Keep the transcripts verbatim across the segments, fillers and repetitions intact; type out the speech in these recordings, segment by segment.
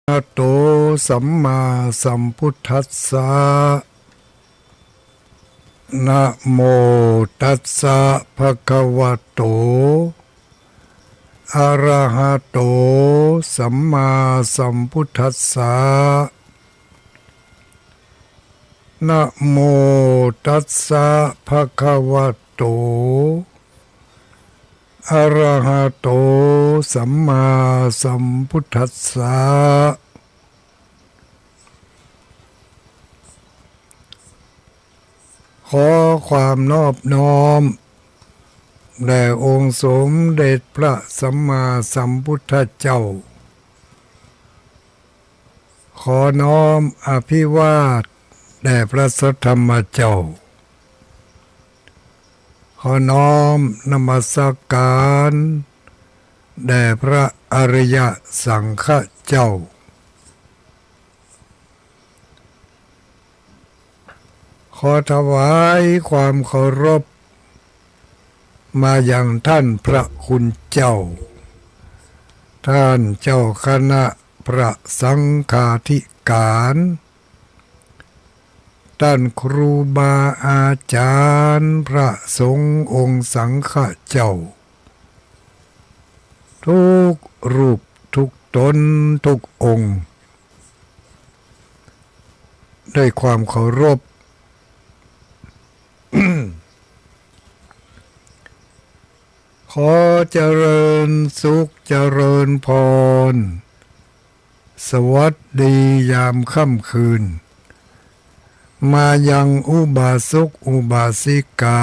โต สัมมาสัมพุทธัสสะ นะโมตัสสะ ภะคะวะโต อะระหะโต สัมมาสัมพุทธัสสะ นะโมตัสสะ ภะคะวะโต อะระหะโต สัมมาสัมพุทธัสสะ ขอความนอบน้อม แด่องค์สมเด็จพระสัมมาสัมพุทธเจ้า ขอน้อมอภิวาทแด่พระสัทธรรมเจ้า ขอน้อมนมัสการแด่พระอริยสังฆเจ้า ขอถวายความเคารพมายังท่านพระคุณเจ้า ท่านเจ้าคณะพระสังฆาธิการ ต้านครูบาอาจ๋ารย์พระสงฆ์องค์สังฆเจ้า ทุกรูปทุกต๋นทุกองค์ ด้วยความเคารพ ขอเจริญสุขเจริญพร สวัสดียามค่ำคืน มายังอุบาสกอุบาสิกา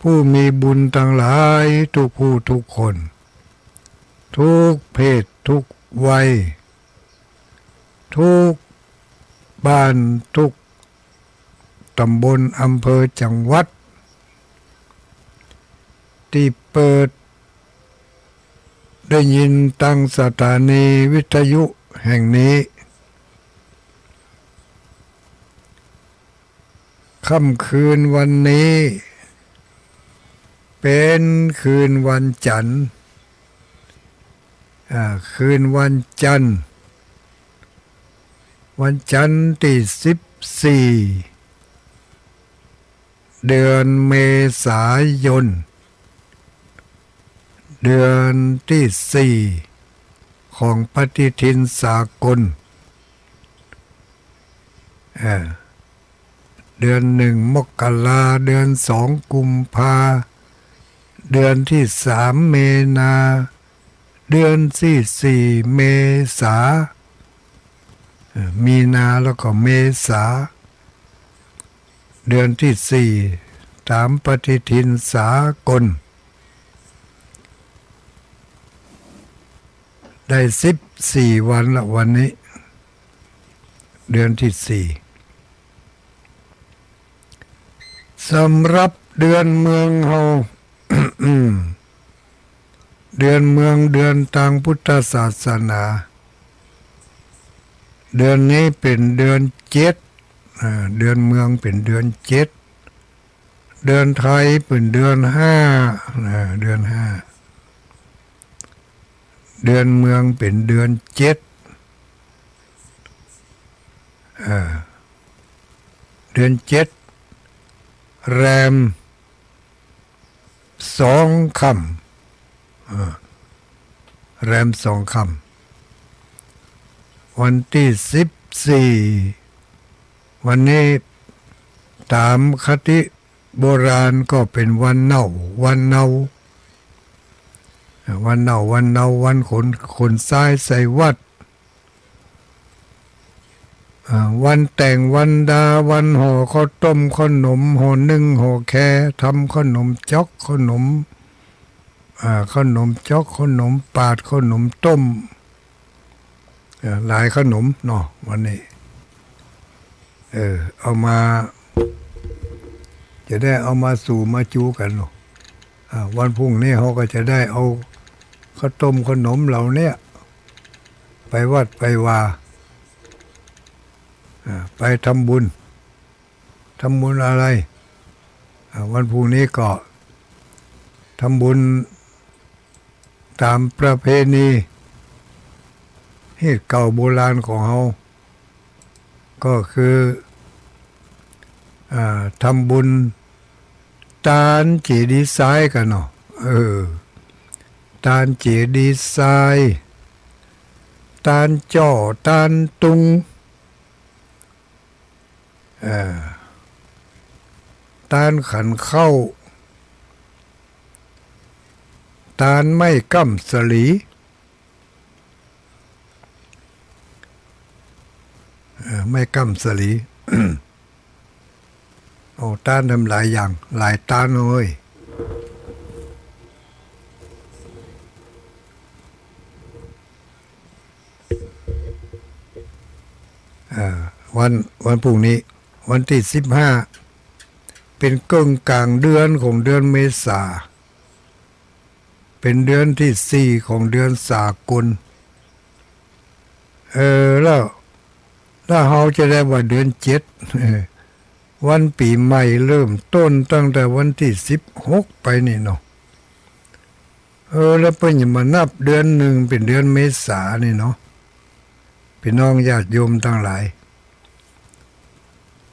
ผู้มีบุญตังหลายทุกผู้ทุกคน ทุกเพศทุกวัย ทุกบ้านทุกต๋ำบลอำเภอจังหวัด ตี้เปิดได้ยินตางสถานีวิทยุแห่งนี้ ค่ำคืนวันนี้ เป๋นคืนวันจันทร์ อ่า คืนวันจันทร์ วันจันทร์ตี้สิบสี่ เดือนเมษายน เดือนตี้สี่ ของปฏิทินสากล เออ เดือนหนึ่งมกรา เดือนสองกุมภา เดือนตี้สามมีนา เดือนตี้สี่เมษา เออ มีนาแล้วก็เมษา เดือนตี้สี่ต๋ามปฏิทินสากล ได้สิบสี่วันละวันนี้ เดือนตี้สี่ สำหรับเดือนเมืองเฮา เดือนเมืองเดือนตางพุทธศาสนา เดือนนี้เป๋นเดือนเจ็ด อ่า เดือนเมืองเป๋นเดือนเจ็ด เดือนไทยเป๋นเดือนห้า อ่า เดือนห้า เดือนเมืองเป๋นเดือนเจ็ด เออ เดือนเจ็ด แรมสองค่ำ เออ แรมสองค่ำ วันตี้สิบสี่ วันนี้ต๋ามคติโบราณก็เป๋นวันเน่า วันเนา เออ วันเน่า วันเนา วันขน ขนทรายใส่วัด อ่า วันแต่งวันดา วันห่อข้าวต้มข้าวหนม ห่อนึ่งห่อแค ทำข้าวหนมจ๊อกข้าวหนม อ่า ข้าวหนมจ๊อกข้าวหนมปาดข้าวหนมต้ม อ่า หลายข้าวหนมเนาะวันนี้ เออ เอามา จะได้เอามาสู่มาจูกั๋นเนาะ อ่า วันพรุ่งนี้เฮาก็จะได้เอาข้าวต้มข้าวหนมเหล่าเนี้ย ไปวัดไปวา อ่า ไปทำบุญ ทำบุญอะไร อ่า วันพรุ่งนี้ก็ทำบุญต๋ามประเพณี ฮีตเก่าโบราณของเฮา ก็คือ อ่า ทำบุญตานเจดีย์ทรายกั๋นเนาะ เออ ตานเจดีย์ทราย ตานจ้อ ตานตุง เอ่อ ตานขันข้าว ตานไม้ก้ำสะหลี เอ่อ ไม้ก้ำสะหลี โอ้ ตานทำหลายอย่าง หลายตานเฮ้ย อ่า วัน วันพรุ่งนี้ วันตี้สิบห้า เป๋นเกิ่งก๋างเดือนของเดือนเมษา เป๋นเดือนตี้สี่ของเดือนสากล เออ แล้ว แล้วเฮาจะได้ว่าเดือนเจ็ด เออ วันปี๋ใหม่เริ่มต้นตั้งแต่วันตี้สิบหกไปนี่เนาะ เออ แล้วเปิ้นจะมานับเดือนนึ่งเป๋นเดือนเมษานี่เนาะ ปี้น้องญาติโยมตังหลาย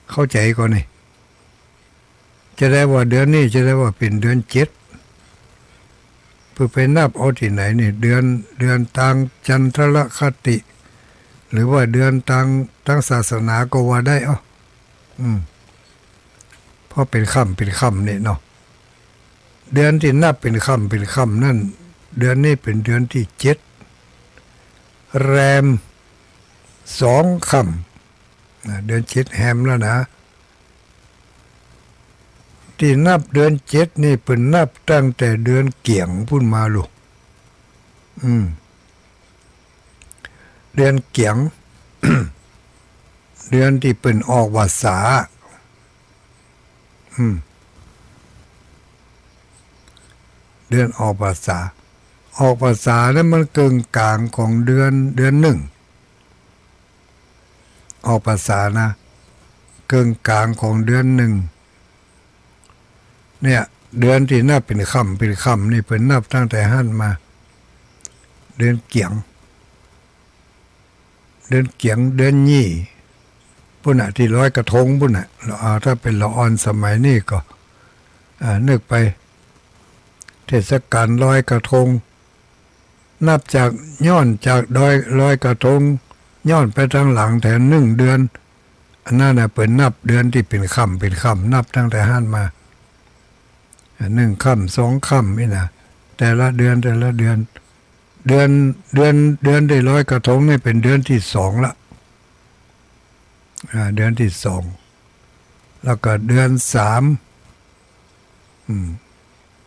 เข้าใจ๋ก่อนี่ จะได้ว่าเดือนนี้จะได้ว่าเป๋นเดือนเจ็ด เปิ้นไปนับเอาตี้ไหนนี่ เดือน เดือนตางจันทรคติ หรือว่าเดือนตาง ตางศาสนาก็ว่าได้ เอ้า อืม เพราะเป๋นค่ำเป๋นค่ำนี่เนาะ เดือนตี้นับเป๋นค่ำเป๋นค่ำนั้น เดือนนี้เป๋นเดือนตี้เจ็ด แรมสองค่ำ นะ เดือนเจ็ดแฮมแล้วนะ ตี้นับเดือนเจ็ดนี่เปิ้นนับตั้งแต่เดือนเกี๋ยงปู๊นมาลูก อืม เดือนเกี๋ยง เดือนตี้เปิ้นออกพรรษา อืม เดือนออกพรรษา ออกพรรษานั้นมันเกิ่งก๋างของเดือน เดือนนึ่ง ออกพรรษานะ เกิ่งก๋างของเดือนนึ่ง เนี่ย เดือนตี้นับเป๋นค่ำเป๋นค่ำนี่เปิ้นนับตั้งแต่หั้นมา เดือนเกี๋ยง เดือนเกี๋ยง เดือนยี่ ปู๊นน่ะ ตี้ลอยกระทงปู๊นน่ะ อ่า ถ้าเป๋นละอ่อนสมัยนี้ก็ อ่า นึกไป เทศกาลลอยกระทง นับจาก ย้อนจากดอยลอยกระทง ย้อนไปตางหลังแถมนึ่งเดือน อันนั้นน่ะเปิ้นนับเดือนตี้เป๋นค่ำเป๋นค่ำ นับตั้งแต่หั้นมา อ่า นึ่งค่ำสองค่ำนี่นะ แต่ละเดือน แต่ละเดือน เดือน เดือน เดือนตี้ลอยกระทงนี่เป๋นเดือนตี้สองละ อ่า เดือนตี้สอง แล้วก็เดือนสาม อืม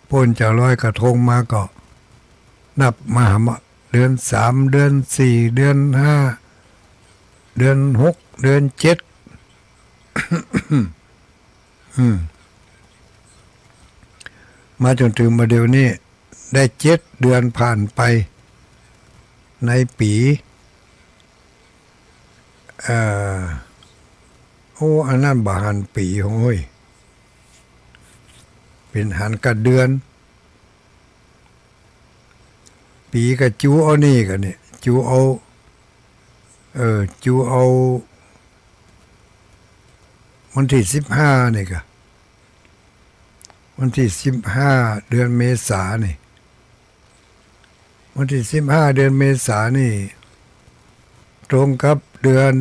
ป๊นจากลอยกระทงมาก็นับมาหามา เดือนสาม เดือนสี่ เดือนห้า เดือนหก เดือนเจ็ด อืม มาจ๋นเถิงบ่าเดี่ยวนี้ ได้เจ็ดเดือนผ่านไปในปี๋ เอ่อ โอ้ อันนั้นบ่หันปี๋ โฮ้ย เป๋นหันก้าเดือน ปี๋ก็จู๋เอานี่ก้านี่ จู๋เอา เออ จู๋เอา วันตี้สิบห้านี่ก้า วันตี้สิบห้า เดือนเมษานี่ วันตี้สิบห้า เดือนเมษานี่ ตรงกับเดือน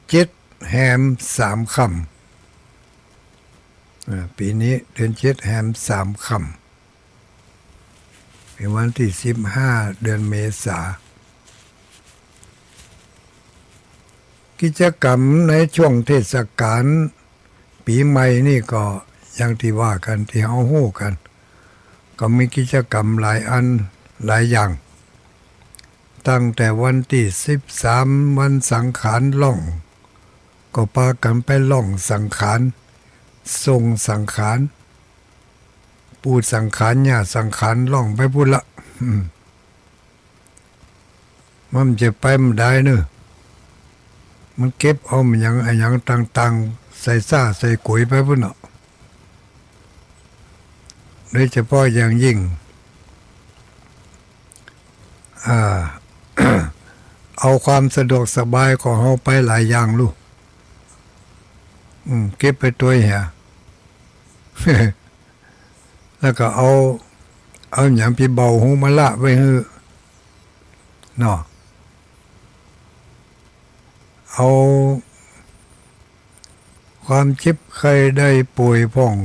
เจ็ดแฮมสามค่ำ อ่า ปี๋นี้เดือนเจ็ดแฮมสามค่ำ เป๋นวันตี้สิบห้า เดือนเมษา กิจกรรมในช่วงเทศกาลปี๋ใหม่นี่ก็อย่างตี้ว่ากั๋น ตี้เฮาฮู้กั๋น ก็มีกิจกรรมหลายอันหลายอย่าง ตั้งแต่วันตี้สิบสาม วันสังขารล่อง ก็ปากั๋นไปล่องสังขาร ส่งสังขาร ปู่สังขาร ย่าสังขาร ล่องไปปู๊นละ อืม มันจะไปบ่ได้เนาะ มันเก็บเอาอะหยังอะหยังต่างๆ ใส่ซ้าใส่ก๋วยไปปู๊นเนาะ โดยเฉพาะอย่างยิ่ง อ่า เอาความสะดวกสบายของเฮาไปหลายอย่างลูก อืม เก็บไปตวยเหีย แล้วก็เอา เอาหยังปี้เบาฮู้มาละไว้หื้อ เนาะ เอาความเจ็บไข้ได้ป่วยพ่อง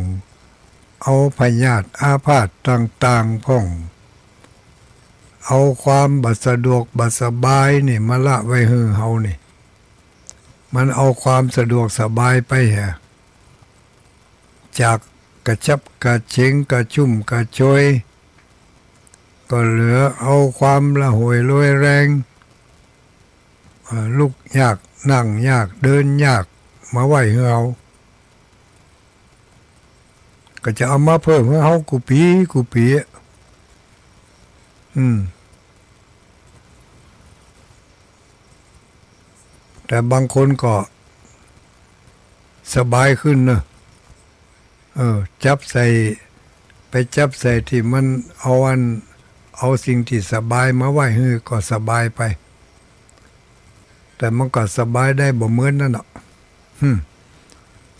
เอาพยาธิอาพาธต่างๆ พ่อง เอาความบ่สะดวกบ่สบายนี่มาละไว้หื้อเฮานี่ มันเอาความสะดวกสบายไปเหีย จากกระฉับกระเฉงกระชุ่มกระชวย ก็เหลือเอาความระหวยรวยแรง เอ่อ ลุกยากนั่งยากเดินยากมาไว้หื้อเฮา ก็จะเอามาเพิ่มหื้อเฮากู้ปี๋กู้ปี๋ อืม แต่บางคนก็สบายขึ้นเนอะ เออ จับใส่ ไปจับใส่ตี้มันเอาอัน เอาสิ่งตี้สบายมาไว้หื้อก็สบายไป แต่มันก็สบายได้บ่เหมือนนั้นเนาะ หึม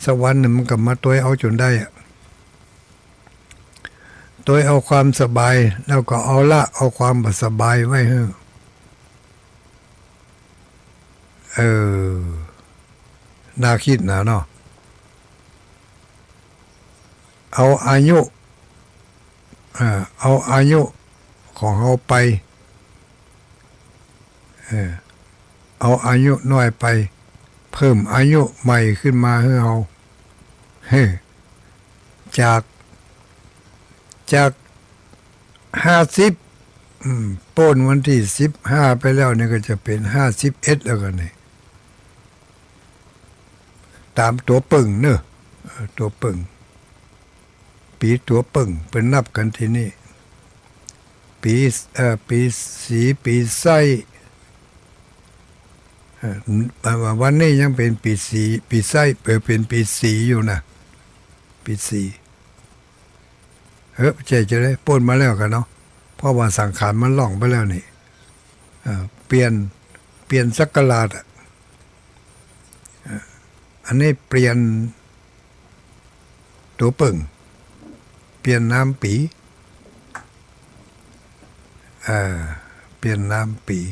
สักวันนึ่งมันก็มาตวยเอาจ๋นได้อะ ตวยเอาความสบาย แล้วก็เอาละเอาความบ่สบายไว้หื้อ เออ น่าคิดนะเนาะ เอาอายุ เอ่อ เอาอายุของเฮาไป เอ่อ เอาอายุน้อยไป เพิ่มอายุใหม่ขึ้นมาหื้อเฮา เฮ้ จาก จากห้าสิบ อืม ป๊นวันตี้สิบห้าไปแล้วนี่ก็จะเป๋นห้าสิบเอ็ดแล้วกั๋นนี่ ต๋ามตั๋วเปิงเนอะ เอ่อ ตั๋วเปิง ปี๋ตั๋วเปิงเปิ้นนับกั๋นตี้นี่ ปี๋ เอ่อ ปี๋สี ปี๋ไส้ เอ่อ วันนี้ยังเป๋นปี๋สี ปี๋ไส้ เอ่อ เป๋นปี๋สีอยู่นะ ปี๋สี เฮ้อ ใจ้ ใจ้เลย ป๊นมาแล้วกั๋นเนาะ เพราะว่าสังขารมันล่องไปแล้วนี่ เอ่อ เปลี่ยน เปลี่ยนศักราชอะ เอ่อ อันนี้เปลี่ยนตั๋วเปิง เปลี่ยนนามปี๋ เอ่อ เปลี่ยนนามปี๋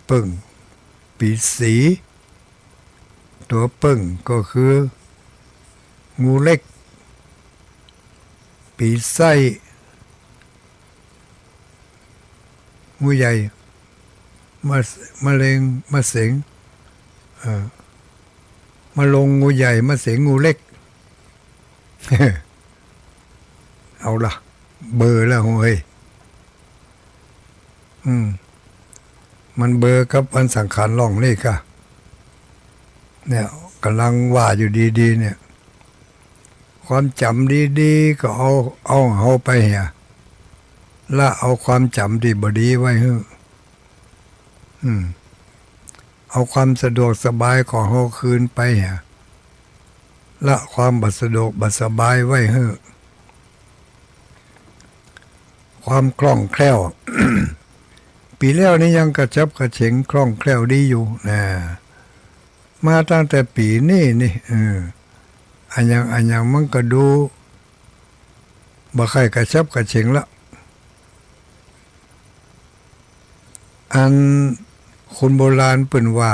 เปิง ปี๋สี ตั๋วเปิงก็คือ งูเล็ก ปี๋ไส้ งูใหญ่ มะ มะเร็ง มะเสง เอ่อ มะลง งูใหญ่ มะเสง งูเล็ก เอาละ เบลอแล้วเฮ้ย อืม มันเบลอกับอันสังขารล่องนี่ก่ะ เนี่ย ก่ำลังว่าอยู่ดีๆ เนี่ย ความจ๋ำดีๆ ก็เอา เอาเฮาไปเหีย ละเอาความจ๋ำตี้บ่ดีไว้หื้อ อืม เอาความสะดวกสบายของเฮาคืนไปเหีย ละความบ่สะดวกบ่สบายไว้หื้อ ความคล่องแคล่ว ปี๋แล้วนี่ยังกระฉับกระเฉงคล่องแคล่วดีอยู่นะ มาตั้งแต่ปี๋นี้นี่ เออ อะหยัง อะหยังมันก็ดู บ่ใค่กระฉับกระเฉงละ อันคนโบราณเปิ้นว่า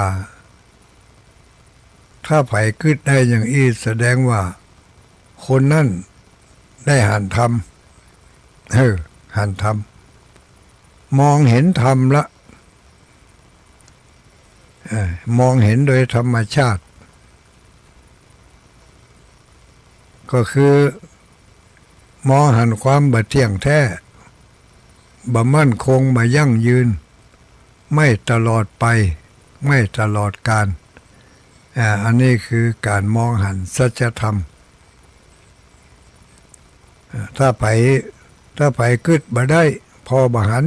ถ้าใผกึ๊ดได้อย่างอี้ แสดงว่าคนนั้นได้หันธรรม เออ หันธรรม มองเห็นธรรมละ เออ มองเห็นโดยธรรมชาติ ก็คือ มองหันความบ่เที่ยงแท้ บ่มั่นคง บ่ยั่งยืน ไม่ตลอดไป ไม่ตลอดกาล อ่า อันนี้คือก๋านมองหันสัจธรรม อ่า ถ้าใผ ถ้าใผกึ๊ดบ่ได้ ผ่อบ่หัน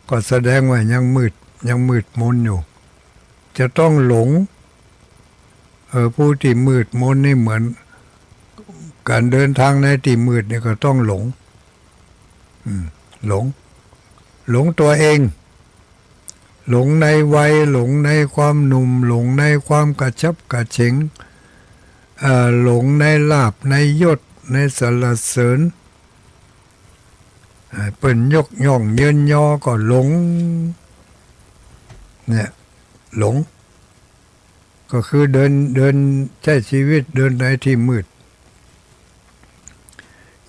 ก็แสดงว่ายังมืด ยังมืดมนอยู่ จะต้องหลง เออ ผู้ตี้มืดมนนี่เหมือนก๋านเดินตางในตี้มืดนี่ก็ต้องหลง อืม หลง หลงตั๋วเอง หลงในวัย หลงในความหนุ่ม หลงในความกระฉับกระเฉง เอ่อ หลงในลาภ ในยศ ในสรรเสริญ เอ่อ เปิ้นยกย่องเยินยอก็หลง เนี่ย หลง ก็คือเดิน เดินใจ๊ชีวิต เดินในตี้มืด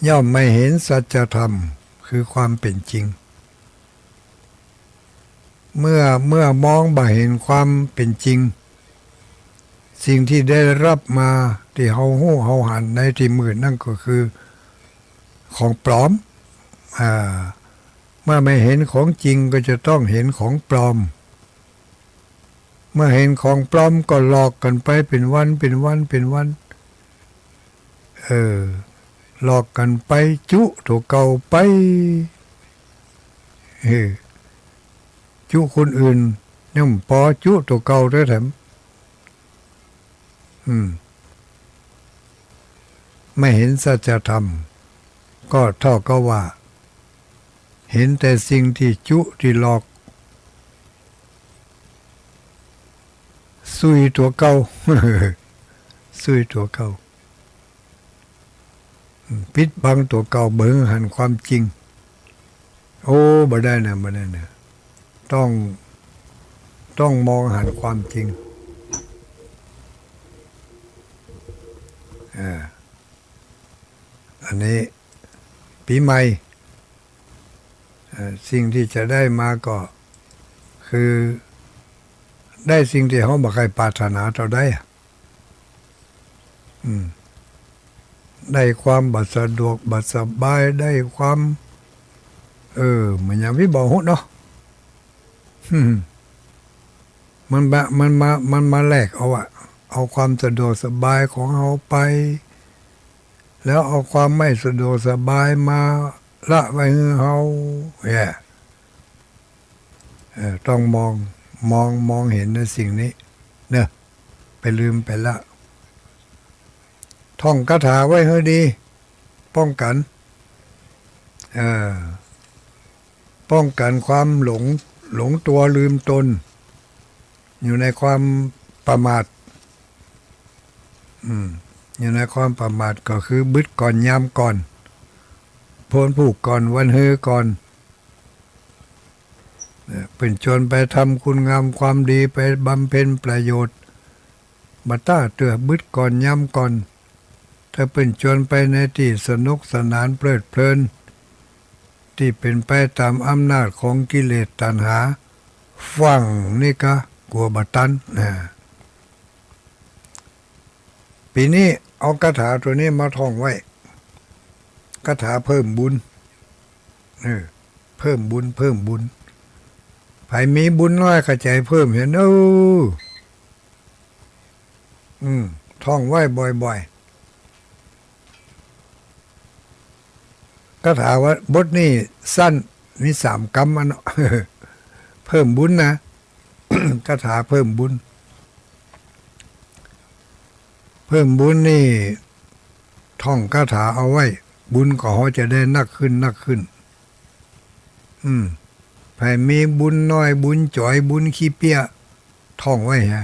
ย่อมไม่เห็นสัจธรรม คือความเป๋นจริง เมื่อ เมื่อมองบ่เห็นความเป๋นจริง สิ่งตี้ได้ฮับมา ตี้เฮาฮู้เฮาหันในตี้มืดนั้นก็คือของปลอม อ่า เมื่อไม่เห็นของจริงก็จะต้องเห็นของปลอม เมื่อเห็นของปลอมก็หลอกกั๋นไปเป๋นวัน เป๋นวัน เป๋นวัน เออ หลอกกั๋นไปจุตั๋วเก่าไป เออ จุคนอื่นยังบ่ปอ จุตั๋วเก่าแต๊ๆ อืม ไม่เห็นสัจธรรม ก็เต้ากับว่า เห็นแต่สิ่งตี้จุตี้หลอก ซุยตั๋วเก่า ซุยตั๋วเก่า อืม ปิดบังตั๋วเก่า บ่หื้อหันความจริง โอ้ บ่ได้นะ บ่ได้นะ ต้อง ต้องมองหันความจริง อ่า อันนี้ปี๋ใหม่ เอ่อ สิ่งตี้จะได้มาก็คือ ได้สิ่งตี้เฮาบ่ใค่ปรารถนาเต้าใดอะ อืม ได้ความบ่สะดวกบ่สบาย ได้ความ เออ มันหยังพี่บ่ฮู้เนาะ มันมา มันมา มันมาแลกเอาอะ เอาความสะดวกสบายของเฮาไป แล้วเอาความไม่สะดวกสบายมาละไว้หื้อเฮา เนี่ย เออ ต้องมอง มอง มองเห็นในสิ่งนี้เนอะ ไปลืมไปละ ท่องคาถาไว้หื้อดี ป้องกั๋น เออ ป้องกั๋นความหลง หลงตั๋วลืมตน อยู่ในความประมาท อืม อยู่ในความประมาทก็คือบึดก่อนยามก่อน โพนผูกก่อนวันฮือก่อน เอ่อ เปิ้นจวนไปทำคุณงามความดี ไปบำเพ็ญประโยชน์ บ่ต้าเตื้อบึดก่อนยามก่อน ถ้าเปิ้นจวนไปในตี้สนุกสนานเพลิดเพลิน ตี้เป๋นไปต๋ามอำนาจของกิเลสตัณหา ฟั่งนี่ก็กั๋วบ่ตันนะ ปี๋นี้เอาคาถาตั๋วนี้มาท่องไว้ คาถาเพิ่มบุญ เออ เพิ่มบุญ เพิ่มบุญ ใผมีบุญน้อยก็ใจ๋เพิ่มเหียเน่อ อืม ท่องไว้บ่อยๆ คาถาว่าบทนี้สั้น มีสามกำอันเนาะ เพิ่มบุญนะ คาถาเพิ่มบุญ เพิ่มบุญนี่ ท่องคาถาเอาไว้ บุญของเฮาจะได้นักขึ้น นักขึ้น อืม ใผมีบุญน้อย บุญจ๋อย บุญขี้เปี้ย ท่องไว้ฮะ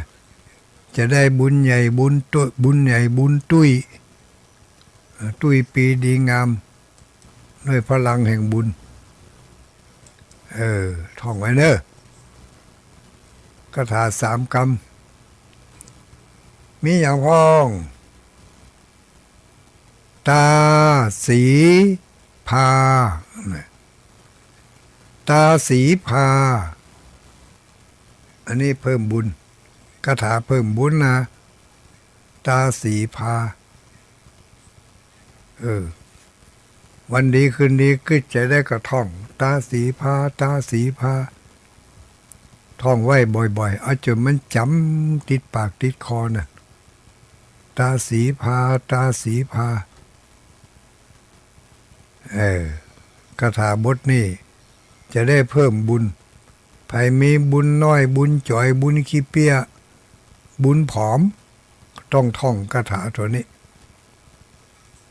จะได้บุญใหญ่ บุญตุ้ย บุญใหญ่ บุญตุ้ย เอ่อ ตุ้ยปี๋ดีงาม ด้วยพลังแห่งบุญ เออ ท่องไว้เน่อ คาถาสามกำ มีหยังพ่อง ตาสีพา ตาสีพา อันนี้เพิ่มบุญ คาถาเพิ่มบุญนะ ตาสีพา เออ วันดีคืนดีกึ๊ดใจ๋ได้ก็ท่อง ตาสีพา ตาสีพา ท่องไว้บ่อยๆ เอาจ๋นมันจ๋ำติดปากติดคอน่ะ ตาสีพา ตาสีพา เออ คาถาบทนี้จะได้เพิ่มบุญ ใผมีบุญน้อย บุญจ๋อย บุญขี้เปี้ย บุญผอม ต้องท่องคาถาตั๋วนี้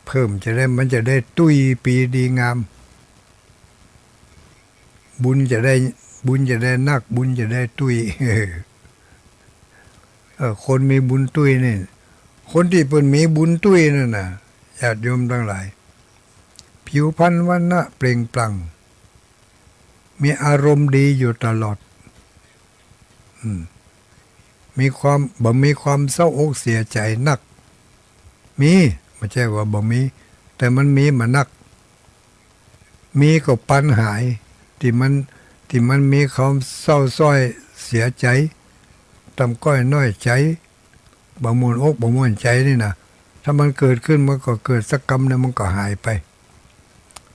เพิ่มจะได้ มันจะได้ตุ้ยปี๋ดีงาม บุญจะได้ บุญจะได้นัก บุญจะได้ตุ้ย เออ คนมีบุญตุ้ยนี่ คนตี้เปิ้นมีบุญตุ้ยนั่นน่ะ ญาติโยมตังหลาย ผิวพรรณวรรณะเปล่งปลั่ง มีอารมณ์ดีอยู่ตลอด อืม มีความ บ่มีความเศร้าอกเสียใจ๋นัก มี บ่ใจ้ว่าบ่มี แต่มันมีบ่นัก มีก็ปันหาย ตี้มัน ตี้มันมีความเศร้าส้อยเสียใจ๋ ต่ำก้อยน้อยใจ๋ บ่ม่วนอกบ่ม่วนใจ๋นี่นะ ถ้ามันเกิดขึ้นมันก็เกิดสักกำหนึ่งมันก็หายไป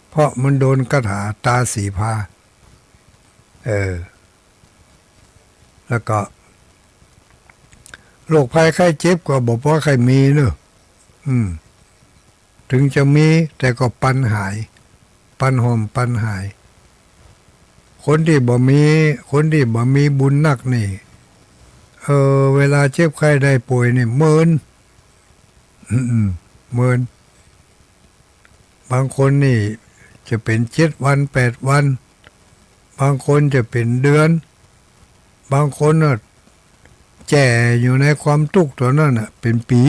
เพราะมันโดนคาถาตาสีพา เออ แล้วก็ โรคภัยไข้เจ็บก็บ่ปอใค่มีเนาะ อืม ถึงจะมี แต่ก็ปันหาย ปันหอมปันหาย คนตี้บ่มี คนตี้บ่มีบุญนักนี่ เออ เวลาเจ็บไข้ได้ป่วยนี่เมิน อืม เมิน บางคนนี่จะเป๋นเจ็ดวันแปดวัน บางคนจะเป๋นเดือน บางคนน่ะแจ้อยู่ในความตุ๊กข์ตั๋วนั้นน่ะเป๋นปี๋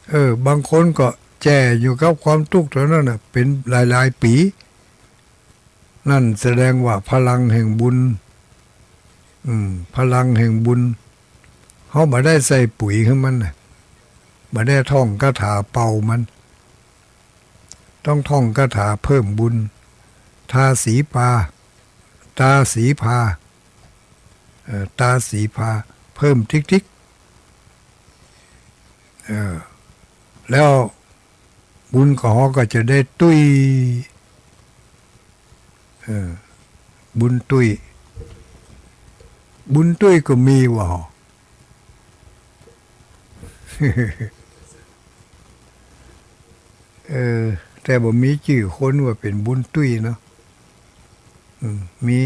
เออ บางคนก็แจ้อยู่กับความตุ๊กข์ตั๋วนั้นน่ะเป๋นหลายๆ ปี๋ นั่นแสดงว่าพลังแห่งบุญ อืม พลังแห่งบุญ เฮาบ่ได้ใส่ปุ๋ยหื้อมันน่ะ บ่ได้ท่องคาถาเป่ามัน ต้องท่องคาถาเพิ่มบุญ ทาสีปา ตาสีพา เอ่อ ตาสีพา เพิ่มติ๊กๆ เออ แล้วบุญของเฮาก็จะได้ตุ้ย เออ บุญตุ้ย บุญตุ้ยก็มีว่ะ เออ แต่บ่มีจื้อคนว่าเป๋นบุญตุ้ยเนาะ อืม มี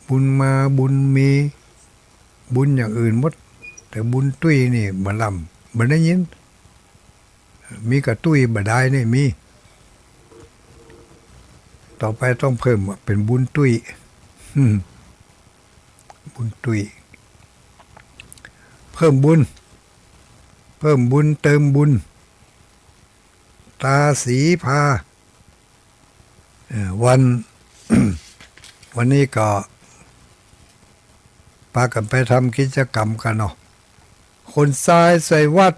บุญมา บุญมี บุญอย่างอื่นหมด แต่บุญตุ้ยนี่บ่ล่ำ บ่ได้ยิน มีก้าตุ้ยบ่ดายนี่มี ต่อไปต้องเพิ่มเป๋นบุญตุ้ย อืม บุญตุ้ย เพิ่มบุญ เพิ่มบุญ เติมบุญ ตาสีพา เอ่อ วัน วันนี้ก็ปากั๋นไปทำกิจกรรมกั๋นเนาะ ขนทรายใส่วัด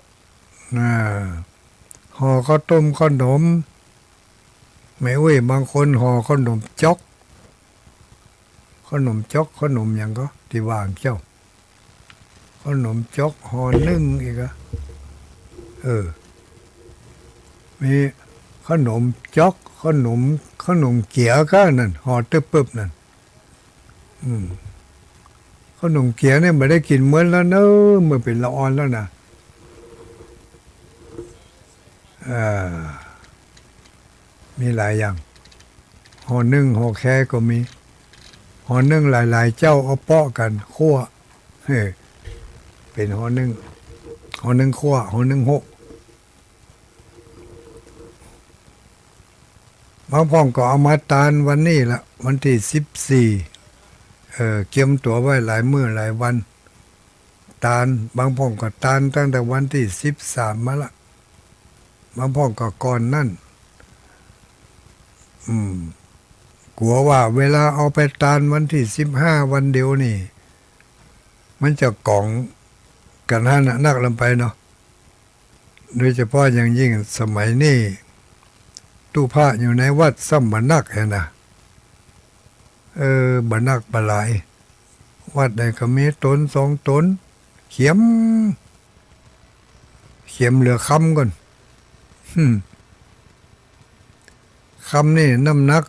อ่า ห่อข้าวต้มข้าวหนม แม่อุ๊ย บางคนห่อข้าวหนมจ๊อก ข้าวหนมจ๊อก ข้าวหนมหยังก็ตี้ว่าอันเจ้า ข้าวหนมจ๊อก ห่อนึ่งอีกอะ เออ มีข้าวหนมจ๊อก ข้าวหนม ข้าวหนมเกี๋ยก็นั่น ห่อตึ๊บปึ๊บนั่น อืม ข้าวหนมเกี๋ยนี่บ่ได้กิ๋นเมินแล้วเนาะ เมื่อเป๋นละอ่อนแล้วนะ เอ่อ มีหลายอย่าง ห่อนึ่งห่อแคก็มี ห่อนึ่งหลายๆ เจ้าเอาเปาะกั๋นคั่ว เออ เป๋นห่อนึ่ง ห่อนึ่งคั่ว ห่อนึ่งโฮะ บางพ่องก็เอามาตานวันนี้ละ วันตี้สิบสี่ เอ่อ เกียมตั๋วไว้หลายมื้อหลายวัน ตาน บางพ่องก็ตานตั้งแต่วันตี้สิบสามมาละ บางพ่องก็ก่อนนั้น อืม กั๋วว่าเวลาเอาไปตานวันตี้สิบห้าวันเดียวนี่ มันจะก๋องกั๋นหั้นน่ะ นักลำไปเนาะ โดยเฉพาะอย่างยิ่งสมัยนี้ ตู้พระอยู่ในวัดซ้ำบ่นักหั้นน่ะ เออ บ่นักบ่หลาย วัดใดก็มีต๋นสองต๋น เขียม เขียมเหลือคำก่อน หึ่ม คำนี่น้ำหนัก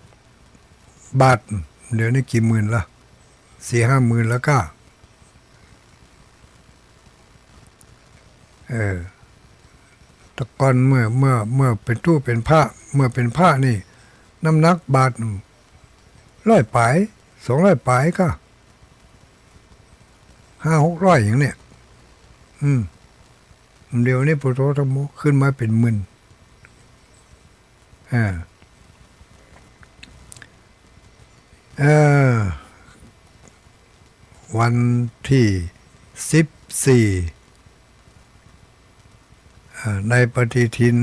บาท เดี๋ยวนี้กี่หมื่นละ สี่ห้าหมื่นแล้วก้า เออ แต่ก่อนเมื่อ เมื่อ เมื่อเป๋นตู้เป๋นพระ เมื่อเป๋นพระนี่ น้ำหนักบาท ร้อยป๋าย สองร้อยป๋ายก้า ห้าหกร้อยอย่างเนี้ย อืม เดี๋ยวนี้พุทโธธัมโมขึ้นมาเป๋นหมื่น อ่า เออ วันตี้สิบสี่ อ่า ในปฏิทิน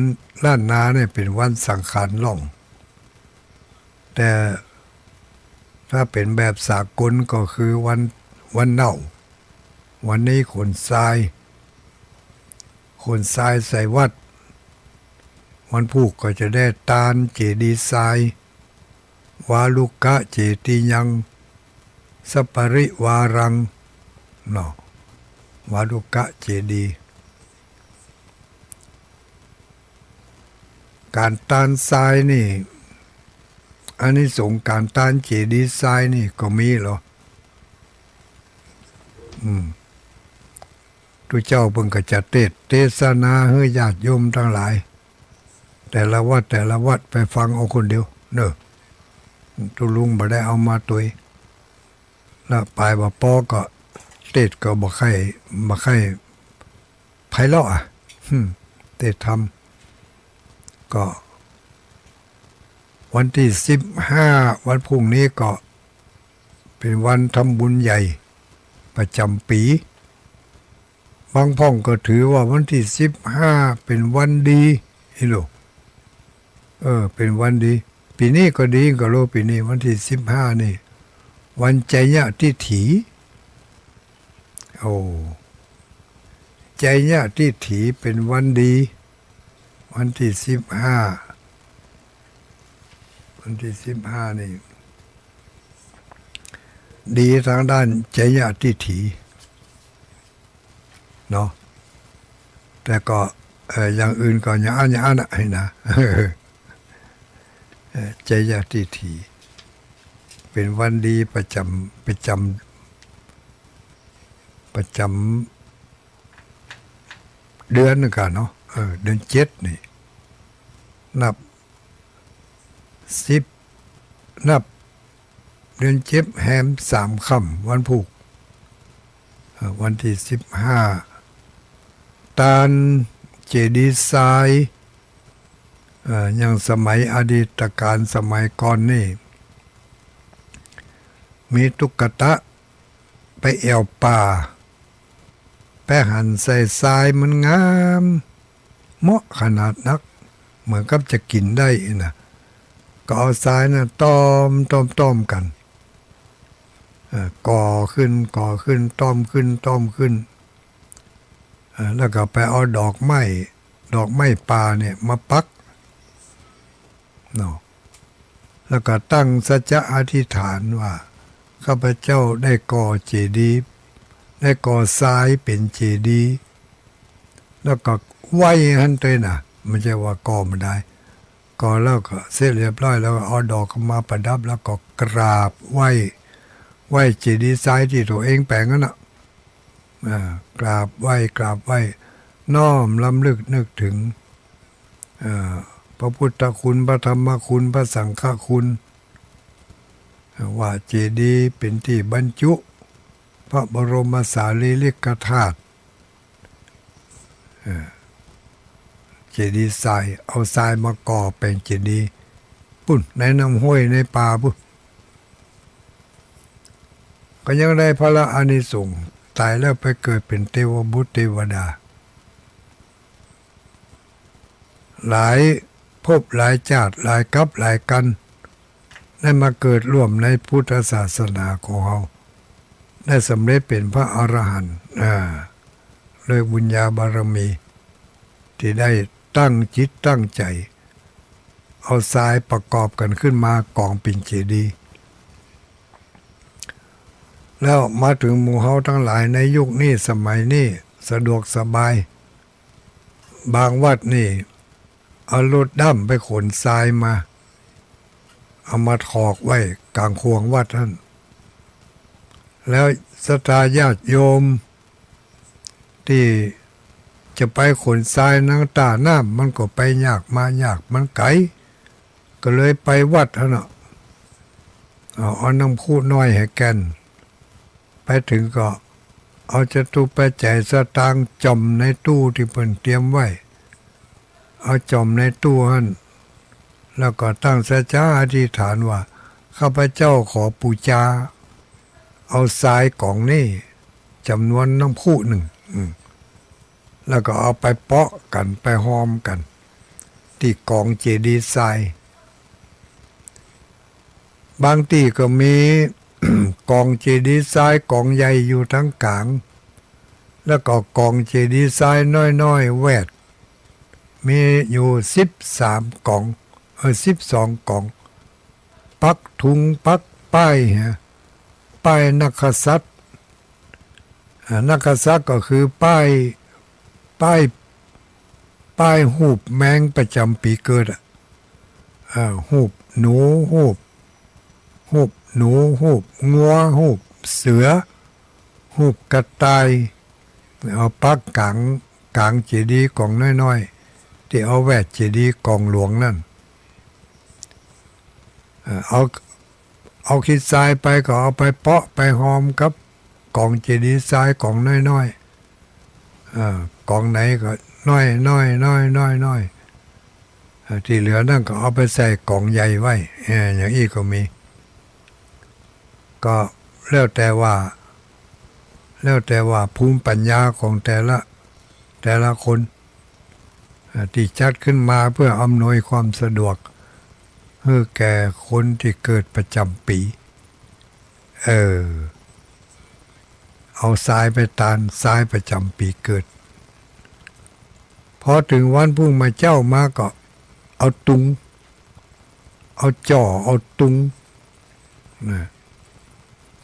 ล้านนาเนี่ยเป๋นวันสังขารล่อง แต่ถ้าเป๋นแบบสากลก็คือวัน วันเน่า วันนี้ขนทราย ขนทรายใส่วัด วันพูกก็จะได้ตานเจดีย์ทราย วาลุกะเจติยัง สัปปะริวารัง เนาะ วาลุกะเจดีย์ ก๋านตานทรายนี่ อานิสงส์ก๋านตานเจดีย์ทรายนี่ก็มีเหรอ อืม ตุ๊เจ้าเปิ้นก็จะเตสน์เตสนาหื้อญาติโยมตังหลาย แต่ละวัดแต่ละวัดไปฟังเอาคนเดียวเน่อ ตุ๊ลุงบ่ได้เอามาตวย แล้วปายบ่าปอก็เตสน์ก็บ่ใค่ บ่ใค่ไพเราะอะ อืม เตสน์ธรรม ก็วันตี้สิบห้า วันพูกนี้ก็เป๋นวันทำบุญใหญ่ประจ๋ำปี๋ บางพ่องก็ถือว่าวันตี้สิบห้าเป๋นวันดี อีหลู เออ เป๋นวันดี ปี๋นี้ก็ดีก็โล ปี๋นี้วันตี้สิบห้านี่ วันไชยะทิฏฐิ โอ้ ไชยะทิฏฐิเป๋นวันดี วันตี้สิบห้า วันตี้สิบห้านี่ ดีตางด้านไชยะทิฏฐิ เนาะ แต่ก็ เอ่อ อย่างอื่นก็อย่างอั้นอย่างอั้นน่ะ หั้นนะ เอ่อ ไชยะทิฏฐิ เป๋นวันดีประจ๋ำ ประจ๋ำ ประจ๋ำเดือนนึ่งกั๋นเนาะ เออ เดือนเจ็ดนี่ นับสิบ นับ เดือนเจ็ดแฮมสามค่ำ วันพูก เอ่อ วันตี้สิบห้า ตานเจดีย์ทราย เอ่อ อย่างสมัยอดีตก๋าลสมัยก่อนนี่ มีตุ๊กตะไปแอ่วป่า ไปหันใส่ทรายมันงาม เหมาะขนาดนัก เหมือนกับจะกิ๋นได้น่ะ ก็เอาทรายน่ะต้อม ต้อม ต้อมกั๋น เอ่อ ก่อขึ้น ก่อขึ้น ต้อมขึ้น ต้อมขึ้น เอ่อ แล้วก็ไปเอาดอกไม้ ดอกไม้ป่าเนี่ยมาปัก เนาะ แล้วก็ตั้งสัจจะอธิษฐานว่า ข้าพเจ้าได้ก่อเจดีย์ ได้ก่อทรายเป๋นเจดีย์ แล้วก็ไหว้หั้นตวยน่ะ ไม่ใช่ว่าก่อบ่ได้ ก่อแล้วก็เสร็จเรียบร้อยแล้วก็เอาดอกมาประดับ แล้วก็กราบไหว้ ไหว้เจดีย์ทรายตี้ตั๋วเองแป๋งหั้นน่ะ อ่า กราบไหว้ กราบไหว้ น้อมรำลึกนึกถึง เอ่อ พระพุทธคุณ พระธรรมคุณ พระสังฆคุณ ว่าเจดีย์เป๋นตี้บรรจุพระบรมสารีริกธาตุ เอ่อ เจดีย์ทราย เอาทรายมาก่อแป๋งเจดีย์ ปุ้น ในน้ำห้วยในป่าปุ้น ก็ยังได้ผละอานิสงส์ ต๋ายแล้วไปเกิดเป๋นเตวบุตรเตวดา หลายภพหลายจาติ หลายกัปหลายกัณฑ์ ได้มาเกิดร่วมในพุทธศาสนาของเฮา ได้สำเร็จเป๋นพระอรหันต์ อ่า ด้วยบุญญาบารมี ตี้ได้ตั้งจิตตั้งใจ๋ เอาทรายประกอบกั๋นขึ้นมาก๋องเป๋นเจดีย์ แล้วมาเถิงหมู่เฮาตังหลายในยุคนี้สมัยนี้สะดวกสบาย บางวัดนี่เอารถดัมไปขนทรายมา เอามาถอกไว้ก๋างข่วงวัดหั้น แล้วศรัทธาญาติโยมตี้จะไปขนทรายนังต้าน้ำ มันก็ไปยากมายาก มันไก๋ ก็เลยไปวัดหั้นเนาะ เอา เอาน้ำพุน้อยหื้อแก่น ไปเถิงก็เอาจตุปัจจัยสตางค์จ่อมในตู้ตี้เปิ้นเตรียมไว้ เอาจ่อมในตู้หั้น แล้วก็ตั้งสัจจะอธิษฐานว่า ข้าพเจ้าขอปู๋จา เอาทรายก๋องนี้จ๋ำนวนน้ำพุนึ่ง อืม แล้วก็เอาไปเปาะกั๋น ไปฮอมกั๋น ตี้ก๋องเจดีย์ทราย บางตี้ก็มี ก๋องเจดีย์ทรายก๋องใหญ่อยู่ตางก๋าง แล้วก็ก๋องเจดีย์ทรายน้อยๆ แวด มีอยู่สิบสามก๋อง เออ สิบสองก๋อง ปักธง ปักป้ายฮะ ป้ายนักกษัตริย์ อ่า นักกษัตริย์ก็คือป้าย ป้าย ป้ายฮูปแมงประจ๋ำปี๋เกิดอะ อ่า ฮูปหนู ฮูป ฮูปหนู ฮูปงัว ฮูปเสือ ฮูปกระต่าย เอาปักก๋าง ก๋างเจดีย์ก๋องน้อยๆ ตี้เอาแวดเจดีย์ก๋องหลวงนั้น เอ่อ เอา เอาขี้ทรายไปก็เอาไปเปาะไปฮอมกับก๋องเจดีย์ทรายก๋องน้อยๆ เอ่อ ก๋องไหนก็น้อยๆ น้อยๆ น้อยๆ เอ่อ ตี้เหลือนั้นก็เอาไปใส่ก๋องใหญ่ไว้ เอ่อ อย่างอี้ก็มี ก็แล้วแต่ว่า แล้วแต่ว่าภูมิปัญญาของแต่ละ แต่ละคน เอ่อ ตี้จัดขึ้นมาเพื่ออำนวยความสะดวกหื้อแก่คนตี้เกิดประจ๋ำปี๋ เออ เอาทรายไปตาน ทรายประจ๋ำปี๋เกิด พอเถิงวันพรุ่งมาเจ๊ามาก็เอาตุง เอาจ้อ เอาตุง นะ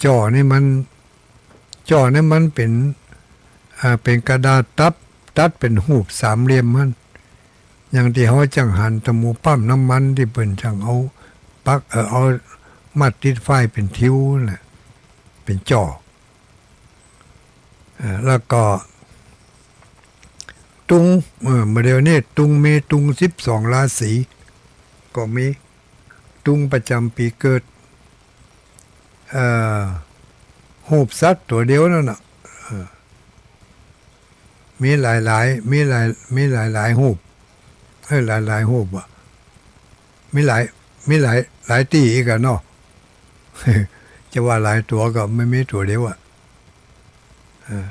จ้อนี่มัน จ้อนี่มันเป๋น อ่า เป๋นกระดาษตัด ตัดเป๋นฮูปสามเหลี่ยมหั้น อย่างตี้เฮาจั่งหันตะหมู่ปั๊มน้ำมันตี้เปิ้นจั่งเอาปัก เอ่อ เอามัดติดฝ้ายเป๋นทิวนั่นแหละ เป๋นจ้อ เอ่อ แล้วก็ ตุง เอ่อ บ่าเดี่ยวนี้ตุงมีตุงสิบสองราศี ก็มี ตุงประจ๋ำปี๋เกิด เอ่อ ฮูปสัตว์ตั๋วเดียวนั่นน่ะ เอ่อ มีหลายๆ มีหลาย มีหลายๆ ฮูป เอ้ย หลายๆ ฮูปอะ มีหลาย มีหลาย หลายตี้อีกอะเนาะ จะว่าหลายตั๋วก็ไม่มีตั๋วเดียวอะ เออ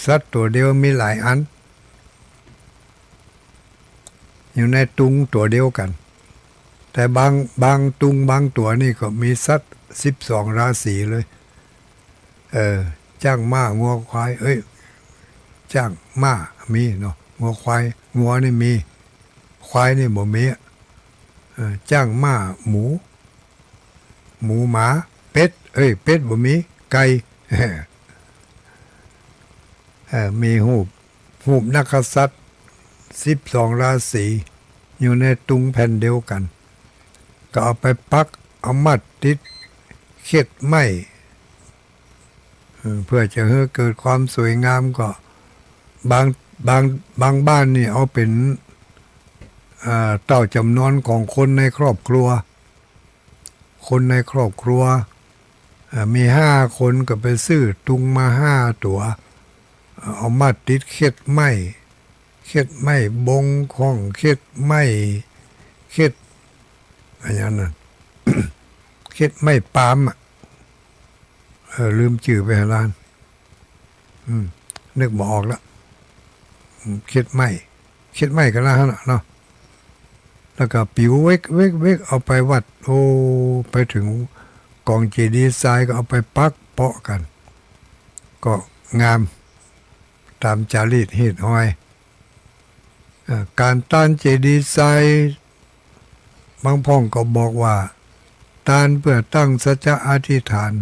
สัตว์ตั๋วเดียวมีหลายอัน อยู่ในตุงตั๋วเดียวกั๋น แต่บาง บางตุงบางตั๋วนี่ก็มีสัตว์สิบสองราศีเลย เออ จ๊าง ม้า งัว ควาย เอ้ย จ๊าง ม้า มีเนาะ งัว ควาย งัวนี่มี ควายนี่บ่มีอะ เออ จ๊าง ม้า หมู หมู หมา เป็ด เอ้ย เป็ดบ่มี ไก่ เออ มีฮูป ฮูปนักกษัตริย์สิบสองราศี อยู่ในตุงแผ่นเดียวกั๋น ก็เอาไปปัก เอามัดติดเฆ็ดไม้ เออ เพื่อจะหื้อเกิดความสวยงาม ก็บาง บาง บางบ้านนี่เอาเป๋น เอ่อ เต้าจ๋ำนวนของคนในครอบครัว คนในครอบครัว เอ่อ มีห้าคนก็ไปซื้อตุงมาห้าตั๋ว เอ่อ เอามาติดเฆ็ดไม้ เฆ็ดไม้บงข้อง เฆ็ดไม้ เฆ็ด อะหยังนั้น เฆ็ดไม้ปาล์มอะ เออ ลืมจื้อไปหั้นละ อืม นึกบ่ออกละ อืม เฆ็ดไม้ เฆ็ดไม้ก็ละหั้นน่ะเนาะ แล้วก็ปิ๋วเวก เวก เวก เอาไปวัด โอ้ ไปเถิงก๋องเจดีย์ทรายก็เอาไปปักเปาะกั๋น ก็งาม ต๋ามจารีตฮีตฮอย เอ่อ ก๋านตานเจดีย์ทราย บางพ่องก็บอกว่า ตานเพื่อตั้งสัจจะอธิษฐาน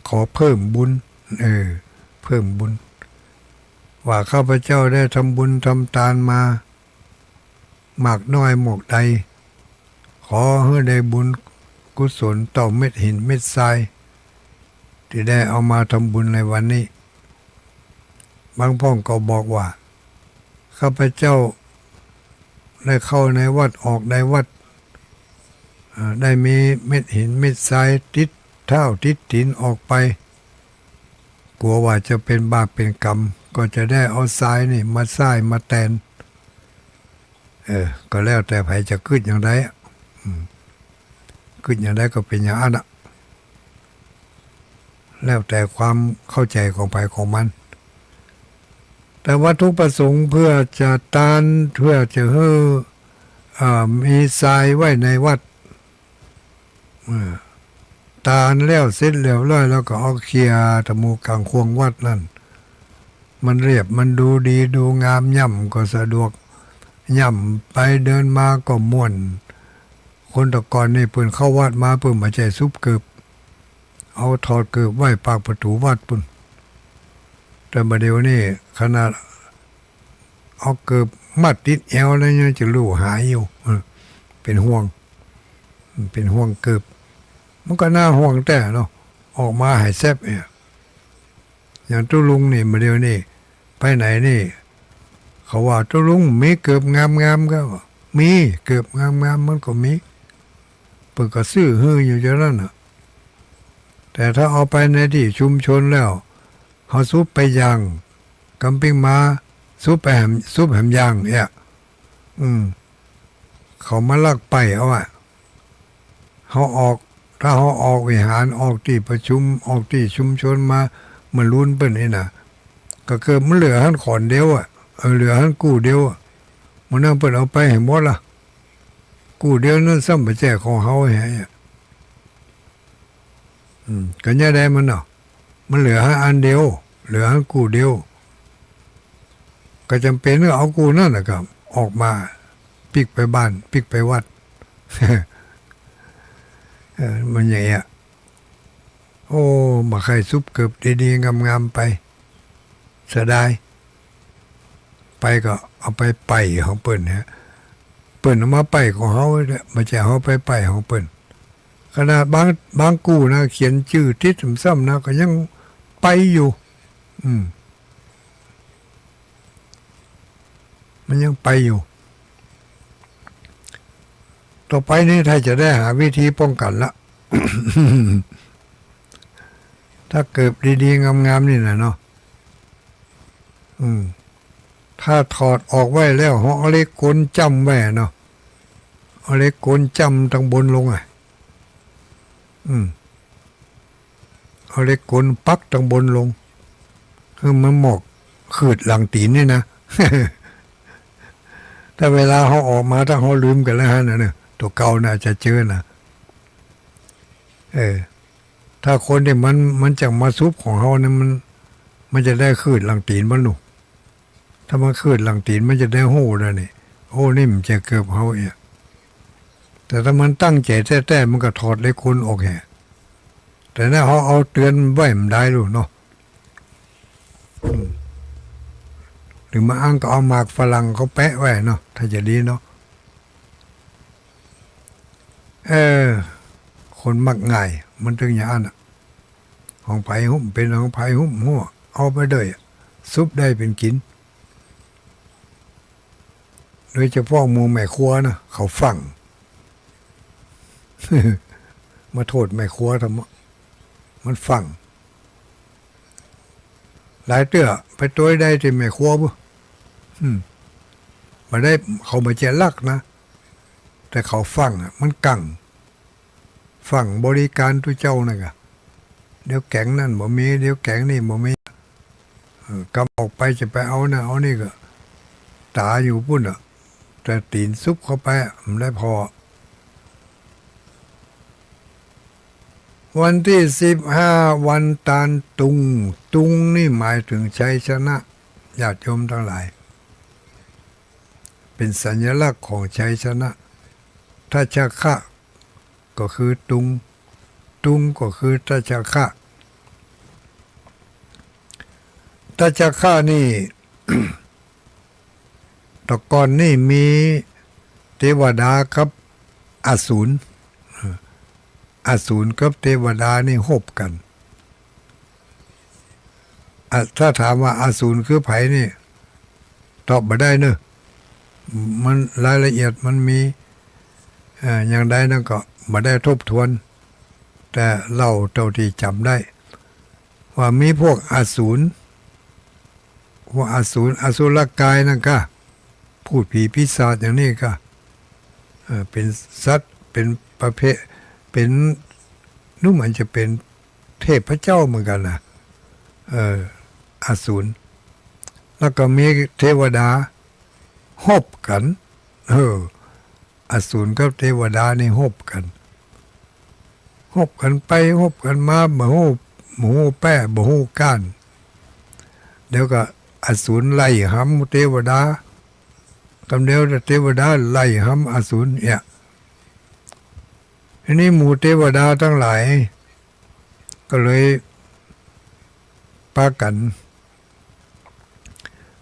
ขอเพิ่มบุญ เออ เพิ่มบุญ ว่าข้าพเจ้าได้ทำบุญทำตานมา มากน้อยหมวกใด ขอหื้อได้บุญกุศลเต้าเม็ดหินเม็ดทราย ตี้ได้เอามาทำบุญในวันนี้ บางพ่องก็บอกว่า ข้าพเจ้าได้เข้าในวัดออกในวัด เอ่อ ได้มีเม็ดหินเม็ดทรายติดเท้าติดตี๋นออกไป กั๋วว่าจะเป๋นบาปเป๋นก๋รรม ก็จะได้เอาทรายนี่มาใส้มาแตน เออ ก็แล้วแต่ใผจะกึ๊ดอย่างใดอะ อืม กึ๊ดอย่างใดก็เป๋นอย่างอั้นอะ แล้วแต่ความเข้าใจ๋ของใผของมัน แต่วัตถุประสงค์เพื่อจะตาน เพื่อจะหื้อ เอ่อ มีทรายไว้ในวัด เออ ตานแล้วเสร็จเรียบร้อยแล้วก็เอาเขี่ยตะหมู่ก๋างขวางวัดนั้น มันเรียบ มันดูดีดูงาม ย่ำก็สะดวก ย่ำไปเดินมาก็ม่วน คนแต่ก่อนนี่เปิ้นเข้าวัดมาเปิ้นบ่ใจ้สุบเกิบ เอาถอดเกิบไว้ปากประตู๋วัดปู๊น แต่บ่าเดี่ยวนี้ขนาดเอาเกิบมัดติดแอวแล้วยังจะลู่หายอยู่ เออ เป๋นห่วง เป๋นห่วงเกิบ มันก็น่าห่วงแต๊เนาะ ออกมาหายแซบเนี่ย อย่างตุ๊ลุงนี่ บ่าเดี่ยวนี้ไปไหนนี่ เขาว่าตุ๊ลุงมีเกิบงามๆ ก็ว่ามี เกิบงามๆ มันก็มี เปิ้นก็ซื้อหื้ออยู่เจ้านั้นน่ะ แต่ถ้าเอาไปในตี้ชุมชนแล้ว เฮาสุบไปย่าง กำปิ้งมา สุบไปแหม สุบแหมย่างเนี่ย อืม เขามาลักไปเอาอะ เฮาออก ถ้าเฮาออกวิหาร ออกตี้ประชุม ออกตี้ชุมชนมา มาลุนเปิ้นนี่นะ ก็เกิบมันเหลือหั้นขอนเดียวอะ เออ เหลือหั้นกู้เดียวอะ มื้อนั้นเปิ้นเอาไปหื้อหมดละ กู้เดียวนั้นซ้ำบ่ใจ้ของเฮาแหะ อืม ก็เนี่ยได้มันเนาะ มันเหลือหั้นอันเดียว เหลือหั้นกู้เดียว ก็จ๋ำเป๋นก็เอากู้นั้นน่ะครับ ออกมาปิ๊กไปบ้าน ปิ๊กไปวัด เออ มันอย่างเงี้ย โอ้ บ่ใค่สุบเกิบดีๆ งามๆ ไป เสียดาย ไปก็เอาไปป้ายของเปิ้นฮะ เปิ้นเอามาป้ายของเฮาแหละ บ่ใจ้เฮาไปป้ายของเปิ้น ขนาดบาง บางกู้นะ เขียนจื้อติดซ้ำๆ นะ ก็ยังไปอยู่ อืม มันยังไปอยู่ ต่อไปนี้ถ้าจะได้หาวิธีป้องกั๋นละ ถ้าเกิบดีๆ งามๆ นี่นะเนาะ อืม ถ้าถอดออกไว้แล้ว เฮาเอาเหล็กกลจ้ำไว้เนาะ เอาเหล็กกลจ้ำตังบนลงอะ อืม เอาเหล็กกลปักตังบนลง หื้อมันหมอกขืดหลังตี๋นนี่นะ ถ้าเวลาเฮาออกมา ถ้าเฮาลืมกั๋นแล้วหั้นน่ะเนาะ ตั๋วเก่าน่ะจะเจอนะ เออ ถ้าคนตี้มัน มันจะมาสุบของเฮาเนี่ย มัน มันจะได้ขืดหลังตี๋นมันหนู ถ้ามันขืดหลังตี๋นมันจะได้ฮู้แล้วนี่ โอ้ นี่มันจะเกิบเฮาเอีย แต่ถ้ามันตั้งใจ๋แต๊ๆ มันก็ถอดเหล็กกลออกแหะ แต่เนี่ยเฮาเอาเตือนไว้บ่ได้ลูกเนาะ อืม หรือบ่อั้นก็เอาหมากฝรั่งเขาแปะไว้เนาะ ถ้าจะดีเนาะ เออ คนมักง่าย มันตึงอย่างอั้นน่ะ ของใผฮู้บ่เป๋น ของใผฮู้บ่ฮู้ เอาไปเลยอะ สุบได้เป๋นกิ๋น โดยเฉพาะหมู่แม่ครัวนะ เขาฟั่ง มาโต้ษแม่ครัวทำไม มันฟั่ง หลายเตื้อไปตวยได้ตี้แม่ครัวบุ อืม บ่ได้ เขาบ่ใจ้ลักนะ แต่เขาฟั่งอะ มันกั๋ง ฟั่งบริก๋านตุ๊เจ้านั่นกะ เดี๋ยวแก๋งนั้นบ่มี เดี๋ยวแก๋งนี้บ่มี เออ กำออกไปจะไปเอานั่นเอานี่ก็ ต๋าอยู่ปู๊นน่ะ แต่ตี๋นสุบเข้าไปอะ มันได้ผ่อ วันตี้สิบห้า วันตานตุง ตุงนี่หมายเถิงชัยชนะ ญาติโยมตังหลาย เป๋นสัญลักษณ์ของชัยชนะ ทัชชะ ก็คือตุง ตุงก็คือทัชชะ ทัชชะนี่ แต่ก่อนนี่มีเตวดากับอสูร อสูรกับเตวดานี่ฮบกั๋น อะ ถ้าถามว่าอสูรคือใผนี่ ตอบบ่ได้เนาะ มันรายละเอียดมันมี เอ่อ อย่างใดนั้นก็บ่ได้ทบทวน แต่เล่าเต้าตี้จ๋ำได้ ว่ามีพวกอสูร พวกอสูร อสุรกายนั่นกะ พูดผีปีศาจอย่างนี้กะ เอ่อ เป๋นสัตว์ เป๋นประเภท เป๋น หรือมันจะเป๋น เทพเจ้าเหมือนกั๋นนะ เออ อสูร แล้วก็มีเตวดา ฮบกั๋น เออ อสูรกับเตวดานี่ฮบกั๋น ฮบกั๋นไป ฮบกั๋นมา บ่ฮู้ บ่ฮู้แป้ บ่ฮู้ก้าน เดี๋ยวก็อสูรไล่หำเตวดา กำเดียวเตวดาไล่หำอสูรเนี่ย ทีนี้หมู่เตวดาตังหลาย ก็เลยปากั๋น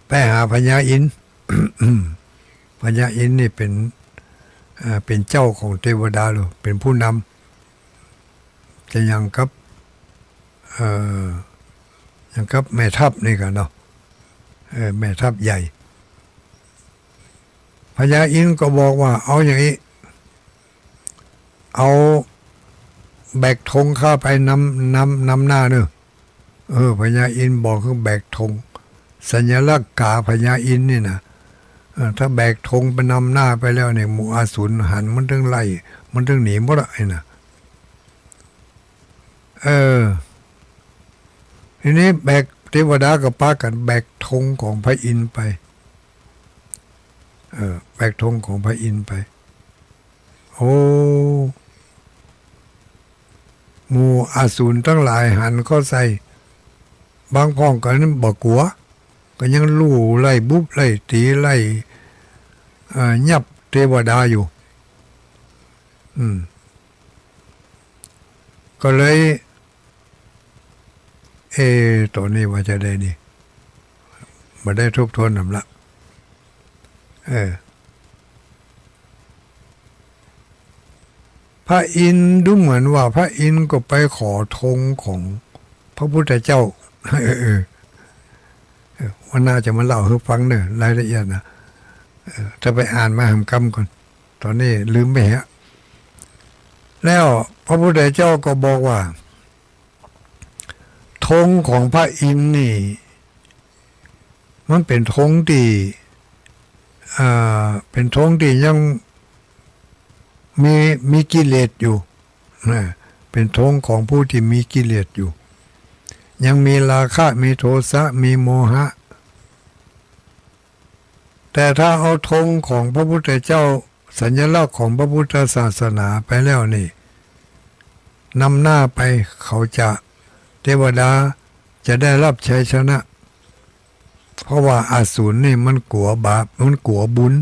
ไปหาพญาอินทร์ พญาอินทร์นี่เป๋น เอ่อ เป๋นเจ้าของเตวดาเลย เป๋นผู้นำ จะอย่างกับ เอ่อ อย่างกับแม่ทัพนี่กั๋นเนาะ เออ แม่ทัพใหญ่ พญาอินทร์ก็บอกว่า เอาอย่างนี้ เอาแบกธงข้าไปนำ นำ นำหน้าเน่อ เออ พญาอินทร์บอกหื้อแบกธง สัญลักษณ์ก๋าพญาอินทร์นี่นะ เออ ถ้าแบกธงไปนำหน้าไปแล้วเนี่ย หมู่อสูรหันมันตึงไล่ มันตึงหนีหมดอะ ไอ้น่ะ เออ ทีนี้แบก เตวดาก็ปากั๋นแบกธงของพระอินทร์ไป เออ แบกธงของพระอินทร์ไป โอ้ หมู่อสูรตังหลายหันเข้าใส่ บางพ่องก็บ่กั๋ว ก็ยังลู่ไล่บุบไล่ตี๋ไล่ เอ่อ ยับเตวดาอยู่ อืม ก็เลย เอ ต๋อนนี้ว่าจะใดนี่ บ่ได้ทบทวนนำละ เออ พระอินทร์ดูเหมือนว่าพระอินทร์ก็ไปขอธงของพระพุทธเจ้า เออ เออ เออ วันหน้าจะมาเล่าหื้อฟังเน่อ รายละเอียดนะ เออ จะไปอ่านมาหำกำก่อน ต๋อนนี้ลืมไปฮะ แล้วพระพุทธเจ้าก็บอกว่า ธงของพระอินทร์นี่ มันเป๋นธงตี้ เอ่อ เป๋นธงตี้ยังมี มีกิเลสอยู่นะ เป๋นธงของผู้ตี้มีกิเลสอยู่ ยังมีราคะ มีโทสะ มีโมหะ แต่ถ้าเอาธงของพระพุทธเจ้า สัญลักษณ์ของพระพุทธศาสนาไปแล้วนี่ นำหน้าไป เขาจะ เตวดาจะได้รับชัยชนะ เพราะว่าอสูรนี่มันกั๋วบาป มันกั๋วบุญ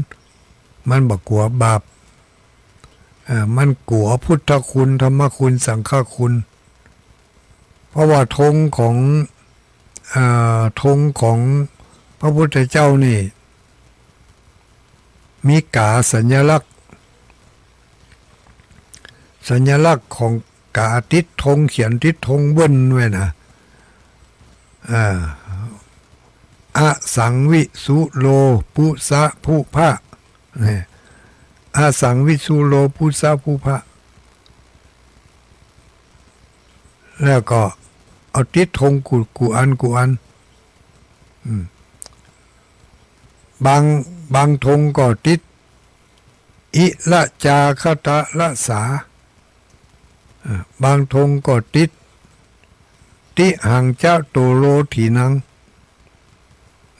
มันบ่กั๋วบาป เอ่อ มันกั๋วพุทธคุณ ธรรมคุณ สังฆคุณ เพราะว่าธงของ เอ่อ ธงของพระพุทธเจ้านี่ มีก๋าสัญลักษณ์ สัญลักษณ์ของก๋าติดธง เขียนติดธงเวิ้นไว้นะ อ่า อสังวิสุโลปุสะภุพะ เนี่ย อสังวิสุโลปุสะภุพะ แล้วก็เอาติดธงกู้ กู้อัน กู้อัน อืม บาง บางธงก็ติด อิระจาคะตะระสา อ่า บางธงก็ติด ติหังจะโตโลถีนัง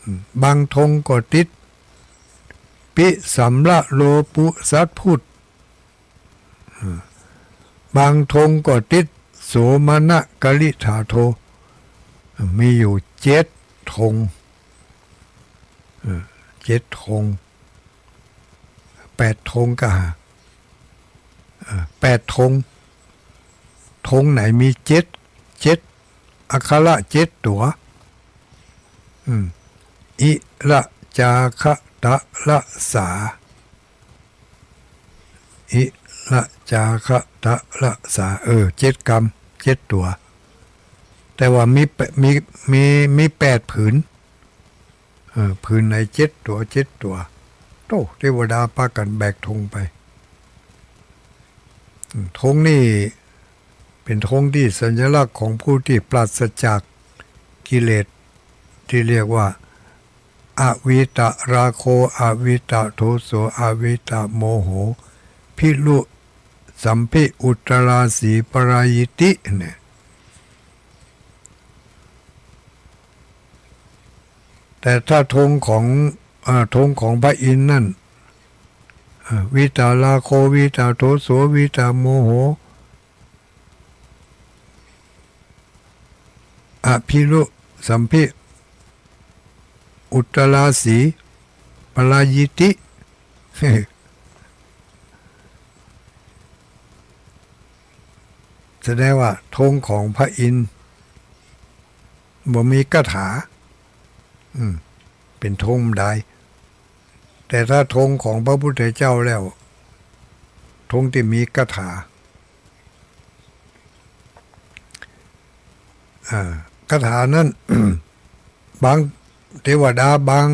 อืม บางธงก็ติด ปิสัมระโลปุสัตพุทธ อ่า บางธงก็ติด โสมนะกลิถาโท อ่า มีอยู่เจ็ดธง อ่า เจ็ดธง แปดธงก็หา เอ่อ แปดธง ธงไหนมีเจ็ด เจ็ด อักขระเจ็ดตั๋ว อืม อิระจาคะตะระสา อิระจาคะตะระสา เออ เจ็ดกำ เจ็ดตั๋ว แต่ว่ามีแป- มี มี มีแปดผืน เออ ผืนไหนเจ็ดตั๋ว เจ็ดตั๋ว โต้ เตวดาปากั๋นแบกธงไป อืม ธงนี่เป๋นธงตี้สัญลักษณ์ของผู้ตี้ปราศจากกิเลส ตี้เรียกว่า อวิตราโค อวิตโทโส อวิตโมโห ภิรุสัมภิอุตราสีปรายิติ เนี่ย แต่ถ้าธงของ เอ่อ ธงของพระอินทร์นั่น เอ่อ วีตราโค วีตโทโส วีตโมโห อภิรุสัมภิ อุตราสี ปรายิติ แสดงว่าธงของพระอินทร์บ่มีคาถา อืม เป๋นธงได้ แต่ถ้าธงของพระพุทธเจ้าแล้ว ธงตี้มีคาถา อ่า คาถานั้น บางเตวดาบาง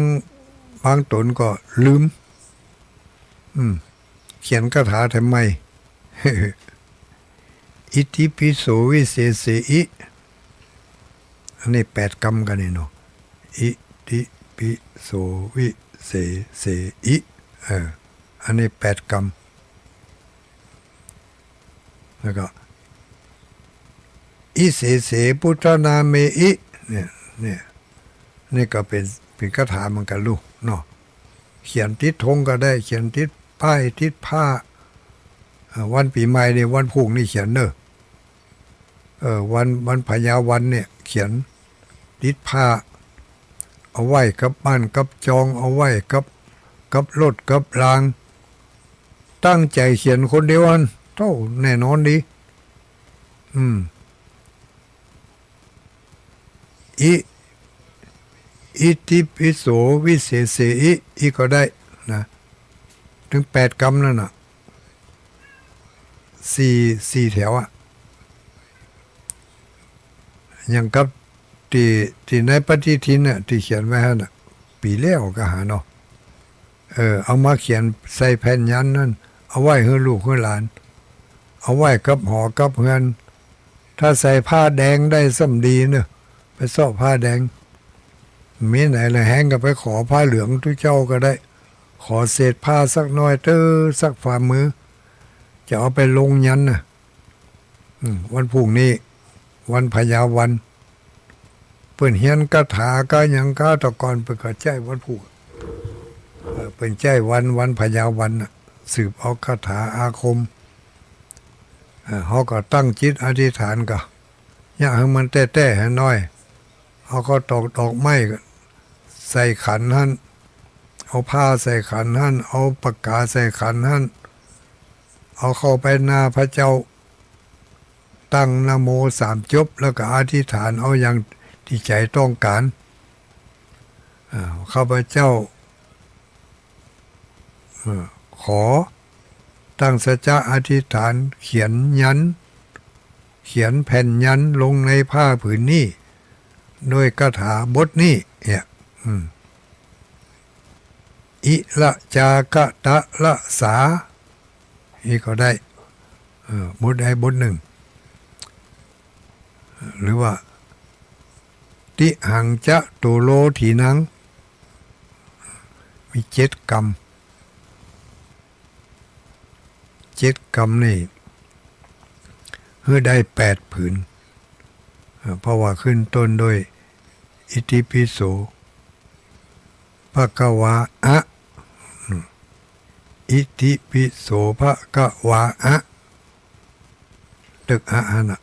บางต๋นก็ลืม อืม เขียนคาถาทำไม อิติปิโสวิเศษเสอิ อันนี้แปดกำกั๋นนี่เนาะ อิติปิโสวิเศษเสอิ เออ อันนี้แปดกำ แล้วก็ อิเสเสพุทธนาเมอิ เนี่ย เนี่ย นี่ก็เป๋น เป๋นคาถาเหมือนกั๋นลูกเนาะ เขียนติดธงก็ได้ เขียนติดป้าย ติดผ้า เอ่อ วันปี๋ใหม่นี่ วันพูกนี่เขียนเน่อ เออ วัน วันพญาวันเนี่ย เขียนติดผ้า เอาไว้กับบ้านกับจอง เอาไว้กับ กับรถกับราง ตั้งใจ๋เขียนคนเดียวอัน โธ่ แน่นอนดี อืม อิ อิติปิโสวิเศษเสอิ อิก็ได้นะ เถิงแปดกำนั่นน่ะ สี่ สี่แถวอะ อย่างกับตี้ ตี้ในปฏิทินน่ะ ตี้เขียนไว้หั้นน่ะ ปี๋แล้วก็หาเนาะ เออ เอามาเขียนใส่แผ่นยันนั่น เอาไว้หื้อลูกหื้อหลาน เอาไว้กับหอกับเฮือน ถ้าใส่ผ้าแดงได้ซ้ำดีเนอะ ไปเซาะผ้าแดง มีไหนละแฮงก็ไปขอผ้าเหลืองตุ๊เจ้าก็ได้ ขอเศษผ้าสักหน้อยเต๊อะ สักฝ่ามือ จะเอาไปลงยันน่ะ อืม วันพูกนี้ วันพญาวัน เปิ้นเฮียนคาถาก้าหยังก้า แต่ก่อนเปิ้นก็ใจ๊วันพูก เอ่อ เปิ้นใจ๊วัน วันพญาวันน่ะ สืบเอาคาถาอาคม เอ่อ เฮาก็ตั้งจิตอธิษฐานก่อ อย่าหื้อมันแต๊ๆ หื้อหน้อย เอาเข้าตอกดอกไม้ใส่ขันหั้น เอาผ้าใส่ขันหั้น เอาปากกาใส่ขันหั้น เอาเข้าไปหน้าพระเจ้า ตั้งนะโมสามจบ แล้วก็อธิษฐานเอาอย่างตี้ใจ๋ต้องก๋าน อ่า ข้าพเจ้า เอ่อ ขอตั้งสัจจะอธิษฐานเขียนยัน เขียนแผ่นยันลงในผ้าผืนนี้ ด้วยคาถาบทนี้ เนี่ย อืม อิระจากะตะระสา นี่ก็ได้ เอ่อ บทใดบทนึ่ง หรือว่า ติหังจะโตโลถีนัง มีเจ็ดกำ เจ็ดกำนี่ หื้อได้แปดผืน เอ่อ เพราะว่าขึ้นต้นด้วย อิติปิโส ภะคะวา อะ อืม อิติปิโส ภะคะวา อะ ตึกอะหั้นน่ะ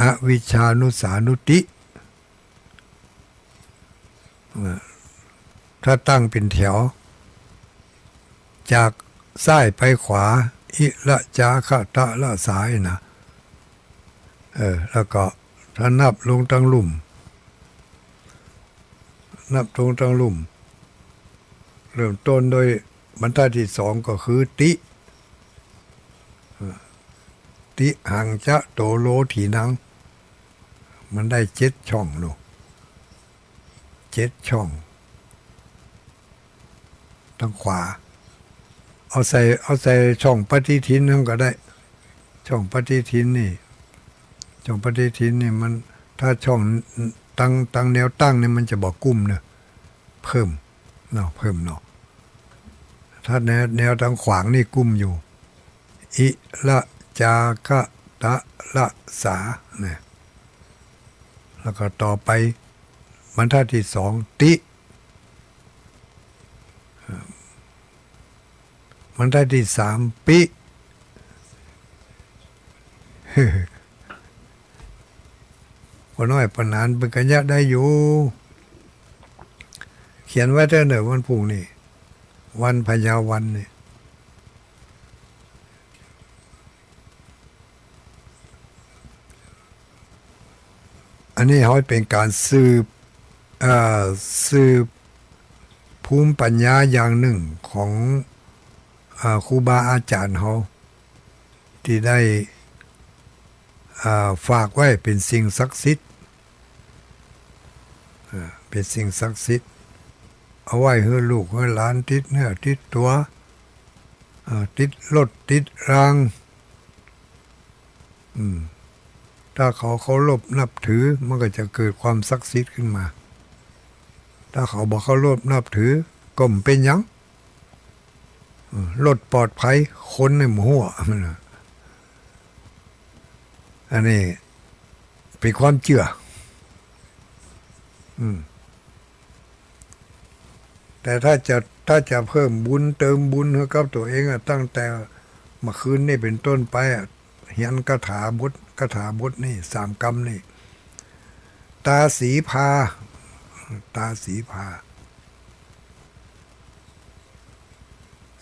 อวิชชานุสานุติ เอ่อ ถ้าตั้งเป๋นแถว จากซ้ายไปขวา อิระจากะตะระสา นี่นะ เออ แล้วก็ถ้านับลงตังลุ่ม นับลงตังลุ่ม เริ่มต้นโดยบรรทัดตี้สองก็คือติ เอ่อ ติหังจะโตโลถีนัง มันได้เจ็ดช่องลูก เจ็ดช่อง ตังขวา เอาใส่ เอาใส่ช่องปฏิทินหั้นก็ได้ ช่องปฏิทินนี่ ช่องปฏิทินนี่มัน ถ้าช่องตัง ตังแนวตั้งนี่มันจะบ่กุ้มเนอะ เพิ่มเนาะ เพิ่มเนาะ ถ้าแนว แนวตังขวางนี่กุ้มอยู่ อิระจากะตะระสา เนี่ย แล้วก็ต่อไป บรรทัดตี้สอง ติ บรรทัดตี้สาม ปิ ป้อน้อยป้อหนานเปิ้นก็เยียะได้อยู่ เขียนไว้เต๊อะเน่อวันพรุ่งนี้ วันพญาวันนี่ อันนี้เฮาเป๋นก๋านสืบ เอ่อ สืบภูมิปัญญาอย่างนึ่งของ เอ่อ ครูบาอาจ๋ารย์เฮา ตี้ได้ เอ่อ ฝากไว้เป๋นสิ่งศักดิ์สิทธิ์ เอ่อ เป๋นสิ่งศักดิ์สิทธิ์ เอาไว้หื้อลูกหื้อหลานติดเนื้อติดตั๋ว เอ่อ ติดรถติดราง อืม ถ้าเขาเคารพนับถือ มันก็จะเกิดความศักดิ์สิทธิ์ขึ้นมา ถ้าเขาบ่เคารพนับถือ ก็บ่เป๋นหยัง อืม รถปลอดภัย คนนี่บ่ฮู้ อันนี้เป๋นความเจื้อ อืม แต่ถ้าจะ ถ้าจะเพิ่มบุญ เติมบุญหื้อกับตั๋วเองอะ ตั้งแต่เมื่อคืนนี้เป๋นต้นไปอะ เฮียนคาถาบท คาถาบทนี้ สามกำนี้ ตาสีพา ตาสีพา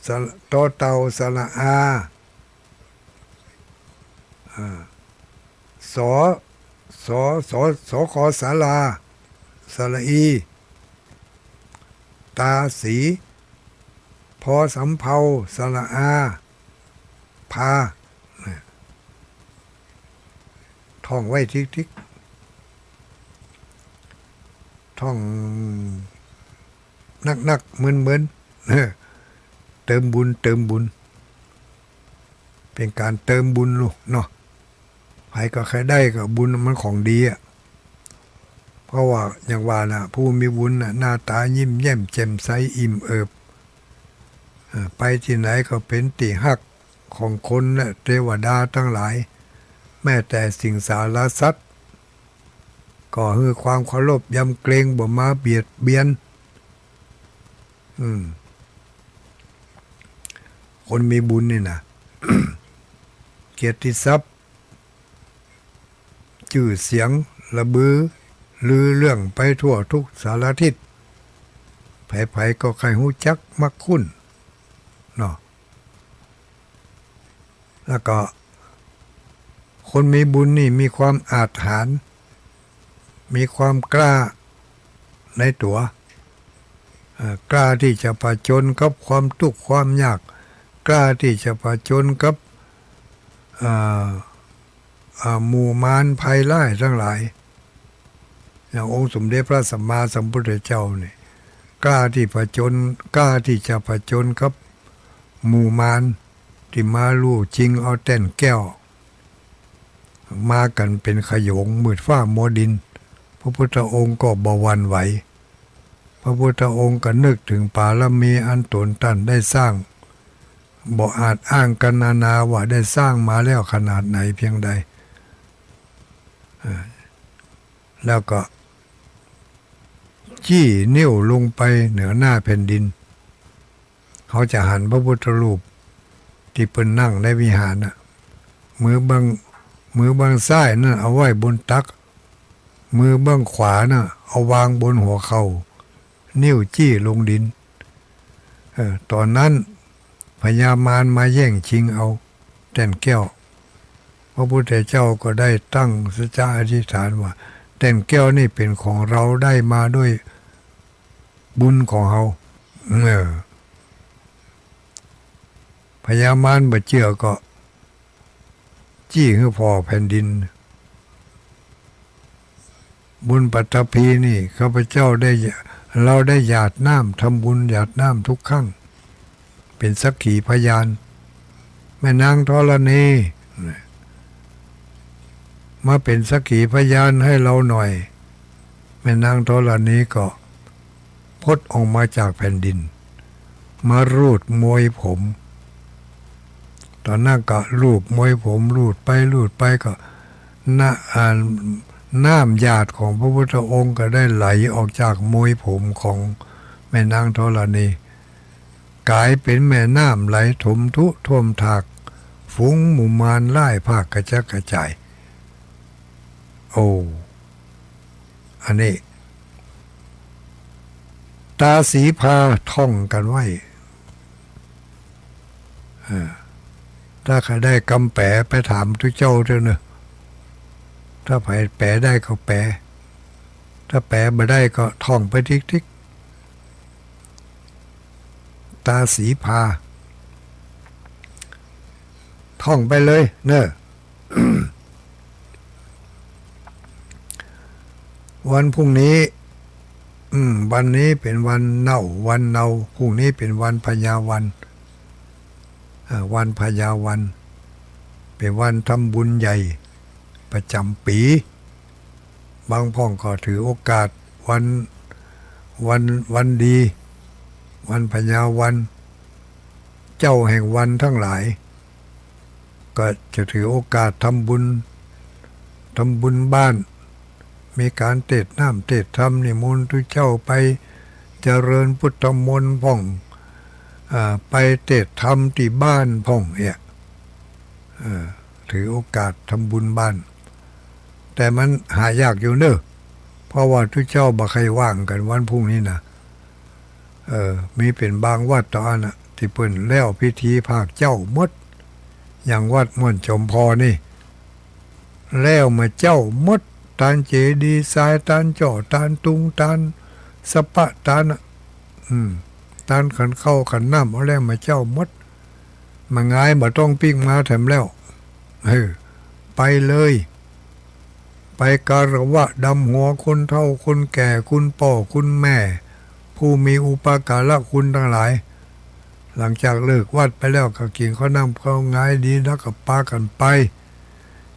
สระ ตอเต่า สระอา อ่า สอ สอ สอ สอ คอ สารา สระอี ตาสี พอสำเภา สระอา พา เนี่ย ท่องไว้ติ๊กๆ ท่องนักๆ เมินๆ เออ เติมบุญ เติมบุญ เป๋นก๋านเติมบุญลูกเนาะ ใผก็ใค่ได้ก็บุญมันของดีอะ เพราะว่าอย่างว่าน่ะ ผู้มีบุญน่ะ หน้าต๋ายิ้มแย้มแจ่มใส อิ่มเอิบ เอ่อ ไปตี้ไหนก็เป๋นตี้ฮักของคนและเตวดาตังหลาย แม้แต่สิงสารสัตว์ ก็หื้อความเคารพยำเกรง บ่มาเบียดเบียน อืม คนมีบุญนี่น่ะ เกียรติศัพท์ จื้อเสียงระบือลือเลื่องไปทั่วทุกสารทิศ ใผๆ ก็ใค่ฮู้จักมักคุ้น เนาะ แล้วก็คนมีบุญนี่มีความอาจหาญ มีความกล้าในตั๋ว เอ่อ กล้าตี้จะผจญกับความตุ๊กข์ความยาก กล้าตี้จะผจญกับ เอ่อ เอ่อ หมู่มารภัยร้ายตังหลาย อย่างองค์สมเด็จพระสัมมาสัมพุทธเจ้านี่ กล้าตี้ผจญ กล้าตี้จะผจญกับหมู่มารตี้มาลู่จิงเอาแต้นแก้ว มากั๋นเป๋นขโยงมืดฟ้ามัวดิน พระพุทธองค์ก็บ่หวั่นไหว พระพุทธองค์ก็นึกเถิงปารมีอันต๋นต้านได้สร้าง บ่อาจอ้างกั๋นนานาว่าได้สร้างมาแล้วขนาดไหนเพียงใด เอ่อ แล้วก็จี้นิ้วลงไปเหนือหน้าแผ่นดิน เฮาจะหันพระพุทธรูปตี้เปิ้นนั่งในวิหารน่ะ มือเบื้อง มือเบื้องซ้ายนั่นเอาไว้บนตัก มือเบื้องขวาน่ะเอาวางบนหัวเข่า นิ้วจี้ลงดิน เอ่อ ต๋อนนั้นพญามารมาแย่งชิงเอาแต้นแก้ว พระพุทธเจ้าก็ได้ตั้งสัจจะอธิษฐานว่า แต้นแก้วนี่เป๋นของเฮา ได้มาด้วยบุญของเฮา เออ พญามารบ่เจื้อก็ จี้หื้อผ่อแผ่นดิน บนปฐพีนี่ข้าพเจ้าได้ เฮาได้หยาดน้ำ ทำบุญหยาดน้ำทุกครั้ง เป๋นสักขีพยาน แม่นางธรณี มาเป๋นสักขีพยานหื้อเฮาหน่อย แม่นางธรณีก็พดออกมาจากแผ่นดิน มาลูบมวยผม ต๋อนนั้นก็ลูบมวยผม ลูบไปลูบไปก็ นะ อ่า น้ำหยาดของพระพุทธองค์ก็ได้ไหลออกจากมวยผมของแม่นางธรณี ก๋ายเป๋นแม่น้ำไหลถมธุท่วมถาก ฝูงหมู่มารล่ายพรากกระจัดกระจาย โอ้ อันนี้ ต๋าสีผาท่องกั๋นไว้ อ่า ถ้าใผได้กำแป๋ไปถามตุ๊เจ้าเต๊อะเนาะ ถ้าใผแป๋ได้ก็แป๋ ถ้าแป๋บ่ได้ก็ท่องไปติ๊กๆ ต๋าสีผา ท่องไปเลยเนาะ วันพรุ่งนี้ อืม วันนี้เป๋นวันเน่า วันเนา พรุ่งนี้เป๋นวันพญาวัน อ่า วันพญาวัน เป๋นวันทำบุญใหญ่ประจ๋ำปี๋ บางพ่องก็ถือโอกาสวัน วัน วันดี วันพญาวัน เจ้าแห่งวันตังหลาย ก็จะถือโอกาสทำบุญ ทำบุญบ้าน มีก๋านเตสน์น้ำเตสน์ธรรม นิมนต์ตุ๊เจ้าไปเจริญพุทธมนต์พ่อง อ่า ไปเตสน์ธรรมตี้บ้านพ่องเนี่ย เออ ถือโอกาสทำบุญบ้าน แต่มันหายากอยู่เนาะ เพราะว่าตุ๊เจ้าบ่ใค่ว่างกั๋นวันพรุ่งนี้นะ เออ มีเป๋นบางวัดเต้าอั้นน่ะ ตี้เปิ้นแล้วพิธีภาคเจ๊าหมด อย่างวัดม่วนจอมพอนี่ แล้วมาเจ๊าหมด ตานเจดีย์ทราย ตานจ้อ ตานตุง ตานสะปะ ตานน่ะ อืม ตานขันข้าวขันน้ำ เอาแล้วมาเจ๊าหมด มาหงายบ่ต้องปิ๊กมาแถมแล้ว เออ ไปเลย ไปคารวะดำหัวคนเฒ่าคนแก่ คุณป้อคุณแม่ ผู้มีอุปการะคุณตังหลาย หลังจากเลิกวัดไปแล้วก็กิ๋นข้าวน้ำข้าวหงายดี แล้วก็ปากั๋นไป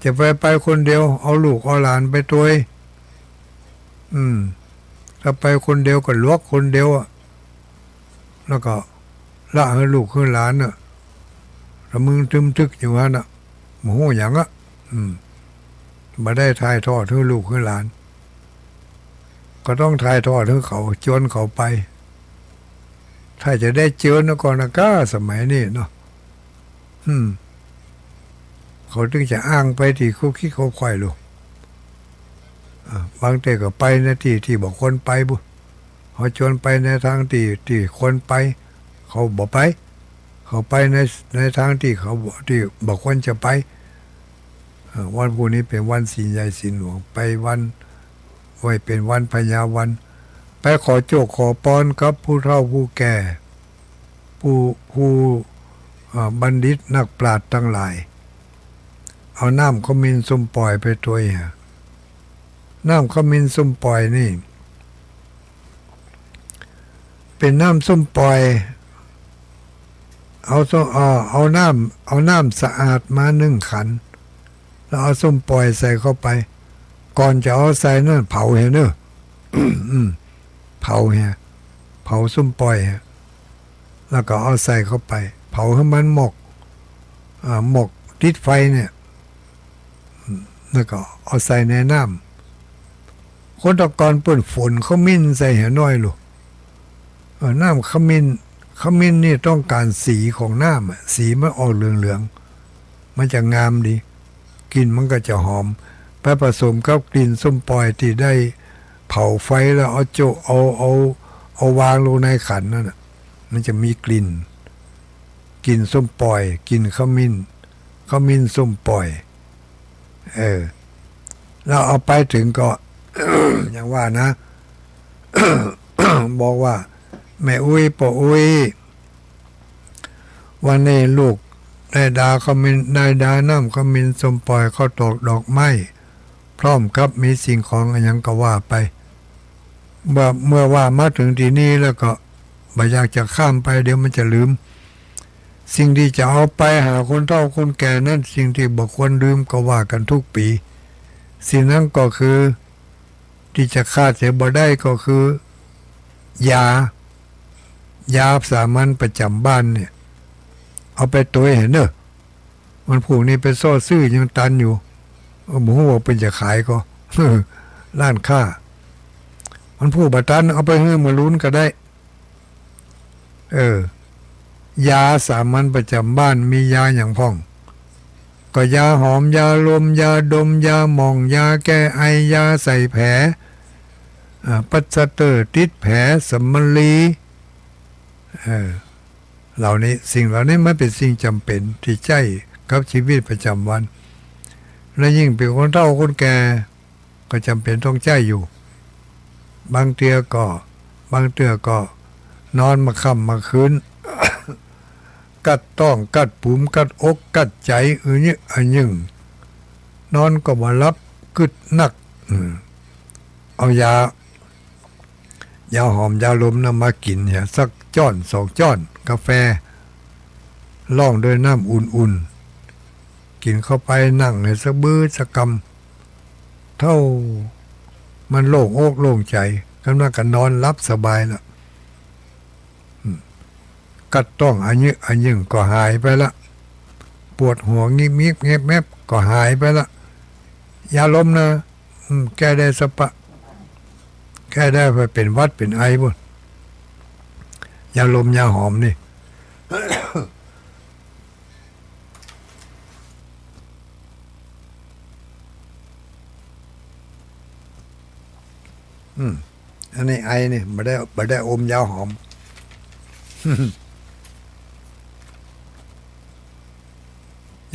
จะไป ไปคนเดียว เอาลูกเอาหลานไปตวย อืม ถ้าไปคนเดียวก็หลวกคนเดียวอะ แล้วก็ละหื้อลูกหื้อหลานน่ะ ตะมึงตึมตึกอยู่หั้นน่ะ บ่ฮู้หยังอะ อืม บ่ได้ถ่ายทอดหื้อลูกหื้อหลาน ก็ต้องถ่ายทอดหื้อเขา จวนเขาไป ถ้าจะได้เจิญนะก่อนนะก้า สมัยนี้เนาะ อืม เขาตึงจะอ้างไปตี้เขาคิดเขาใค่ลูก อ่า บางเตื้อก็ไปในตี้ตี้บ่ควรไปบุ เขาจวนไปในตางตี้ตี้ควรไป เขาบ่ไป เขาไปใน ในตางตี้เขาบ่ ตี้บ่ควรจะไป เอ่อ วันพรุ่งนี้เป๋นวันศีลใหญ่ศีลหลวง ไปวัน ไว้เป๋นวันพญาวัน ไปขอโจคขอปอนกับผู้เฒ่าผู้แก่ ผู้ ผู้ เอ่อ บัณฑิตนักปราชญ์ตังหลาย เอาน้ำขมิ้นส้มป่อยไปตวยฮะ น้ำขมิ้นส้มป่อยนี่ เป๋นน้ำส้มป่อย เอาส้ม เอ่อ เอาน้ำ เอาน้ำสะอาดมานึ่งขัน แล้วเอาส้มป่อยใส่เข้าไป ก่อนจะเอาใส่นั้นเผาเหียเนาะ อืม เผาเหีย เผาส้มป่อยเหีย แล้วก็เอาใส่เข้าไป เผาหื้อมันหมก อ่า หมกติดไฟเนี่ย อืม แล้วก็เอาใส่ในน้ำ คนแต่ก่อนเปิ้นฝนขมิ้นใส่เหียน้อยลูก เออ น้ำขมิ้น ขมิ้นนี่ต้องก๋านสีของน้ำอะ สีมันออกเหลืองๆ มันจะงามดี กลิ่นมันก็จะหอม ไปผสมกับกลิ่นส้มป่อยตี้ได้เผาไฟแล้วเอาโจะ เอา เอา เอาวางลงในขันนั่นน่ะ มันจะมีกลิ่น กลิ่นส้มป่อย กลิ่นขมิ้น ขมิ้นส้มป่อย เออ แล้วเอาไปเถิงก็ อย่างว่านะ บอกว่า แม่อุ๊ย ป้ออุ๊ย วันนี้ลูกได้ดาขมิ้น ได้ดาน้ำขมิ้นส้มป่อย ข้าวตอกดอกไม้ พร้อมกับมีสิ่งของอะหยังก็ว่าไป เมื่อ เมื่อว่ามาเถิงตี้นี่แล้วก็บ่อยากจะข้ามไป เดี๋ยวมันจะลืม สิ่งตี้จะเอาไปหาคนเฒ่าคนแก่นั้น สิ่งตี้บ่ควรลืมก็ว่ากั๋นทุกปี๋ สิ่งนั้นก็คือ ตี้จะขาดเสียบ่ได้ก็คือ ยา ยาสามัญประจ๋ำบ้านเนี่ย เอาไปตวยเหียเนาะ วันพรุ่งนี้ไปเซาะซื้อยังตันอยู่ เออ บ่ฮู้ว่าเปิ้นจะขายก่อ ร้านค้า มันผู้บ่ตัน เอาไปหื้อหมอหลุนก็ได้ เออ ยาสามัญประจำบ้านมียาหยังพ่อง ก็ยาหอม ยาลม ยาดม ยาหม่อง ยาแก้ไอ ยาใส่แผล อ่า ปลัสเตอร์ติดแผล สำลี เออ เหล่านี้ สิ่งเหล่านี้มันเป๋นสิ่งจ๋ำเป๋นตี้ใจ๊กับชีวิตประจ๋ำวัน และยิ่งเป๋นคนเฒ่าคนแก่ ก็จ๋ำเป๋นต้องใจ๊อยู่ บางเตื้อก็ บางเตื้อก็นอนมาค่ำมาคืน กัดต๊อง กัดปุ๋ม กัดอก กัดใจ๋ อือยึอะยึง นอนก็บ่หลับ กึ๊ดนัก อืม เอายา ยาหอม ยาลมน่ะมากิ๋นเหีย สักจ้อนสองจ้อน กาแฟ ล่องด้วยน้ำอุ่นๆ กิ๋นเข้าไป นั่งหื้อสักบื้อสักกำ เต้า มันโล่งอกโล่งใจ๋ กำลังก็นอนหลับสบายละ อืม กัดต๊องอะยึอะยึงก็หายไปละ ปวดหัวงิบงิบแงบแงบก็หายไปละ ยาลมนะ อืม แก้ได้สะปะ แก้ได้ไปเป๋นหวัดเป๋นไอปุ้น ยาลมยาหอมนี่ อืม อันนี้ไอนี่ บ่ได้ บ่ได้อมยาหอม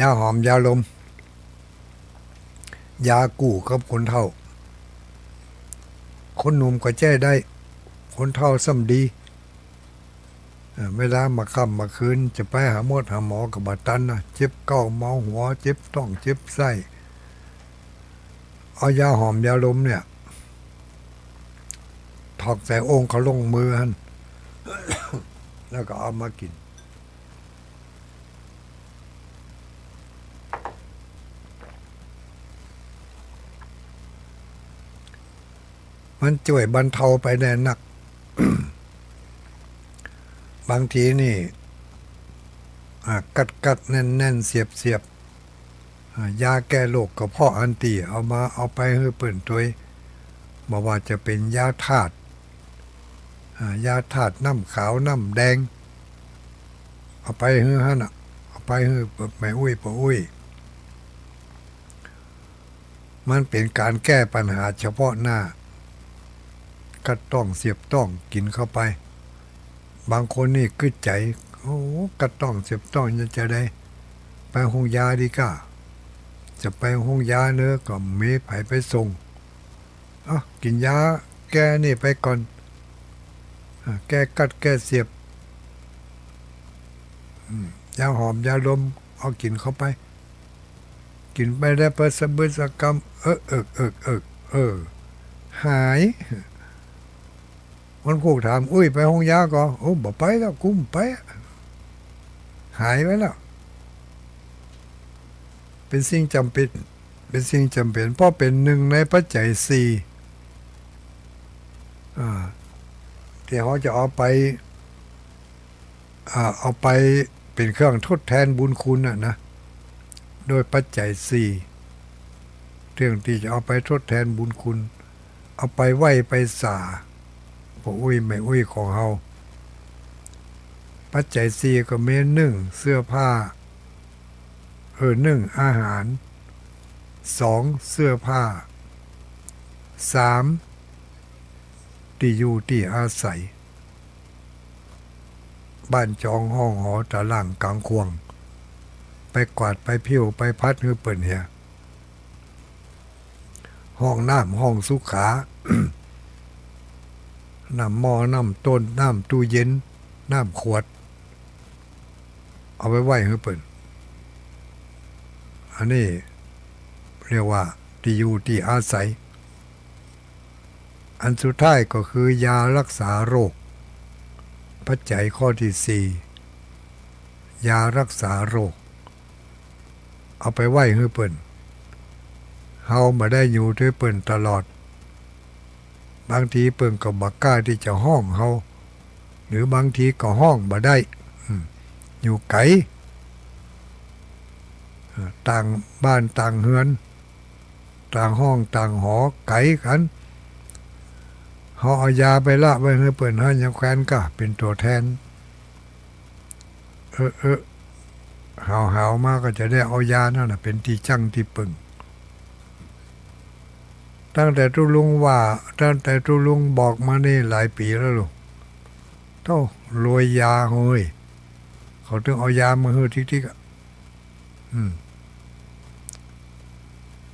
ยาหอม ยาลม ยากู้กับคนเฒ่า คนหนุ่มก็ใจ๊ได้ คนเฒ่าซ้ำดี เออ เวลามาค่ำมาคืน จะไปหาหมอ หาหมอก็บ่ตันนะ เจ็บเก๊าเมาหัว เจ็บต๊อง เจ็บไส้ เอายาหอมยาลมเนี่ย ถอกใส่โอ่งเขาลงมือหั้น แล้วก็เอามากิ๋น มันจ้วยบรรเทาไปได้นัก บางทีนี่ อ่า กัดๆ แน่นๆ เสียบๆ อ่า ยาแก้โรคกระเพาะหั้นตี้ เอามา เอาไปหื้อเปิ้นตวย บ่ว่าจะเป๋นยาธาตุ อ่า ยาธาตุน้ำขาวน้ำแดง เอาไปหื้อหั้นน่ะ เอาไปหื้อแม่อุ๊ยป้ออุ๊ย มันเป๋นก๋านแก้ปัญหาเฉพาะหน้า กัดต๊องเสียบต๊องกิ๋นเข้าไป บางคนนี่กึ๊ดใจ๋ โอ้ กัดต๊องเสียบต๊องยังจะได้ ไปโฮงยาดีก้า จะไปโฮงยาเนาะ ก็บ่มีใผไปส่ง เอ้า กิ๋นยาแก้นี่ไปก่อน อ่า แก้กัดแก้เสียบ อืม ยาหอมยาลม เอากิ๋นเข้าไป กิ๋นไปได้เปิ้นสะบึดสะกำ เออ เอิก เอิก เอิก เออ หาย มันผู้ถาม อุ๊ย ไปโฮงยาก่อ โอ้ บ่ไปแล้ว กูบ่ไปอะ หายไปแล้ว เป๋นสิ่งจ๋ำเป๋น เป๋นสิ่งจ๋ำเป๋น เพราะเป๋นหนึ่งในปัจจัยสี่ อ่า ตี้เฮาจะเอาไป อ่า เอาไปเป๋นเครื่องทดแทนบุญคุณน่ะนะ โดยปัจจัยสี่ เรื่องตี้จะเอาไปทดแทนบุญคุณ เอาไปไหว้ไปสา ป้ออุ๊ยแม่อุ๊ยของเฮา ปัจจัยสี่ก็มี หนึ่ง เสื้อผ้า เออ หนึ่ง อาหาร สอง เสื้อผ้า สาม ตี้อยู่ตี้อาศัย บ้านจองห้องหอตารางก๋างข่วาง ไปกวาดไปผิวไปผัดหื้อเปิ้นเหีย ห้องน้ำห้องสุขา น้ำหม้อน้ำต้นน้ำตู้เย็น น้ำขวด เอาไปไหว้หื้อเปิ้น อันนี้เรียกว่าตี้อยู่ตี้อาศัย อันสุดท้ายก็คือยารักษาโรค ปัจจัยข้อตี้สี่ ยารักษาโรค เอาไปไหว้หื้อเปิ้น เฮาบ่ได้อยู่ตวยเปิ้นตลอด บางทีเปิ้นก็บ่กล้าตี้จะฮ้องเฮา หรือบางทีก็ฮ้องบ่ได้ อืม อยู่ไก๋ เอ่อ ต่างบ้านต่างเฮือน ต่างห้องต่างหอไก๋กั๋น เฮาเอายาไปละไว้หื้อเปิ้น เฮายังแควนก้าเป๋นตั๋วแทน เออ เออ หาวๆ มาก็จะได้เอายานั่นน่ะเป๋นตี้จั้งตี้เปิ้ง ตั้งแต่ตุ๊ลุงว่า ตั้งแต่ตุ๊ลุงบอกมานี่หลายปี๋แล้วลูก โธ่ รวยยาเฮ้ย เขาตึงเอายามาหื้อติ๊กๆ อะ อืม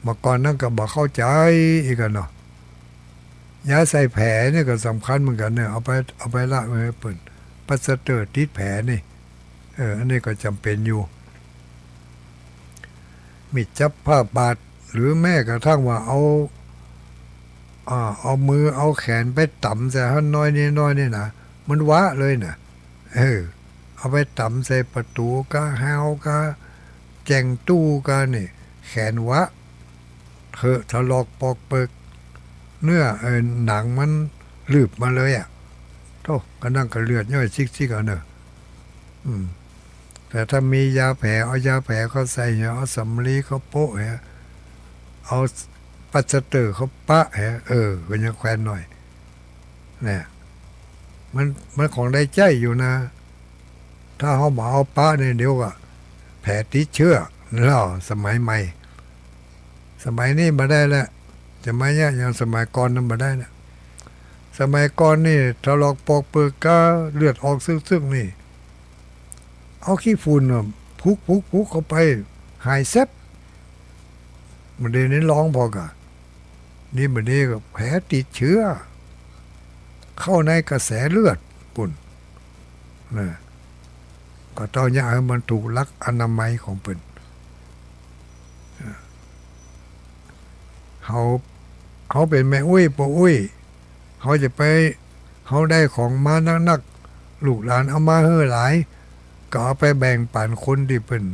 เมื่อก่อนนั้นก็บ่เข้าใจ๋อีกอะเนาะ ยาใส่แผลนี่ก็สำคัญเหมือนกั๋นเนี่ย เอาไป เอาไปละไว้หื้อเปิ้น ปลัสเตอร์ติดแผลนี่ เออ อันนี้ก็จ๋ำเป๋นอยู่ มีดจับผ้าบาด หรือแม้กระทั่งว่าเอา อ่า เอามือเอาแขนไปต๋ำใส่หั้นน้อยนี่น้อยนี่นะ มันวะเลยน่ะ เออ เอาไปต๋ำใส่ประตู๋ก้า ฮาวก้า แจ่งตู้ก้านี่ แขนวะ เถอะถลอกปอกเปิก เนื้อ เออ หนังมันลืบมาเลยอะ โธ่ ก็นั่นก็เลือดย้อยซิกๆ อะเนอะ อืม แต่ถ้ามียาแผล เอายาแผลเขาใส่ เอาสำลีเขาโปะ เอาปลัสเตอร์เขาปะ เออ ก็ยังแควนหน่อย เนี่ย มัน มันของได้ใจ๊อยู่นะ ถ้าเฮาบ่เอาปะเนี่ย เดี๋ยวก็แผลติดเชื้อ แล้วสมัยใหม่ สมัยนี้บ่ได้แล้ว จะมาเนี่ย อย่างสมัยก่อนนั้นบ่ได้แล้ว สมัยก่อนนี่ ถลอกปอกเปิกก้า เลือดออกซึ่งๆ นี่ เอาขี้ฝุ่นน่ะ ผุกๆๆ เข้าไป หายแซ็บ บ่าเดี่ยวนี้ลองผ่อก่า นี่บ่าเดี่ยวก็แผลติดเชื้อ เข้าในกระแสเลือดปุ้น นะ ก็ต้องเยียะหื้อมันถูกหลักอนามัยของเปิ้น เฮา เฮาเป๋นแม่อุ๊ยป้ออุ๊ย เฮาจะไป เฮาได้ของมานักๆ ลูกหลานเอามาหื้อหลาย ก็เอาไปแบ่งปั๋นคนตี้เปิ้น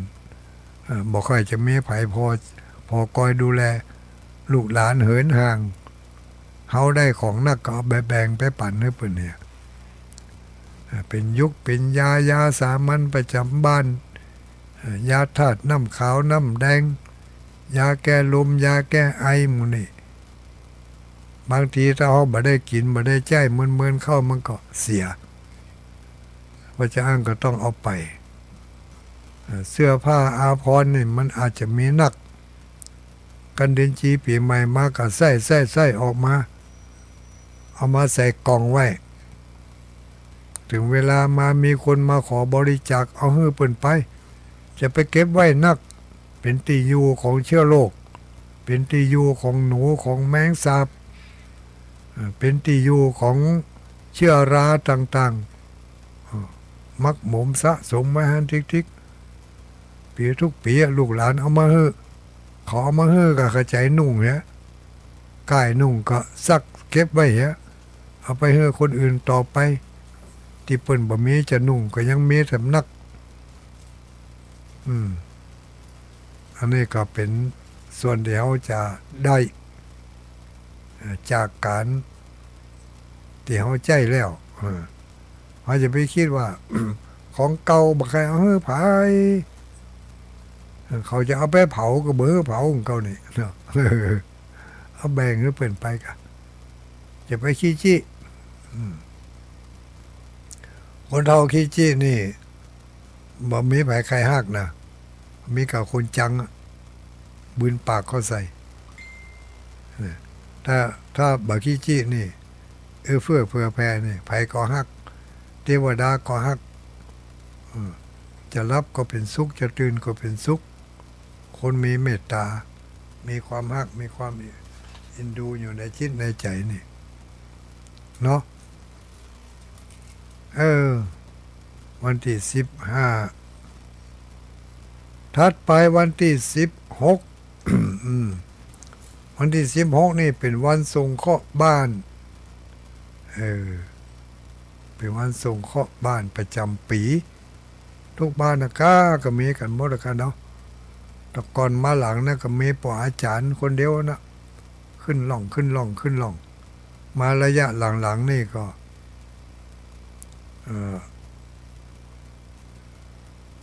เอ่อ บ่ค่อยจะมีใผพอ พอคอยดูแล ลูกหลานเหินห่าง เฮาได้ของนักก็เอาไปแบ่งไปปั๋นหื้อเปิ้นเนี่ย เอ่อ เป๋นยุกเป๋นยา ยาสามัญประจ๋ำบ้าน เอ่อ ยาธาตุน้ำขาวน้ำแดง ยาแก้ลม ยาแก้ไอหมู่นี่ บางทีถ้าเฮาบ่ได้กิ๋น บ่ได้ใจ๊ เมินๆ เข้ามันก็เสีย เพราะฉะนั้นก็ต้องเอาไป เอ่อ เสื้อผ้าอาภรณ์นี่มันอาจจะมีนัก กั๋นเดือนจีปี๋ใหม่มาก็ใส่ ใส่ ใส่ออกมา เอามาใส่กล่องไว้ เถิงเวลามามีคนมาขอบริจาค เอาหื้อเปิ้นไป จะไปเก็บไว้นัก เป๋นตี้อยู่ของเชื้อโรค เป๋นตี้อยู่ของหนูของแมงสาบ เอ่อ เป๋นตี้อยู่ของเชื้อราต่างๆ เอ่อ หมักหมมสะสมไว้หั้นติ๊กๆ ปี๋ทุกปี๋อะ ลูกหลานเอามาหื้อ เขาเอามาหื้อก็เข้าใจ๋นุ่งเหีย ก้ายนุ่งก็ซักเก็บไว้เหีย เอาไปหื้อคนอื่นต่อไป ตี้เปิ้นบ่มีจะนุ่งก็ยังมีสำนัก อืม อันนี้ก็เป๋นส่วนตี้เฮาจะได้ เอ่อ จากก๋านตี้เฮาใจ๊แล้ว เออ เฮาจะไปกึ๊ดว่า ของเก่าบ่ใค่เอาหื้อใผ เขาจะเอาไปเผาก็บ่หื้อเผาของเก่านี่เนาะ เอาแบ่งหื้อเปิ้นไปก่า จะไปขี้จี้ อืม คนเฒ่าขี้จี้นี่ บ่มีใผใค่ฮักนะ มีก้าคนจังอะ บืนปากเข้าใส่ เนี่ย ถ้า ถ้าบ่ขี้จี้นี่ เอื้อเฟื้อเผื่อแผ่นี่ ใผก็ฮัก เตวดาก็ฮัก เออ จะหลับก็เป๋นสุข จะตื่นก็เป๋นสุข คนมีเมตต๋า มีความฮัก มีความเอ็นดูอยู่ในจิตในใจ๋นี่ เนาะ เออ วันตี้สิบห้า ถัดไปวันตี้สิบหก อืม วันตี้สิบหกนี่เป๋นวันสงเคราะห์บ้าน เออ เป๋นวันสงเคราะห์บ้านประจ๋ำปี๋ ทุกบ้านนะก้า ก็มีกั๋นหมดอะก้าเนาะ แต่ก่อนมาหลังนะก็มีป้ออาจ๋ารย์คนเดียวนะ ขึ้นล่อง ขึ้นล่อง ขึ้นล่อง มาระยะหลังๆ นี่ก็ เอ่อ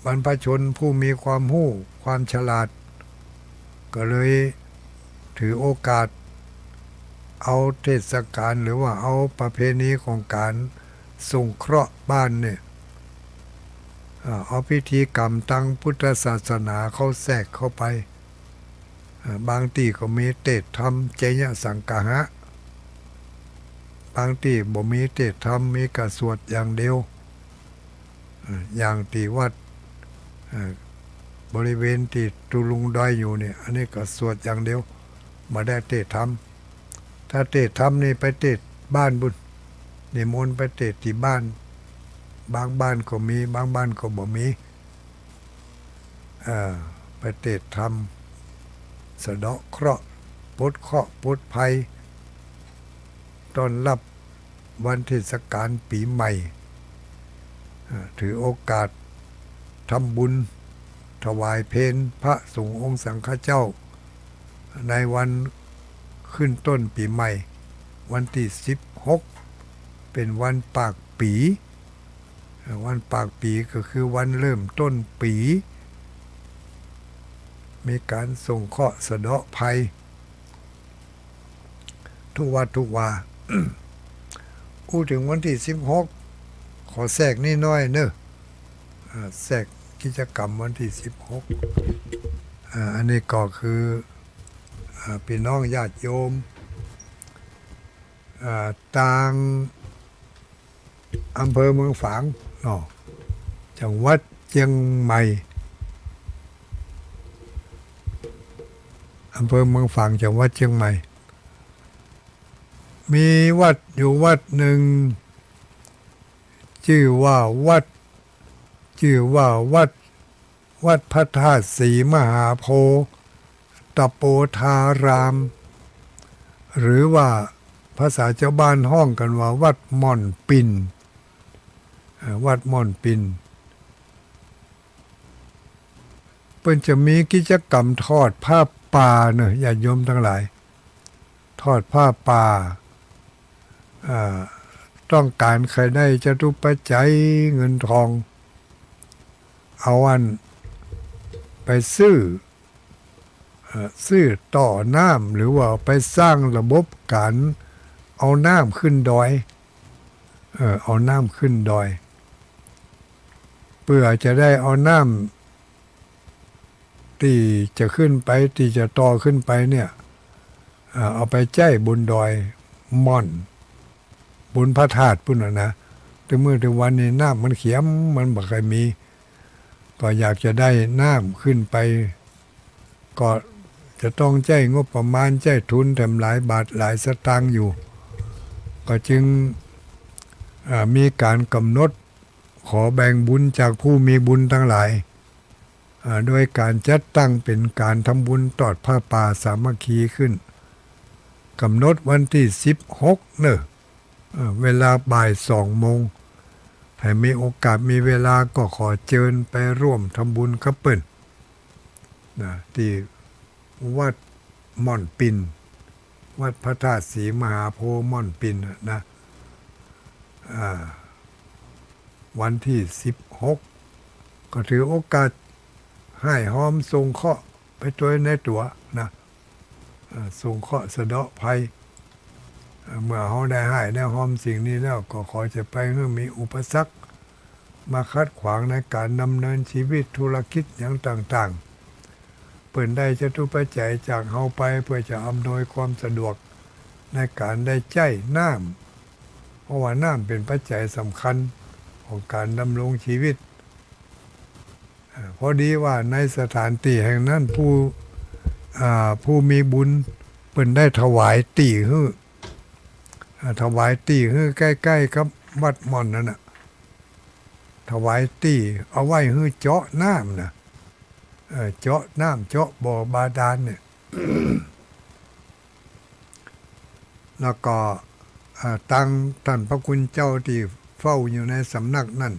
บรรพชนผู้มีความฮู้ ความฉลาด ก็เลย ถือโอกาสเอาเทศกาล หรือว่าเอาประเพณีของก๋านสงเคราะห์บ้านเนี่ย อ่า เอาพิธีกรรมตางพุทธศาสนาเข้าแทรกเข้าไป อ่า บางตี้ก็มีเตศน์ธรรม เจยสังกาหะ บางตี้บ่มีเตศน์ธรรม มีก้าสวดอย่างเดียว อ่า อย่างตี้วัด อ่า บริเวณตี้ตุ๊ลุงดอยอยู่เนี่ย อันนี้ก้าสวดอย่างเดียว บ่ได้เตศน์ธรรม ถ้าเตศน์ธรรมนี่ไปเตศน์บ้านปู๊น นิมนต์ไปเตศน์ตี้บ้าน บางบ้านก็มี บางบ้านก็บ่มี อ่า ไปเตศน์ธรรม สะเดาะเคราะห์ ปลดเคราะห์ ปลดภัย ต้อนรับวันเทศกาลปี๋ใหม่ อ่า ถือโอกาสทำบุญถวายเพลพระสงฆ์องค์สังฆเจ้า ในวันขึ้นต้นปี๋ใหม่ วันตี้สิบหก เป๋นวันปากปี๋ อ่า วันปากปี๋ก็คือวันเริ่มต้นปี๋ มีก๋านสงเคราะห์สะเดาะภัย ทุกวัดทุกวา อู้เถิงวันตี้สิบหก ขอแทรกนิดหน้อยเน่อ อ่า แทรกกิจกรรมวันตี้สิบหก อ่า อันนี้ก็คือ อ่า ปี้น้องญาติโยม อ่า ตาง อำเภอเมืองฝางเนาะ จังหวัดเจียงใหม่ อำเภอเมืองฝาง จังหวัดเจียงใหม่ มีวัดอยู่วัดนึ่ง จื้อว่าวัด จื้อว่าวัด วัดพระธาตุศรีมหาโพธิ์ ตะโปธาราม หรือว่าภาษาจาวบ้านฮ้องกั๋นว่าวัดม่อนปิ่น เอ่อ วัดม่อนปิ่น เปิ้นจะมีกิจกรรมทอดผ้าป่าเน่อ ญาติโยมตังหลาย ทอดผ้าป่า อ่า ต้องก๋านใค่ได้จตุปัจจัยเงินทอง เอาอั้นไปซื้อ เอ่อ ซื้อต่อน้ำ หรือว่าไปสร้างระบบก๋านเอาน้ำขึ้นดอย เอ่อ เอาน้ำขึ้นดอย เปื้อจะได้เอาน้ำ ตี้จะขึ้นไป ตี้จะต่อขึ้นไปเนี่ย เอ่อ เอาไปใจ๊บนดอยม่อน บนพระธาตุปู๊นน่ะนะ แต่เมื่อทุกวันนี้น้ำมันเขียม มันบ่ใค่มี ก็อยากจะได้น้ำขึ้นไป ก็จะต้องใจ๊งบประมาณ ใจ๊ทุนแถมหลายบาทหลายสตางค์อยู่ ก็จึง เอ่อ มีก๋านกำหนด ขอแบ่งบุญจากผู้มีบุญตังหลาย อ่า โดยก๋านจัดตั้งเป๋นก๋านทำบุญตอดผ้าป่าสามัคคีขึ้น กำหนดวันตี้สิบหกเน่อ อ่า เวลาบ่ายสองโมง ใผมีโอกาสมีเวลาก็ขอเจิญไปร่วมทำบุญกับเปิ้น นะ ตี้ วัดม่อนปิ่น วัดพระธาตุศรีมหาโพธิ์ม่อนปิ่นน่ะนะ อ่า วันตี้สิบหก ก็ถือโอกาสฮ้ายฮอมสงเคราะห์ไปตวยในตั๋วนะ อ่า สงเคราะห์สะเดาะภัย อ่า เมื่อเฮาได้ฮ้ายได้ฮอมสิ่งนี้แล้ว ก็ขอจะไปหื้อมีอุปสรรค มาขัดขวางในก๋านดำเนินชีวิตธุรกิจหยังต่างๆ เปิ้นได้จตุปัจจัยจากเฮาไปเปื้อจะอำนวยความสะดวกในก๋านได้ใจ๊น้ำ เพราะว่าน้ำเป๋นปัจจัยสำคัญของก๋านดำรงชีวิต อ่า พอดีว่าในสถานตี้แห่งนั้นผู้ อ่า ผู้มีบุญเปิ้นได้ถวายตี้หื้อ อ่า ถวายตี้หื้อใก้ๆ กับวัดม่อนนั่นน่ะ ถวายตี้เอาไว้หื้อเจาะน้ำนะ เอ่อ เจาะน้ำ เจาะบ่อบาดาลเนี่ย แล้วก็ เอ่อ ตางต้านพระคุณเจ้าตี้เฝ้าอยู่ในสำนักนั้น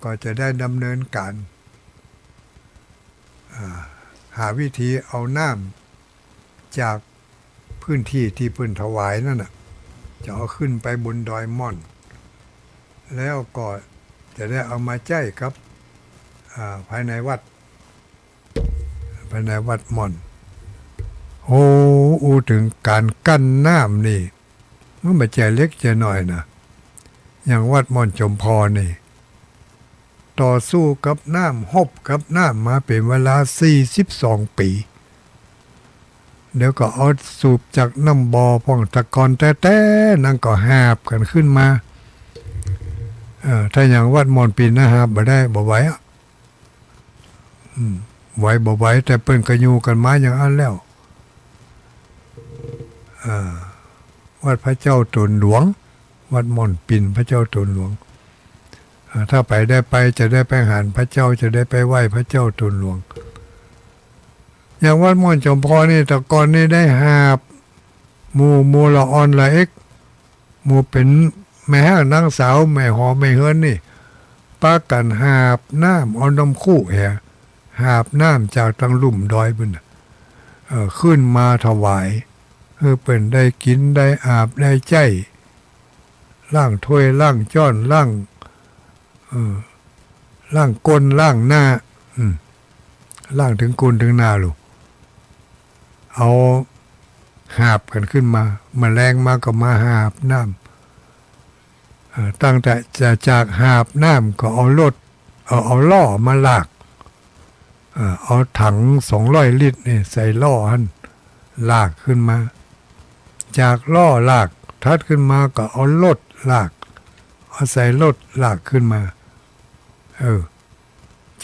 ก็จะได้ดำเนินก๋าน อ่า หาวิธีเอาน้ำจากพื้นตี้ตี้เปิ้นถวายนั่นน่ะ จะเอาขึ้นไปบนดอยม่อน แล้วก็จะได้เอามาใจ๊กับ อ่า ภายในวัด ภายในวัดม่อน โอ้ อู้เถิงก๋านกั้นน้ำนี่ มันบ่ใจ้เล็กใจ้น้อยนะ อย่างวัดม่อนจอมพรนี่ ต่อสู้กับน้ำ ฮบกับน้ำมาเป๋นเวลาสี่สิบสองปี๋ เดี๋ยวก็เอาสูบจากน้ำบ่อพ่อง ตะกอนแต๊ๆ นั้นก็หาบกั๋นขึ้นมา เออ ถ้าอย่างวัดม่อนปิ่นนะ หาบบ่ได้ บ่ไหวอะ อืม ไหวบ่ไหว แต่เปิ้นก็อยู่กั๋นมาอย่างอั้นแล้ว อ่า วัดพระเจ้าต๋นหลวง วัดม่อนปิ่นพระเจ้าต๋นหลวง อ่า ถ้าใผได้ไป จะได้ไปหันพระเจ้า จะได้ไปไหว้พระเจ้าต๋นหลวง อย่างวัดม่อนจอมพรนี่ ตะกอนนี่ได้หาบ หมู่ หมู่ละอ่อนละเอ็ก หมู่เป๋นแม่ฮ้างนางสาว แม่หอแม่เฮือนนี่ ปากั๋นหาบน้ำ เอาน้ำคุแห หาบน้ำจากตังลุ่มดอยปุ้นน่ะ เออ ขึ้นมาถวาย หื้อเปิ้นได้กิ๋นได้อาบได้ใจ๊ ล้างถ้วยล้างจ๊อน ล้าง เออ ล้างก้นล้างหน้า อืม ล้างเถิงก้นเถิงหน้าลูก เอาหาบกั๋นขึ้นมา แมลงมาก็มาหาบน้ำ เอ่อ ตั้งแต่จะ จากหาบน้ำก็เอารถ เอา เอาล้อมาลาก เอ่อ เอาถังสองร้อยลิตรนี่ใส่ล้อหั้น ลากขึ้นมา จากล้อลาก ถัดขึ้นมาก็เอารถลาก เอาใส่รถลากขึ้นมา เออ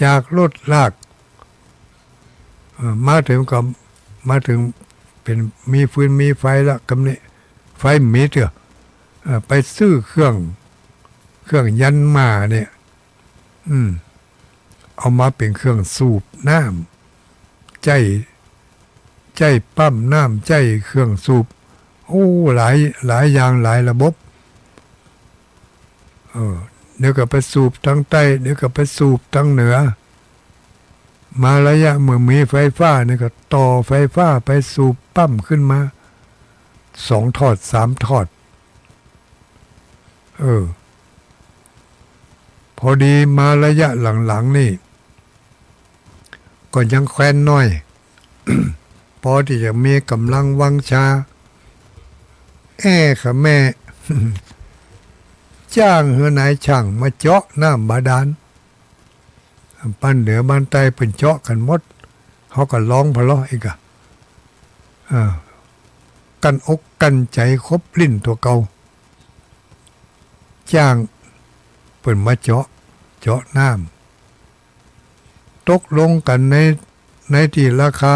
จากรถลาก เอ่อ มาเถิงก็ มาเถิงเป๋นมีฟืนมีไฟละ กำนี้ ไฟบ่มีเตื้อ เอ่อ ไปซื้อเครื่อง เครื่องยันหม้าเนี่ย อืม เอามาเป๋นเครื่องสูบน้ำ ใจ๊ ใจ๊ปั๊มน้ำ ใจ๊เครื่องสูบ โอ้ หลาย หลายอย่าง หลายระบบ เออ เดี๋ยวก็ไปสูบตังใต้ เดี๋ยวก็ไปสูบตังเหนือ มาระยะเมื่อมีไฟฟ้านี่ก็ต่อไฟฟ้าไปสูบปั๊มขึ้นมา สองทอด สามทอด เออ พอดีมาระยะหลังๆ นี่ ก็ยังแควนน้อย ปอตี้จะมีก๋ำลังวังชา แอ้ขะแม่ จ้างหื้อนายช่างมาเจาะน้ำบาดาล บ้านเหนือบ้านใต้เปิ้นเจาะกั๋นหมด เฮาก็ลองผ่อลออีกอะ เออ กั้นอกกั้นใจ๋ขบลิ้นตั๋วเก่า จ้างเปิ้นมาเจาะ เจาะน้ำ ตกลงกั๋นใน ในตี้ราคา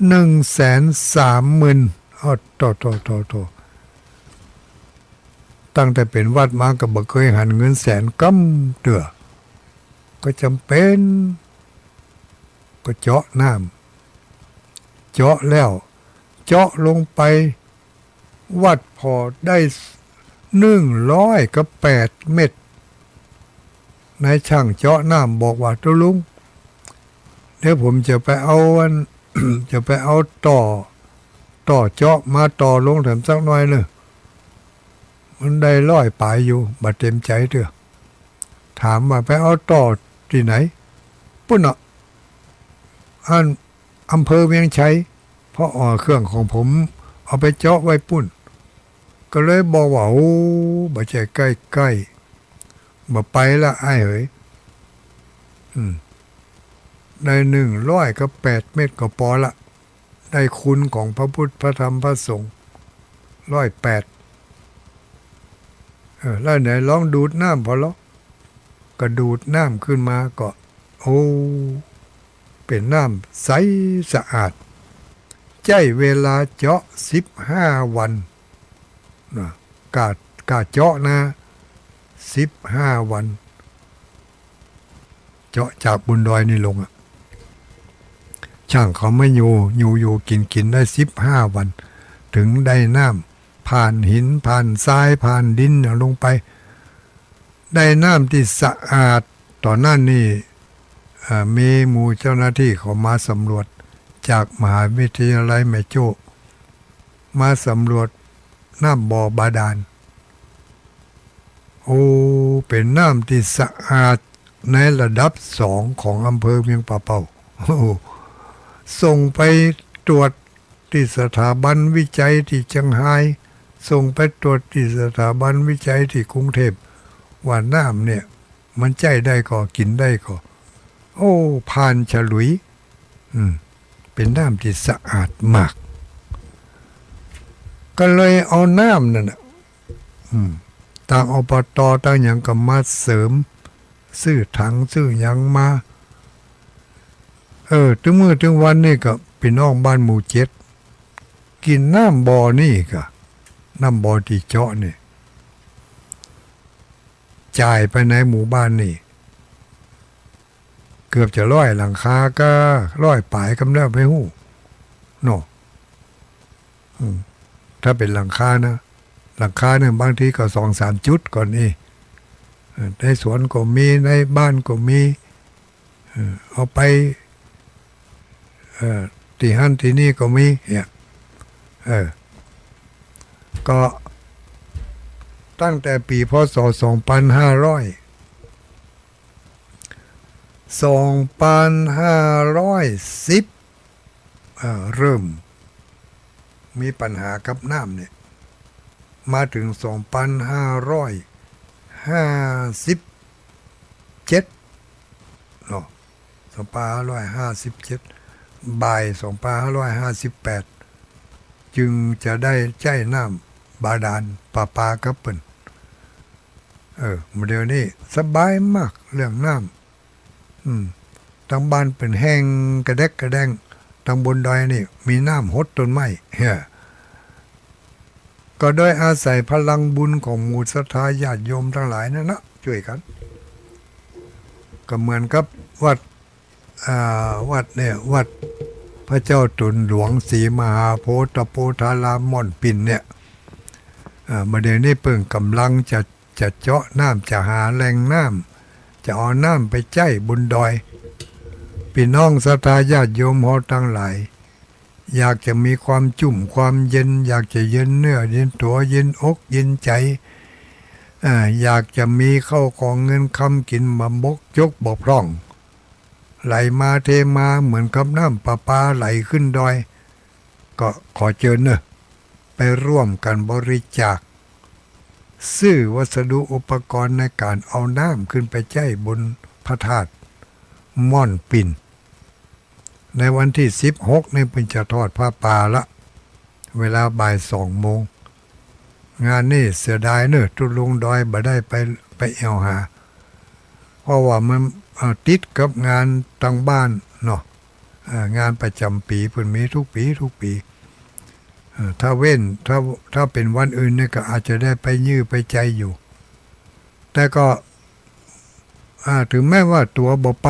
หนึ่งแสนสามหมื่น อ้อ โถ่ โถ่ โถ่ โถ่ ตั้งแต่เป๋นวัดมาก็บ่เกยหันเงินแสนกำเตื้อ ก็จ๋ำเป๋น ก็เจาะน้ำ เจาะแล้ว เจาะลงไป วัดผ่อได้หนึ่งร้อยกับแปดเมตร นายช่างเจาะน้ำบอกว่า "ตุ๊ลุง เดี๋ยวผมจะไปเอาอัน จะไปเอาต่อ ต่อเจาะมาต่อลงแถมสักหน่อยเน่อ มันได้ร้อยป๋ายอยู่ บ่เต็มใจ๋เตื้อ" ถามว่า "ไปเอาต่อตี้ไหน" "ปุ้นเนาะ อัน อำเภอเวียงชัย เพราะ เอ่อ เครื่องของผมเอาไปเจาะไว้ปุ้น" ก็เลยบอกว่า "โอ้ บ่ใจ้ใก้ๆ บ่ไปละอ้ายเหย อืม ได้หนึ่งร้อยกับแปดเมตรก็ปอละ ได้คุณของพระพุทธ พระธรรม พระสงฆ์ ร้อยแปด เออ แล้วไหนลองดูดน้ำผ่อลอ" ก็ดูดน้ำขึ้นมาก็ โอ้ เป๋นน้ำใสสะอาด ใจ๊เวลาเจาะสิบห้าวันนะ ก้า ก้าเจาะนะ สิบห้าวัน เจาะจากบนดอยนี่ลงอะ ช่างเขามาอยู่ อยู่ อยู่กิ๋น กิ๋นได้สิบห้าวัน เถิงได้น้ำ ผ่านหิน ผ่านทราย ผ่านดินอย่างลงไป ได้น้ำตี้สะอาด ต๋อนนั้นนี่ เอ่อ มีหมู่เจ้าหน้าตี้เขามาสำรวจ จากมหาวิทยาลัยแม่โจ้ มาสำรวจน้ำบ่อบาดาล โอ้ เป๋นน้ำตี้สะอาดในระดับสองของอำเภอเวียงป่าเป้า โอ้ ส่งไปตรวจ ตี้สถาบันวิจัยตี้เจียงฮาย ส่งไปตรวจตี้สถาบันวิจัยตี้กรุงเทพฯ ว่าน้ำเนี่ย มันใจ๊ได้ก่อ กิ๋นได้ก่อ โอ้ ผ่านฉลุย อืม เป๋นน้ำตี้สะอาดมาก ก็เลยเอาน้ำนั่นน่ะ อืม ตาง อบต. ตางหยังก็มาเสริม ซื้อถังซื้อหยังมา เออ ตึงมื้อตึงวันนี่ก็ปี้น้องบ้านหมู่เจ็ด กิ๋นน้ำบ่อนี่ก่ะ น้ำบ่อตี้เจาะนี่ จ่ายไปในหมู่บ้านนี่ เกือบจะร้อยหลังคาก่อ ร้อยป๋ายกำแล้วไปฮู้ เนาะ อืม ถ้าเป๋นหลังคานะ หลังคาเนี่ยบางทีก็สองสามจุดก่อนนี่ เออ ในสวนก็มี ในบ้านก็มี เออ เอาไป เออ ตี้หั้นตี้นี่ก็มี เนี่ย เออ ก็ตั้งแต่ปี๋ พ.ศ. สองปันห้าร้อย สองปันห้าร้อยสิบ เอ่อ เริ่มมีปัญหากับน้ำเนี่ย มาเถิง สองปันห้าร้อยห้าสิบเจ็ด เนาะ สองปันห้าร้อยห้าสิบเจ็ด บ่าย สองปันห้าร้อยห้าสิบแปด จึงจะได้ใจ๊น้ำบาดาลประปากับเปิ้น เออ เดี๋ยวนี้สบายมากเรื่องน้ำ อืม ตางบ้านเปิ้นแห้งกระแดกกระแดง ตางบนดอยนี่มีน้ำหดต้นไม้ เฮ้อ ก็โดยอาศัยพลังบุญของหมู่ศรัทธาญาติโยมตังหลายนั่นนะ จ้วยกั๋น ก็เหมือนกับวัด อ่า วัดเนี่ย วัดพระเจ้าต๋นหลวงศรีมหาโพธิ์ตโปธารามม่อนปิ่นเนี่ย อ่า บ่าเดี่ยวนี้เปิ้นก่ำลังจะ จะเจาะน้ำ จะหาแหล่งน้ำ จะเอาน้ำไปใจ๊บนดอย ปี้น้องศรัทธาญาติโยมเฮาตังหลาย อยากจะมีความจุ่มความเย็น อยากจะเย็นเนื้อเย็นตั๋ว เย็นอกเย็นใจ๋ อ่า อยากจะมีข้าวของเงินคำกิ๋นบ่บกจกบ่พร่อง ไหลมาเทมาเหมือนกับน้ำประปาไหลขึ้นดอย ก็ขอเจิญเนอะ ไปร่วมกั๋นบริจาค ซื้อวัสดุอุปกรณ์ในก๋านเอาน้ำขึ้นไปใจ๊บนพระธาตุม่อนปิ่น ในวันตี้สิบหกนี่เปิ้นจะทอดผ้าป่าละ เวลาบ่ายสองโมง งานนี่เสียดายเนอะ ตุ๊ลุงดอยบ่ได้ไป ไปแอ่วหา เพราะว่ามัน เอ่อ ติดกับงานตางบ้านเนาะ เอ่อ งานประจ๋ำปี๋ เปิ้นมีกู้ปี๋กู้ปี๋ เอ่อ ถ้าเว้น ถ้า ถ้าเป๋นวันอื่นเนี่ยก็อาจจะได้ไปยื้อไปใจ๋อยู่ แต่ก็ อ่า เถิงแม้ว่าตั๋วบ่ไป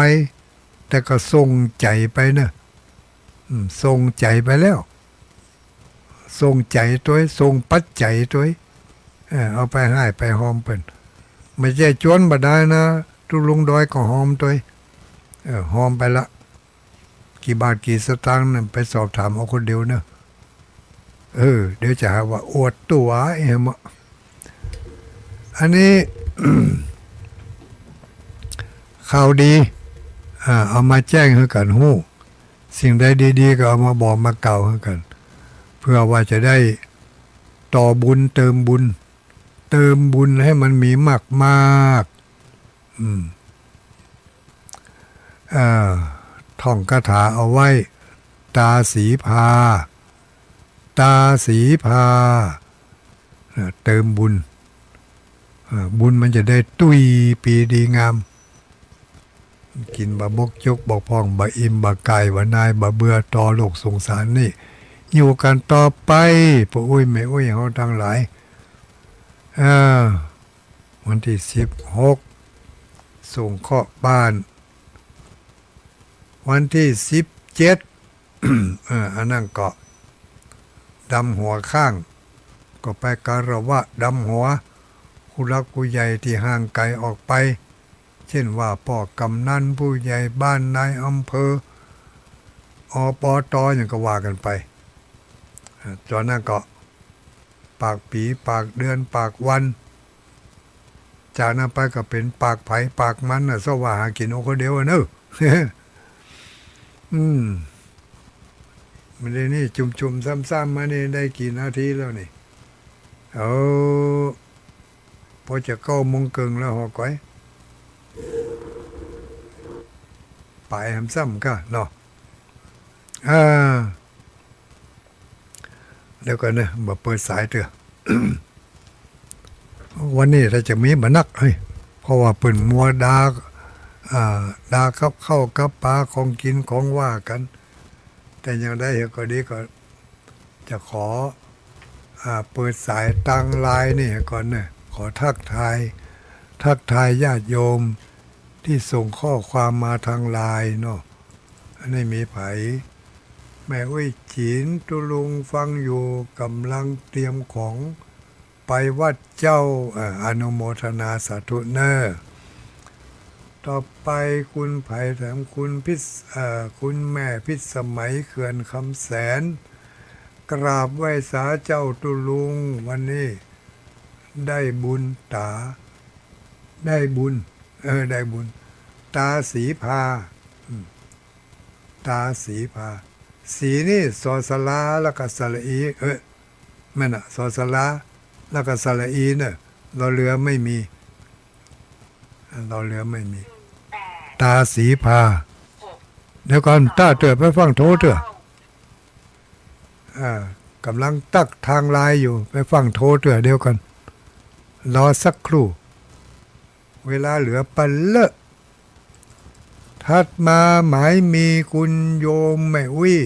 แต่ก็ส่งใจ๋ไปเนอะ อืม ส่งใจ๋ไปแล้ว ส่งใจ๋ตวย ส่งปัจจัยตวย เออ เอาไปฮ้ายไปฮอมเปิ้น บ่ใจ้จวนบ่ดายนะ ตุ๊ลุงดอยก็ฮอมตวย เออ ฮอมไปละ กี่บาทกี่สตางค์นั่นไปสอบถามเอาคนเดียวเนอะ เออ เดี๋ยวจะหาว่าอวดตั๋วไอ้เฮา อันนี้ ข่าวดี อ่า เอามาแจ้งหื้อกั๋นฮู้ สิ่งใดดีๆ ก็เอามาบอกมากล่าวหื้อกั๋น เพื่อว่าจะได้ต่อบุญเติมบุญ เติมบุญหื้อมันมีมากๆ อืม เอ่อ ท่องคาถาเอาไว้ ตาสีพา ตาสีพา เอ่อ เติมบุญ เอ่อ บุญมันจะได้ตุ้ยปี๋ดีงาม กิ๋นบ่บกจกบ่พร่อง บ่อิ่มบ่ก๋ายบ่นายบ่เบื่อต่อโลกสงสารนี่ อยู่กั๋นต่อไป ป้ออุ๊ยแม่อุ๊ยเฮาตังหลาย เอ่อ วันตี้สิบหก สงเคราะห์บ้าน วันตี้สิบเจ็ด เอ่อ อันนั้นก็ดำหัวข้าง ก็ไปคารวะดำหัว ผู้หลักผู้ใหญ่ตี้ห่างไก๋ออกไป เจ้นว่าป้อกำนัน ผู้ใหญ่บ้าน นายอำเภอ อปต หยังก็ว่ากั๋นไป เอ่อ ต๋อนนั้นก็ปากปี๋ ปากเดือน ปากวัน จากนั้นไปก็เป๋นปากใผปากมันน่ะ เซาะว่าหากิ๋นเอาคนเดียวอะเนอะ อืม มันได้นี่จุ่มๆ ซ้ำๆ มานี่ได้กี่นาทีแล้วนี่ เอา ปอจะเก้าโมงเกิ่งแล้วหอก๋อย ป๋ายหำซ้ำก้าเนาะ อ่า เดี๋ยวก่อนนะ บ่เปิดสายเตื้อ วันนี้ถ้าจะมีบ่นัก เฮ้ย เพราะว่าเปิ้นมัวด่า อ่า ด่ากับข้าวกับป๋าของกิ๋นของว่ากั๋น แต่อย่างใดก็ดีก็จะขอ อ่า เปิดสายตางไลน์นี่ก่อนนะ ขอทักทาย ทักทายญาติโยมตี้ส่งข้อความมาตางไลน์เนาะ อันนี้มีใผ แม่อุ๊ยจิ๋น ตุ๊ลุงฟังอยู่ ก่ำลังเตรียมของ ไปวัดเจ้า เอ่อ อนุโมทนาสาธุเน่อ ต่อไปคุณไผแถม คุณพิส- เอ่อ คุณแม่พิสมัย เขื่อนคำแสน กราบไหว้สาเจ้าตุ๊ลุง วันนี้ได้บุญต๋า ได้บุญ เออ ได้บุญ ต๋าสีภา อืม ต๋าสีภา สีนี่ สอสะลา แล้วก็สระอี เออ แม่นน่ะ สอสะลา แล้วก็สระอีเน่อ รอเรือไม่มี รอเรือไม่มี ต๋าสีภา เดี๋ยวก่อน ต๋าเตื้อ ไปฟังโทเตื้อ อ่า ก่ำลังตักตางไลน์อยู่ ไปฟังโทเตื้อ เดี๋ยวก่อน รอสักครู่ เวลาเหลือปะเละ ถัดมาหมายมีคุณโยมแม่อุ๊ย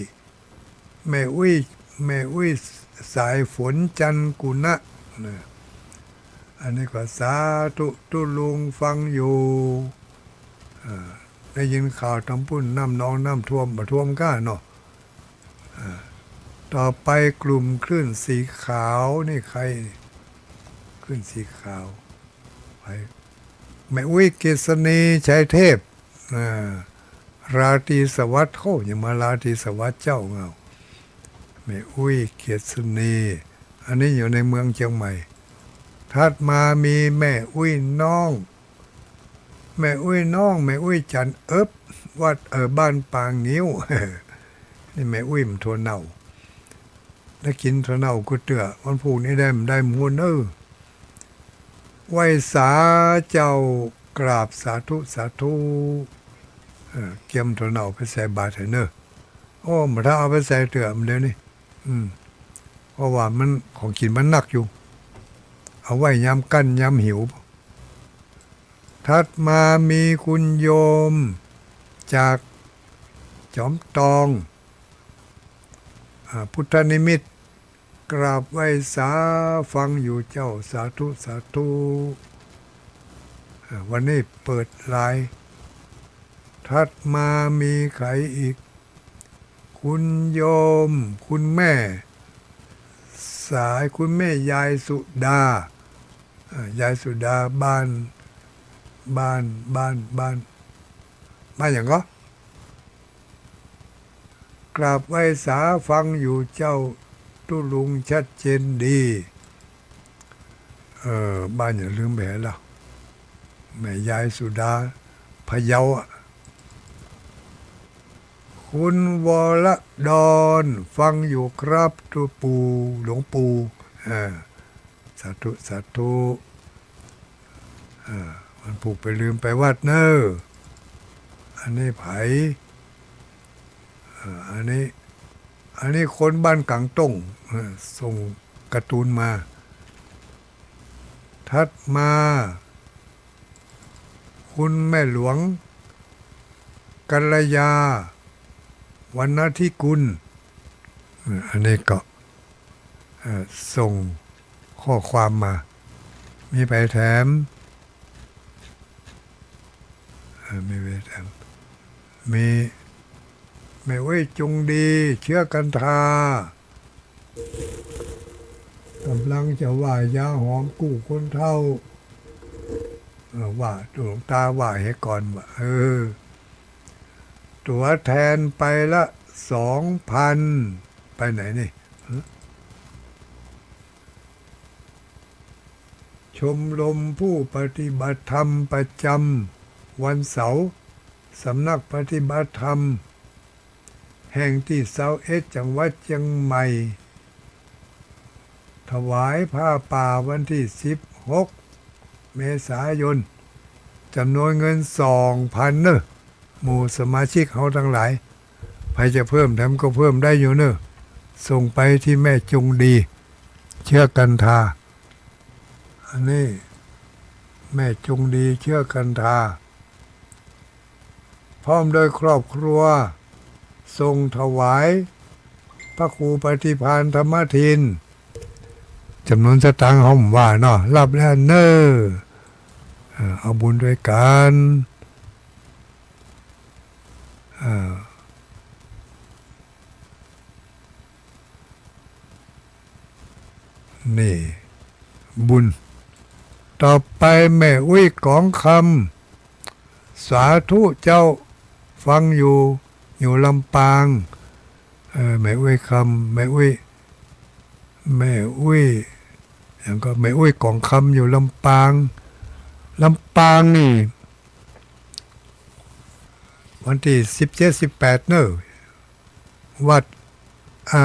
แม่อุ๊ย แม่อุ๊ยสายฝน จันกุณะ นะ อันนี้ก็สาธุ ตุ๊ลุงฟังอยู่ อ่า ได้ยินข่าวตางปุ้นน้ำนองน้ำท่วม บ่ท่วมก้าเนาะ อ่า ต่อไปกลุ่มคลื่นสีขาวนี่ใคร คลื่นสีขาว ใผ แม่อุ๊ยเกษณี ชัยเทพ อ่า ราตรีสวัสดิ์ โอ้ ยังมาราตรีสวัสดิ์เจ้าเงา แม่อุ๊ยเกษณี อันนี้อยู่ในเมืองเจียงใหม่ ถัดมามีแม่อุ๊ยน้อง แม่อุ๊ยน้อง แม่อุ๊ยจันเอิบ วัด เอ่อ บ้านป่างิ้ว นี่แม่อุ๊ยบ่าถั่วเน่า ได้กิ๋นถั่วเน่ากู้เตื้อ วันพูกนี้ได้ ได้หมู่เน่อ ไหว้สาเจ้า กราบสาธุ สาธุ เออ เกียมถั่วเน่าไปใส่บาตรหื้อเน่อ โอ้ บ่ทันเอาไปใส่เตื้อ เดี๋ยวนี้ อืม เพราะว่ามัน ของกิ๋นมันนักอยู่ เอาไว้ยามกั้นยามหิว ถัดมามีคุณโยมจากจอมตอง อ่า พุทธนิมิตร กราบไหว้สา ฟังอยู่เจ้า สาธุ สาธุ อ่า วันนี้เปิดไลน์ ถัดมามีใผอีก คุณโยม คุณแม่สาย คุณแม่ยายสุดา อ่า ยายสุดา บ้าน บ้าน บ้าน บ้าน บ้านหยังก็ กราบไหว้สา ฟังอยู่เจ้าตุ๊ลุง ชัดเจนดี เออ บ้านอย่าลืมไปแล้ว แม่ยายสุดา พะเยาอะ คุณวรดร ฟังอยู่ครับตุ๊ปู่ หลวงปู่ เออ สาธุ สาธุ เออ วันพูกไปลืมไปวัดเน่อ อันนี้ใผ เออ อันนี้ อันนี้คนบ้านก๋างต้ง เออ ส่งการ์ตูนมา ถัดมา คุณแม่หลวง กัลยา วรรณธิกุล เออ อันนี้ก็ เอ่อ ส่งข้อความมา มีใผแถม เอ่อ มีใผแถม มี แม่อุ๊ยจงดี เชื้อกันทา ก่ำลังจะไหว้ยาหอมกู้คนเฒ่า เออ ว่า หลวงต๋าว่าเหียก่อนว่า เออ ตั๋วแทนไปละสองพัน ไปไหนนี่ ฮะ ชมรมผู้ปฏิบัติธรรมประจำวันเสาร์ สำนักปฏิบัติธรรม แห่งตี้ซาวเอ็ด จังหวัดเจียงใหม่ ถวายผ้าป่าวันตี้สิบหก เมษายน จ๋ำนวนเงินสองพันเน่อ หมู่สมาชิกเฮาตังหลาย ใผจะเพิ่มแถมก็เพิ่มได้อยู่เน่อ ส่งไปตี้แม่จงดี เชื้อกันทา อันนี้แม่จงดี เชื้อกันทา พร้อมโดยครอบครัว ส่งถวายพระครูปฏิภาณธรรมทิน จ๋ำนวนสตางค์เฮาบ่ว่าเนาะ ฮับแล้วเน่อ เออ เอาบุญตวยกั๋น เออ นี่บุญ ต่อไปแม่อุ๊ยกองคำ สาธุเจ้า ฟังอยู่ อยู่ลำปาง เออ แม่อุ๊ยคำ แม่อุ๊ย แม่อุ๊ย หยังก็ แม่อุ๊ยกองคำ อยู่ลำปาง ลำปางนี่ วันตี้สิบเจ็ด สิบแปดเน่อ วัด อ่า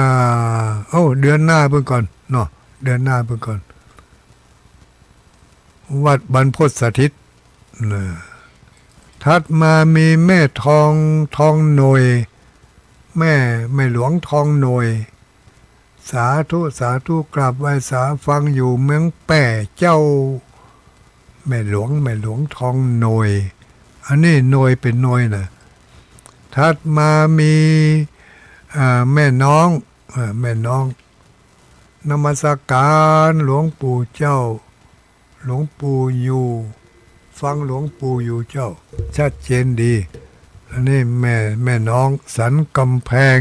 โอ้ เดือนหน้าเปิ้นก่อนเนาะ เดือนหน้าเปิ้นก่อน วัดบรรพตสถิต นะ ถัดมามีแม่ทอง ทองหน่วย แม่ แม่หลวงทองหน่วย สาธุ สาธุ กราบไหว้สา ฟังอยู่เมืองแป้เจ้า แม่หลวง แม่หลวงทองหน่วย อันนี้หน่วยเป๋นหน่วยนะ ถัดมามี อ่า แม่น้อง อ่า แม่น้อง นมัสการหลวงปู่เจ้า หลวงปู่อยู่ ฟังหลวงปู่อยู่เจ้า ชัดเจนดี อันนี้แม่ แม่น้องสันกำแพง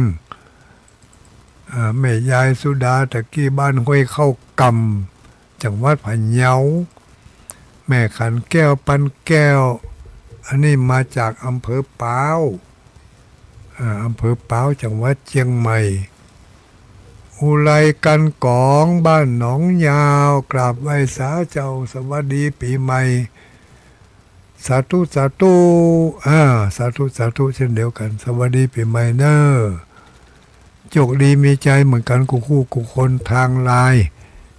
อ่า แม่ยายสุดา ตะกี้บ้านห้วยเข้ากำ จังหวัดพะเยา แม่ขันแก้ว ปันแก้ว อันนี้มาจากอำเภอปาว อ่า อำเภอปาว จังหวัดเจียงใหม่ อุไรกันกอง บ้านหนองยาว กราบไหว้สาเจ้า สวัสดีปี๋ใหม่ สาธุ สาธุ อ่า สาธุ สาธุ เช่นเดียวกั๋น สวัสดีปี๋ใหม่เน่อ โจคดีมีชัยเหมือนกั๋นกู้คู่กู้คน ตางไลน์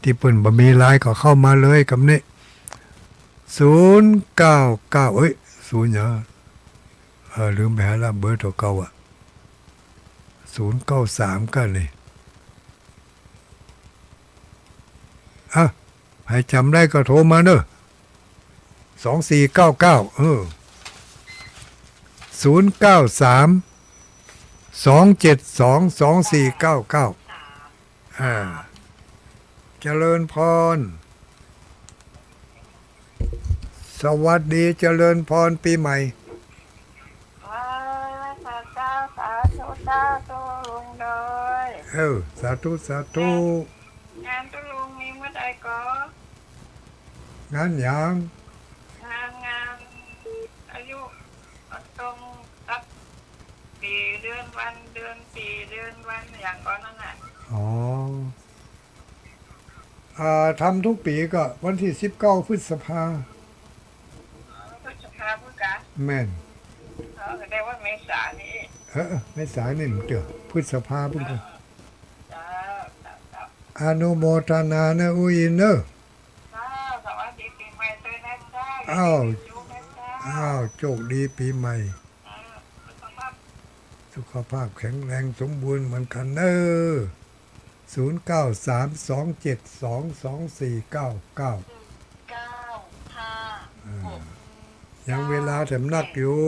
ตี้เปิ้นบ่มีไลน์ก็เข้ามาเลยกำนี้ ศูนย์เก้าเก้า เอ้ย ศูนย์หยัง เออ ลืมไปหาละ เบอร์ตั๋วเก่าอะ ศูนย์เก้าสาม กั๋นนี่ อ่ะ ใผจ๋ำได้ก็โทรมาเน่อ สองสี่เก้าเก้า เออ ศูนย์เก้าสาม สองเจ็ดสอง สองสี่เก้าเก้า อ่า เจริญพร สวัสดี เจริญพรปี๋ใหม่ อ่า สาธุเจ้า สาธุเจ้า ตุ๊ลุงดอย เออ สาธุ สาธุ งานตุ๊ลุงมีเมื่อใดก่อ งานหยัง งาน งานอายุ วันตรงกับปี๋ เดือนวัน เดือนปี๋ เดือนวัน หยังก่อนั่นน่ะ อ๋อ อ่า ทำทุกปี๋ก็วันตี้สิบเก้าพฤษภา พฤษภาพุ้นกา แม่น อ๋อ แสดงว่าเมษานี่ เออ เมษานี่มันเตื้อ พฤษภาพุ้นกา เจ้า เจ้า เจ้า อนุโมทนาเน่อ อุ๊ยเน่อ เจ้า สวัสดีปี๋ใหม่ตวยนะเจ้า อ้าว อย่าลืมนะเจ้า อ้าว โจคดีปี๋ใหม่ เออ สุขภาพ สุขภาพแข็งแรงสมบูรณ์เหมือนกั๋นเน่อ ศูนย์เก้าสาม สองเจ็ดสอง สองสี่เก้าเก้า เก้าห้า อ่า หก ยังเวลาแถมนักอยู่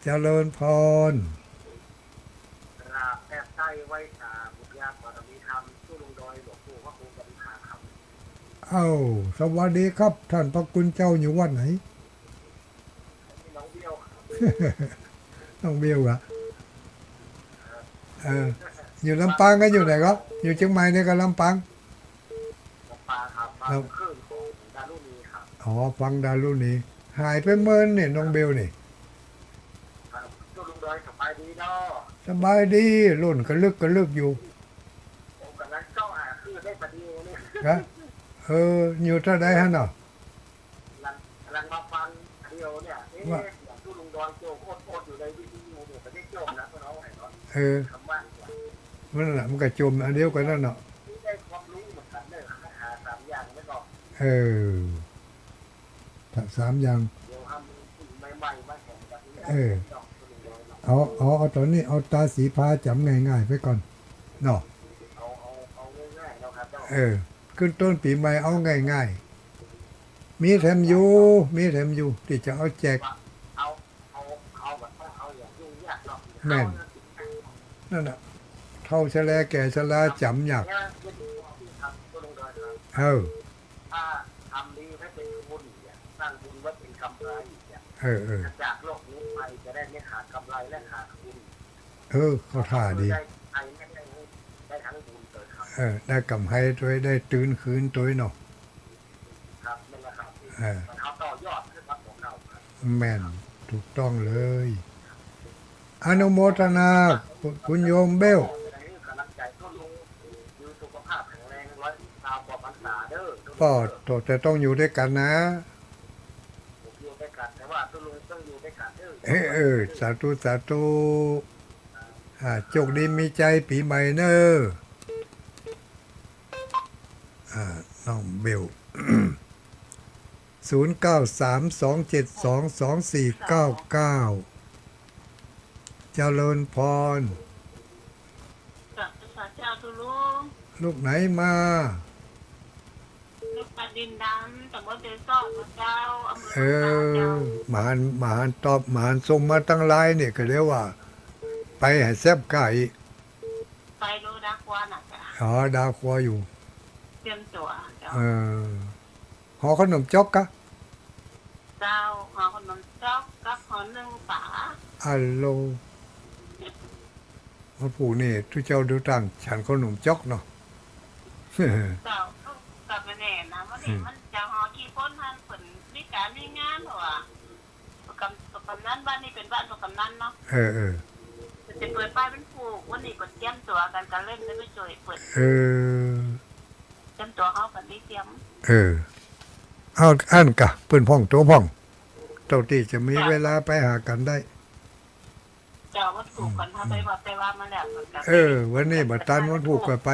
เจริญพร กราบแทบใต้ไหว้สา บุญญาบารมีธรรม ตุ๊ลุงดอย หลวงปู่พระครูปฏิภาณครับ เอ้า สวัสดีครับ ต้านพระคุณเจ้าอยู่วัดไหน น้องเบี้ยวครับ น้องเบี้ยวอะ เออ อยู่ลำปางก็อยู่ไหนก็ อยู่เจียงใหม่นี่ก็ลำปาง ลำปางครับ ครับ ฟังคลื่นของดารุณีครับ อ๋อ ฟังดารุณี หายไปเมินเนี่ย น้องเบลนี่ ครับ ตุ๊ลุงดอยสบายดีเนาะ สบายดี ลุ่นกระลึกกระลึกอยู่ ผมกำลังเจ้าหาคลื่นได้พอดีเลย ฮะ เออ อยู่เท่าใดหั้นเนาะ กำลัง กำลังมาฟังเดียวเนี่ย เอ๊ะ ว่า เสียง เออ มันน่ะ มันก็จ่มอันเดียวกั๋นนั่นเนาะ เออ สามอย่าง เออ เอา เอา เอาต๋อนนี้ เอาต๋าสีพาจ๋ำง่ายๆ ไปก่อน เนาะ เออ ขึ้นต้นปี๋ใหม่เอาง่ายๆ มีแถมอยู่ มีแถมอยู่ ตี้จะเอาแจก แม่น นั่นน่ะ เฒ่าชะแลแก่ชะราจ๋ำยาก เออ เออ เออ เข้าท่าดี เออ ได้ก๋ำไรตวย ได้ตื่นคืนตวยเนาะ เออ แม่น ถูกต้องเลย อนุโมทนา คุณโยมเบ้ว ป้อ แต่ต้องอยู่ตวยกั๋นนะ เออ เออ สาธุ สาธุ อ่า โจคดีมีชัยปี๋ใหม่เน่อ อ่า น้องเบ้ว ศูนย์เก้าสาม สองเจ็ดสอง สองสี่เก้าเก้า เจริญพร สาธุ สาธุ เจ้า ตุ๊ลุง ลูกไหนมา ลูกปลาดินดำ ต๋ำบลเตยซอก เจ้า อำเภอ เออ ปากเจ้า บ่หัน บ่หันตอบ บ่หันส่งมาตังไลน์เนี่ย ก็เรียกว่า ไปหื้อแซ่บก้า ไปโลดาครัวน่ะเจ้า อ๋อ ดาครัวอยู่ เตรียมตั๋วเจ้า เออ ห่อขนมจ๊อกกะ เจ้า ห่อขนมจ๊อกกับห่อนึ่งปลา อะโล วันพูกนี่ตุ๊เจ้าดูต่างฉันขนมจ๊อกเนาะ เจ้า ก็บ่แน่นะ วันนี้ อืม มันจะห่อกี่คนหั้น เปิ้นมีก๋านมีงาน เพราะว่า กำ กำนัน บ้านนี้เป๋นบ้านพ่อกำนันเนาะ เออ เออ เปิ้นจะเปิดป้ายวันพูก วันนี้เปิ้นเตรียมตั๋วกั๋น ก็เลยบ่ได้ไปจ้วยเปิ้น เออ เตรียมตั๋ว เฮาก็ได้เตรียม เออ เอา อั้นกะ เปิ้นพ่องตั๋วพ่อง เต้าตี้จะมี เจ้า เวลาไปหากั๋นได้ เจ้า วันพูกก่อน เฮาไปวัดไปวามาแล้ว เออ วันนี้บ่ตัน วันพูกก็ไป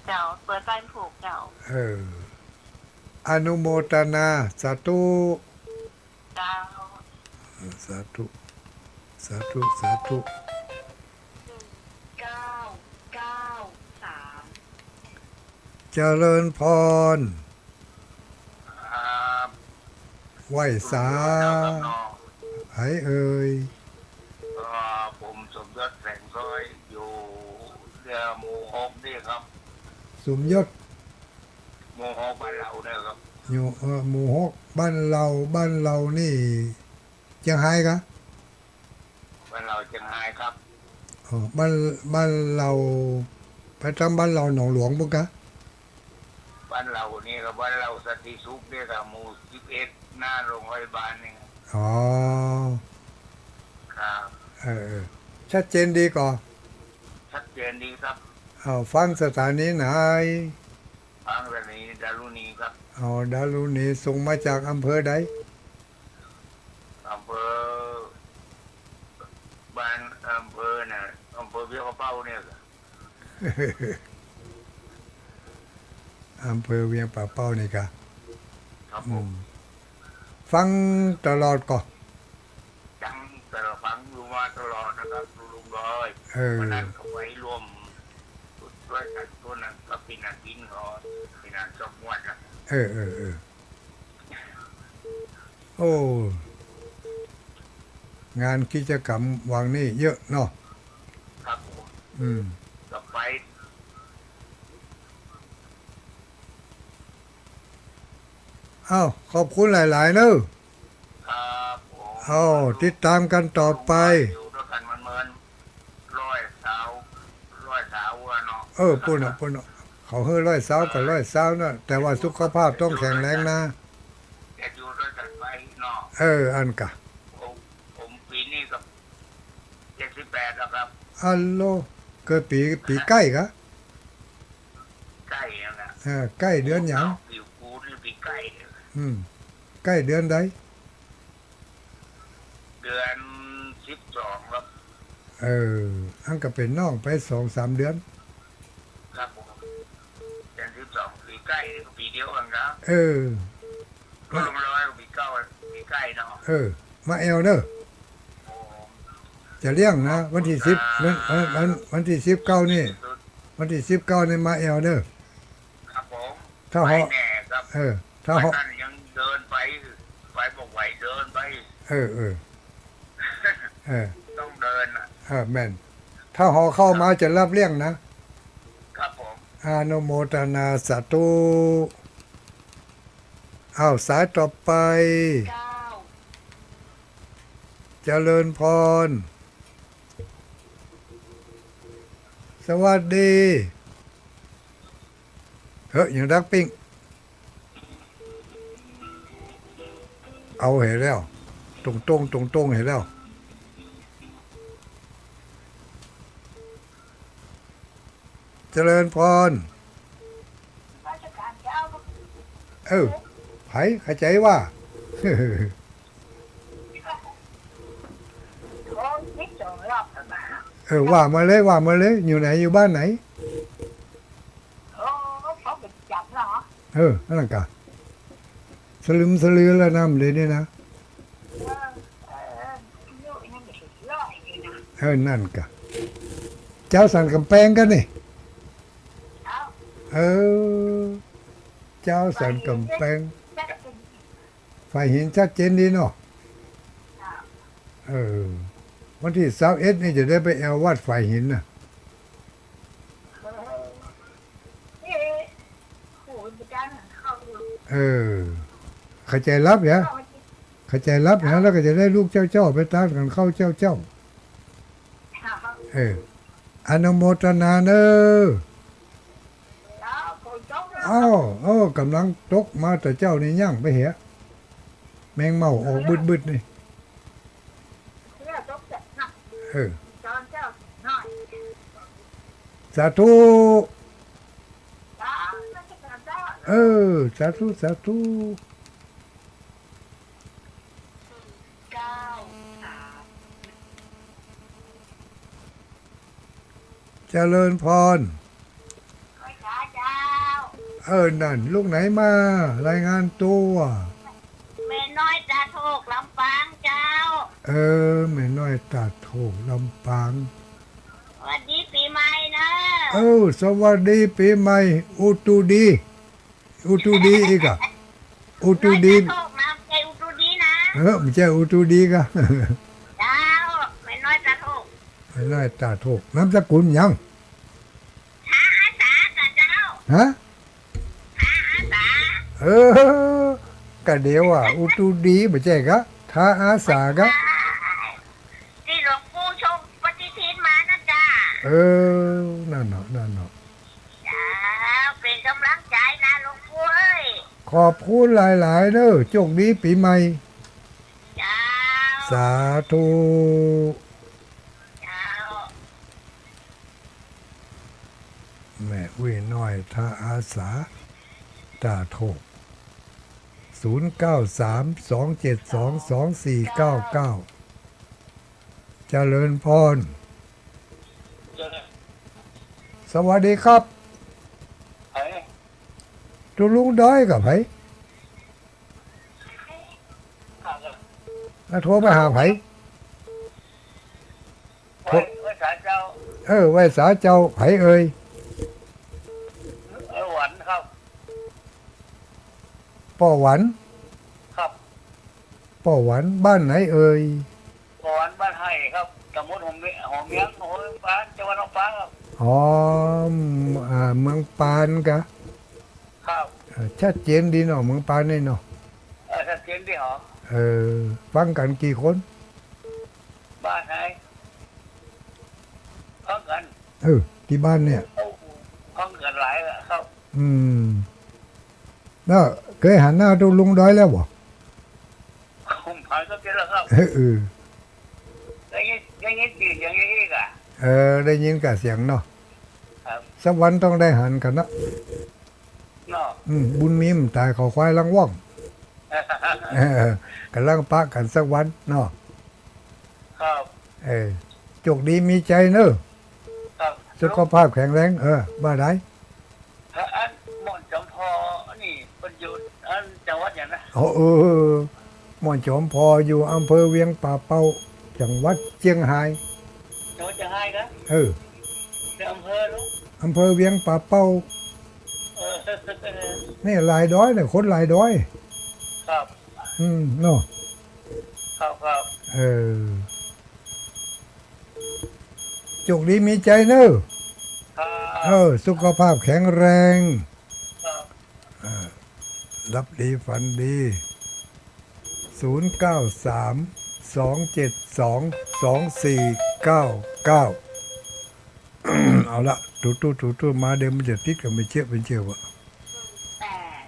เจ้า เปิดป้ายวันพูก เจ้า เออ อนุโมทนา สาธุ เจ้า สาธุ สาธุ สาธุ หนึ่งเก้าเก้าสาม เจริญพร ครับ ไหว้สา ครับเนาะ ใผเอ่ย ก็ผมสมยศ แสงสร้อย อยู่เรือหมู่หกนี่ครับ สมยศ หมู่หกบ้านเหล่าเนี่ยครับ อยู่ เอ่อ หมู่หกบ้านเหล่า บ้านเหล่านี่เจียงฮายกะ บ้านเหล่าเจียงฮายครับ อ๋อ บ้าน บ้านเหล่า ไปตางบ้านเหล่าหนองหลวงปู้นกะ บ้านเหล่านี่ก็บ้านเหล่าสันติสุขเนี่ยครับ หมู่สิบเอ็ด หน้าโรงพยาบาลนี่ อ๋อ ครับ เออ เออ ชัดเจนดีก่อ ชัดเจนดีครับ อ้าว ฟังสถานีไหน ฟังสถานีดารุณีครับ อ๋อ ดารุณี ส่งมาจากอำเภอใด อำเภอ บ้าน อำเภอน่ะ อำเภอเวียงป่าเป้าเนี่ยครับ อำเภอเวียงป่าเป้านี่กะ ครับผม อืม ฟังตลอดก่อ ฟังตลอด ฟังอยู่มาตลอดนะครับ ลุงดอย เออ วันนั้นก็ไปร่วมด้วยกัน ตัวนั้นก็เป็นอาทิตย์เขา เป็นอาทิตย์สองงวดนะ เออ เออ เออ โอ้ งานกิจกรรมหว่างนี้เยอะเนาะ ครับผม อืม ก็ไป อ้าว ขอบคุณหลายๆ เนอะ ครับผม อ้าว ติดต๋ามกั๋นต่อไป อยู่ด้วยกันเมินๆ ร้อยซาว ร้อยซาวอะเนาะ เออ ปู้นน่ะ ปู้นน่ะ เขาหื้อร้อยซาวกับร้อยซาวน่ะ แต่ว่าสุขภาพต้องแข็งแรงนะ จะอยู่ด้วยกันไปเนาะ เออ อั้นกะ ผม ผมปี๋นี้ก็เจ็ดสิบแปดแล้วครับ อัลโหล เกิดปี๋ ปี๋ใก้กะ ใก้นั่นแหละ เออ ใก้เดือนหยัง ปี๋กูนี่ปี๋ใก้ อืม ใก้เดือนใด เ เออ อันก็เป๋นน้องไปสองสามเดือน ครับผม เดือนสิบสอง ปี๋ใก้ ปี๋เดียวกั๋นครับ เออ ก็ลุงลอยก็ปี๋เก้า ปี๋ใก้เนาะ เออ มาแอ่วเน่อ โอ้ จะเลี้ยงนะ วันตี้สิบ วัน วัน วัน วันตี้สิบเก้านี่ วันตี้สิบเก้านี่มาแอ่วเน่อ ครับผม ถ้าเหาะ ไปแน่ครับ เออ ถ้าเหาะ วันนั้นยังเดินไป ไปบ่ไหว เดินไป เออ เออ เออ ต้องเดินน่ะ เออ แม่น ถ้าเหาะเข้ามาจะฮับเลี้ยงนะ ครับผม อนุโมทนาสาธุ อ้าว สายต่อไป เก้า เจริญพร สวัสดี เฮ้ย ยังดังปิ้ง เอาเหยแล้ว ตรงๆ ตรงๆ เหยแล้ว เจริญพร เออ ใผ เข้าใจ๋ว่า เออ ว่ามาเลย ว่ามาเลย อยู่ไหน อยู่บ้านไหน เออ นั่นกะ สลึมสลือแล้วนะ เดี๋ยวนี้นะ เออ นั่นกะ เจ้าสันก๋ำแปงกั๋นนี่ เออ เจ้าสันก๋ำแปง ฝายหินชัดเจนดีเนาะ เออ วันตี้ซาวเอ็ดนี่จะได้ไปแอ่ววัดฝายหินน่ะ เออ เข้าใจ๋ฮับเนี่ย เข้าใจ๋ฮับเนี่ย แล้วก็จะได้ลุกเจ๊าๆ ไปตานกั๋นเข้าเจ๊าๆ เออ อนุโมทนาเน่อ อ้าว เออ ก๋ำลังตกมาแต่เจ๊านี่ยังไปเหีย แมงเม่าออกบึดๆ นี่ เออ สาธุ เออ สาธุ สาธุ เจริญพร เออ นั่น ลูกไหนมา รายงานตั๋ว แม่น้อยต๋าโทก ลำปางเจ้า เออ แม่น้อยต๋าโทก ลำปาง สวัสดีปี๋ใหม่เน่อ เออ สวัสดีปี๋ใหม่ อุตุดี อุตุดีอีกอะ อุตุดี แม่น้อยต๋าโทกนะ บ่ใจ้อุตุดีนะ เออ บ่ใจ้อุตุดีกะ เจ้า แม่น้อยต๋าโทก แม่น้อยต๋าโทก นามสกุลหยัง ท้าอาสากะเจ้า ฮะ ท้าอาสา เออ กะเดี๋ยวอะ อุตุดี บ่ใจ้กะ ท้าอาสากะ ตี้หลวงปู่ชงปฏิทินมานะจ๊ะ เออ นั่นเนาะ นั่นเนาะ เจ้า เป๋นก๋ำลังใจ๋นะหลวงปู่เอ้ย ขอบคุณหลายๆ เน่อ โชคดีปี๋ใหม่ เจ้า สาธุ เจ้า แม่อุ้ยน้อย ท้าอาสา ต๋าโทก ศูนย์เก้าสาม สองเจ็ดสอง สองสี่เก้าเก้า เจริญพร สวัสดีครับ ใผ ตุ๊ลุงดอยกะใผ อ่ะ โทรไปหาใผ ไหว้ ไหว้สาเจ้า เออ ไหว้สาเจ้า ใผเอ่ย เออ หวันครับ ป้อหวัน ครับ ป้อหวัน บ้านไหนเอ่ย ป้อหวัน บ้านไฮ่ครับ ตำบลหัวเมียง หัวเมียง อำเภอเมืองปาน จังหวัดลำปางครับ อ๋อ อ่า เมืองปานกะ ครับ เออ ชัดเจนดีเนาะ เมืองปานนี่เนาะ เออ ชัดเจนดีเหรอ เออ ฟังกั๋นกี่คน บ้านไหน ฟังกั๋น เออ ตี้บ้านเนี่ย ฟังกั๋นหลายแล้วครับ อืม แล้วเกยหันหน้าตุ๊ลุงดอยแล้วบ่ ผมหันก็เจอแล้วครับ เออ เออ ได้ยิน ได้ยินเสียงอย่างนี้อีกอะ เออ ได้ยินกะเสียงเนาะ ครับ สักวันต้องได้หันกั๋นเนาะ เนาะ อืม บุญมีมันต๋าย เขาควายลังว่อง เออ กั๋นลังปะกั๋นสักวันเนาะ ครับ เออ เจ จกดีมีชัยเน่อ ครับ สุขภาพแข็งแรง เออ ว่าได้ พระอันม่อนจอมพอนี่เปิ้นอยู่อันจังหวัดหยังนะ อ๋อ เออ ม่อนจอมพออยู่อำเภอเวียงป่าเป้า จังหวัดเจียงฮาย จังหวัดเจียงฮายนะ เออ เป็นอำเภอเนอะ อำเภอเวียงป่าเป้า เออ นี่หลายดอยเนี่ย คนหลายดอย ครับ อืม เนาะ ครับ ครับ เออ จกดีมีชัยเน่อ ครับ เออ สุขภาพแข็งแรง ครับ เออ หลับดีฝันดี ศูนย์เก้าสาม สองเจ็ดสอง สองสี่เก้าเก้า เอาละ ถูๆ ถูๆ มาเดี๋ยวมันจะติดกันไปเจี๊ยบเป็นเจี๊ยบอะ แปด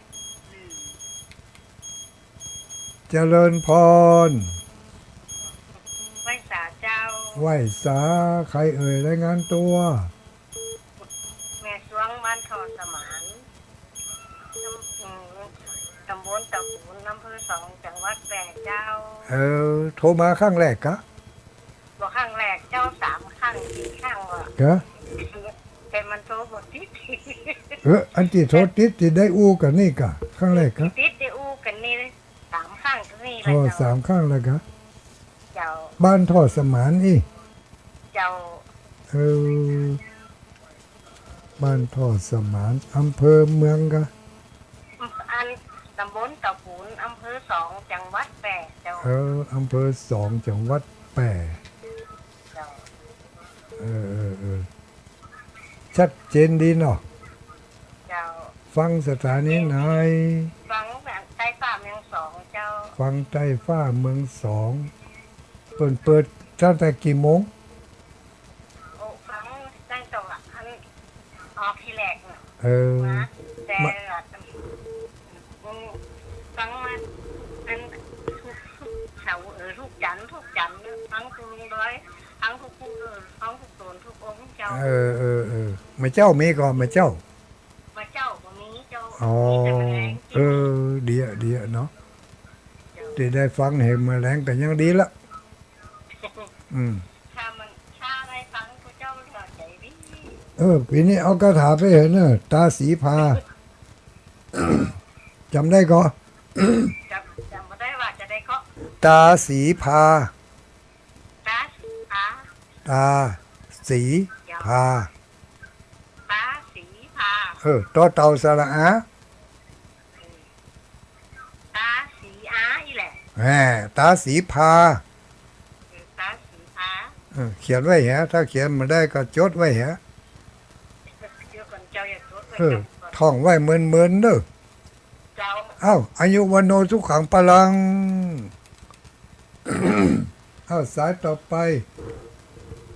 หนึ่ง เจริญพร ไหว้สาเจ้า ไหว้สา ใครเอ่ย รายงานตัว แม่สวง บ้านท่อสมาน ตำ- อืม ตำบลตะปูน อำเภอสอง จังหวัดแป้เจ้า เออ โทรมาครั้งแรกกะ บ่ครั้งแรกเจ้า สามครั้ง สี่ครั้งว่ะ กะ แต่มันโทรบ่ติด เออ อันตี้โทรติดตี้ได้อู้กั๋นนี่กะ ครั้งแรกกะ ติดได้อู้กั๋นนี่ สามครั้งตรงนี้แหละ อ๋อ เจ้า สามครั้งแล้วกะ เจ้า บ้านท่อสมานอี้ เจ้า เออ บ้านท่อสมาน อำเภอเมืองกะ อัน ตำบลตะปูน อำเภอสอง จังหวัดแป้เจ้า เออ อำเภอสอง จังหวัดแป้ เจ้า เออ เออ เออ ชัดเจนดีเนาะ เจ้า ฟังสถานีไหน ฟังใต้ฟ้าเมืองสองเจ้า ฟังใต้ฟ้าเมืองสอง เปิ้นเปิดตั้งแต่กี่โมง โอ้ ฟังตั้งแต่อันออกทีแรกน่ะ เออ มาแต่ มา อืม ฟังมาอันทุกเสาร์ เออ ทุกจันทร์ ทุกจันทร์ ฟังทุกลุงดอย ฟังทุกผู้ เออ ฟังทุกต๋นทุกองค์เจ้า เออ เออ เออ เมื่อเจ๊ามีก่อ เมื่อเจ๊า เมื่อเจ๊าบ่มีเจ้า อ๋อ มีแต่แมลง เออ ดีอะ ดีอะเนาะ เจ้า ตี้ได้ฟังแหมแมลงก็ยังดีละ อืม ถ้ามัน ถ้าได้ฟังพระเจ้ามันก็ใจดี เออ ปี๋นี้เอาคาถาไปหื้อเน่อ ต๋าสีผา จ๋ำได้ก่อ จ๋ำ จ๋ำบ่ได้ว่าจะได้ก่อ ต๋าสีผา ต๋าสีผา ต๋าสีผา ต๋าสีผา เออ ตอเต่าสระอา ต๋าสีอาอี้แหละ แหม ต๋าสีผา เออ ต๋าสีผา เออ เขียนไว้แหม ถ้าเขียนบ่ได้ก็จดไว้แหม เดี๋ยวก่อนเจ้า อย่าจดไว้ เออ จำก่อน ท่องไว้เมินๆ เน่อ เจ้า เอ้า อายุวัณโณสุขังพลัง เอ้า สายต่อไป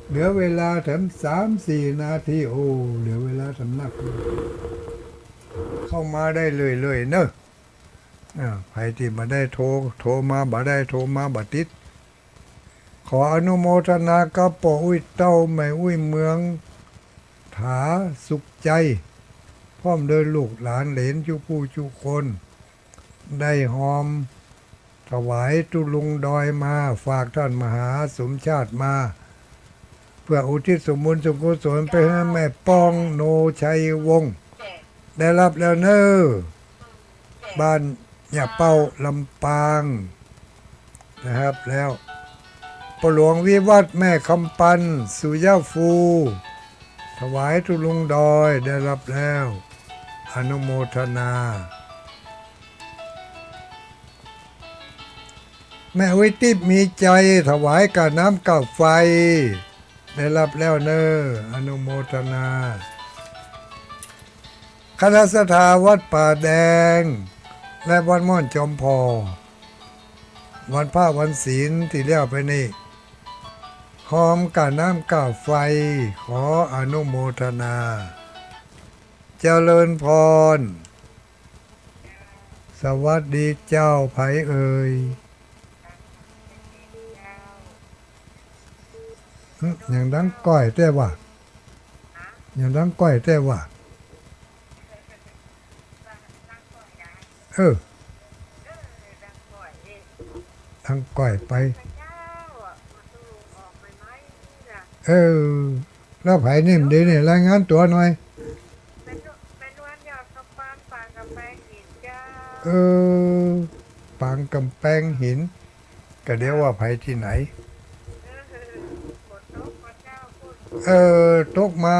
เหลือเวลาแถมสามสี่นาที โอ้ เหลือเวลาแถมนัก เข้ามาได้เรื่อยๆ เน่อ อ่า ใผตี้บ่ได้โทร โทรมาบ่ได้ โทรมาบ่ติด ขออนุโมทนากับป้ออุ๊ยเต้า แม่อุ๊ยเมือง ถาสุขใจ พร้อมโดยลูกหลานเหลนจุผู้จุคน ได้ฮอมถวายตุ๊ลุงดอยมา ฝากต้านมหาสมชาติมา เปื้ออุทิศส่วนบุญส่วนกุศลไปหื้อแม่ป้องโนชัยวงศ์ ได้ฮับแล้วเน่อ บ้านย่าเป้า ลำปาง ได้ฮับแล้ว ป้อหลวงวิวัฒน์ แม่คำปัน สุยะฟู ถวายตุ๊ลุงดอย ได้ฮับแล้ว อนุโมทนา แม่อุ๊ยติ๊บมีชัย ถวายก้าน้ำก้าไฟ ได้ฮับแล้วเน่อ อนุโมทนา คณะศรัทธาวัดป่าแดง และวัดม่อนจอมพอ วันพระวันศีลตี้แล้วไปนี่ ฮอมก้าน้ำก้าไฟ ขออนุโมทนา เจริญพร สวัสดีเจ้า ใผเอ่ย หึ หยังดังก้อยแต๊วะ หยังดังก้อยแต๊วะ เออ ดังก้อยไป เจ้าอะ มาสู่ออกใหม่ๆ น่ะ เออ แล้วใผนี่ เดี๋ยวนี้รายงานตั๋วหน่อย แม่นวล แม่นวลยอดกำปาง ปางก๋ำแปงหินเจ้า เออ ปางก๋ำแปงหิน ก็เดี๋ยวว่าใผตี้ไหน เออ ฝนตกมาเจ้า เออ ตกมา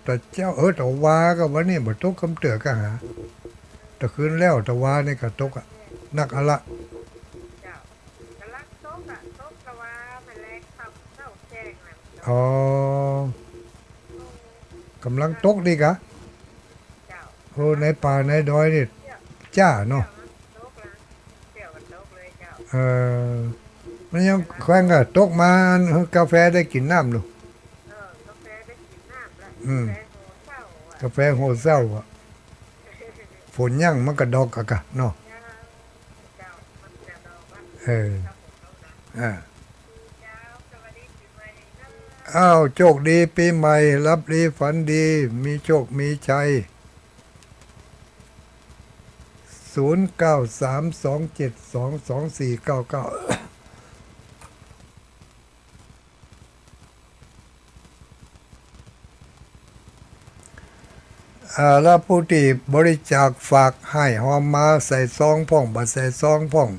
แต่เจ๊า เออ ตะวาก็วันนี้บ่ตกกำเตื้อก็หา ตะคืนแล้วตะวานี่ก็ตกอะ นักอะละ เจ้า ก๋ำลังตกอะ ตกตะวา แม่นแลงค่ำเจ๊าแจ้งน่ะ อ๋อ ก๋ำลังตกดีกะ เจ้า โอ้ ในป่าในดอยนี่ เจ้า จ้าเนาะ เจ้ามันตกละ เจ้ามันตกเลยเจ้า เออ มันยังแขวงก็ตกมา กาแฟได้กิ๋นน้ำลูก เออ กาแฟได้กิ๋นน้ำละ อืม กาแฟโหเศร้าอะ กาแฟโหเศร้าอะ ฝนยังมันก็ดอกอะกะเนาะ เจ้า มันจะดอกละ เออ ครับผม อ่า อ้าว โชคดีปี๋ใหม่ หลับดีฝันดี มีโชคมีชัย ศูนย์เก้าสามสองเจ็ดสองสองสี่เก้าเก้า อ่า แล้วผู้ตี้บริจาคฝากหื้อฮอมมาใส่ซองพ่อง บ่ใส่ซองพ่อง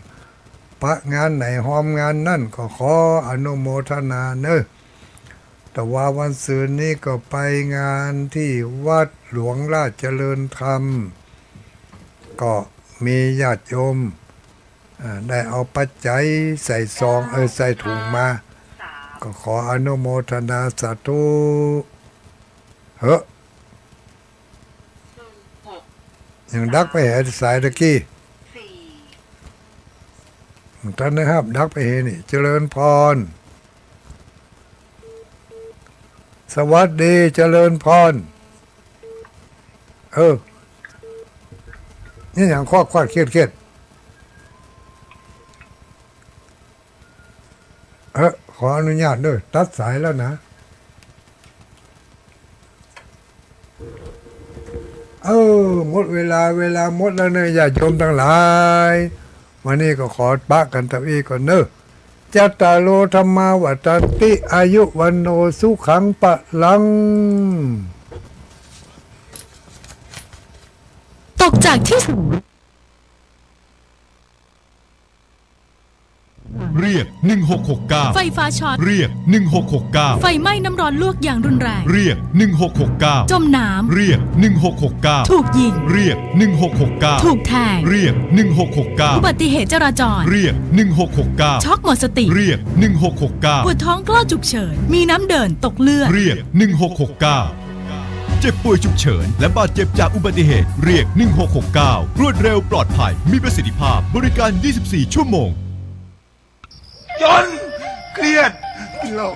ปะงานไหนฮอมงานนั้น ก็ขออนุโมทนาเนาะ ตะวาวันซืนนี้ก็ไปงานตี้วัดหลวงราชเจริญธรรม ก็มีญาติโยม อ่า ได้เอาปัจจัยใส่ซอง เออ ใส่ถุงมา ก็ขออนุโมทนาสาธุ เหอะ ยังดักไปแหนสายตะกี้ บ่ทันได้ฮับ ดักไปแหนนี่ เจริญพร สวัสดี เจริญพร เออ นี่หยังควักควักเคียดเคียด เออ ขออนุญาตเด้อ ตัดสายแล้วนะ เออ หมดเวลา เวลาหมดแล้วเนาะ ญาติโยมตังหลาย วันนี้ก็ขอปะกั๋นเต้าอี้ก่อนเนาะ จัตตาโร ธัมมา วัฑฒันติ อายุ วัณโณ สุขัง พลัง ตกจากที่สูง เรียก หนึ่งหกหกเก้า ไฟฟ้าช็อต เรียก หนึ่งหกหกเก้า ไฟไหม้น้ำร้อนลวกอย่างรุนแรง เรียก หนึ่งหกหกเก้า จมน้ำ เรียก หนึ่งหกหกเก้า ถูกยิง เรียก หนึ่งหกหกเก้า ถูกแทง เรียก หนึ่งหกหกเก้า อุบัติเหตุจราจร เรียก หนึ่งหกหกเก้า ช็อกหมดสติ เรียก หนึ่งหกหกเก้า ปวดท้องคลอดฉุกเฉิน มีน้ำเดิน ตกเลือด เรียก หนึ่งหกหกเก้า เจ็บป่วยฉุกเฉิน และบาดเจ็บจากอุบัติเหตุ เรียก หนึ่งหกหกเก้า รวดเร็ว ปลอดภัย มีประสิทธิภาพ บริการ ยี่สิบสี่ ชั่วโมง จนเครียด กินเหล้า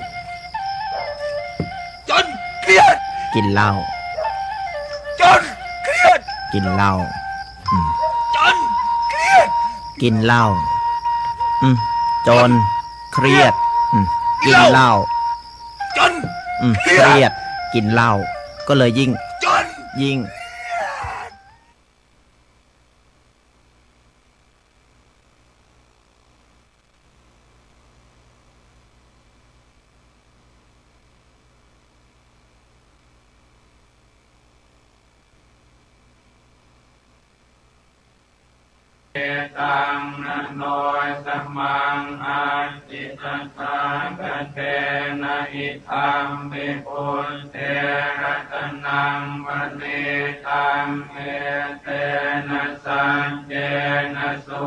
จนเครียด กินเหล้า จนเครียด กินเหล้า อืม จนเครียด กินเหล้า อืม จนเครียด อืม กินเหล้า จน อืม เครียด เครียด กินเหล้า ก็เลยยิ่ง จน ยิ่ง เอตัง นะโน สมัง อัตถิ ตถาคเตนะ อิทัมปิ พุทเท รัตนัง ว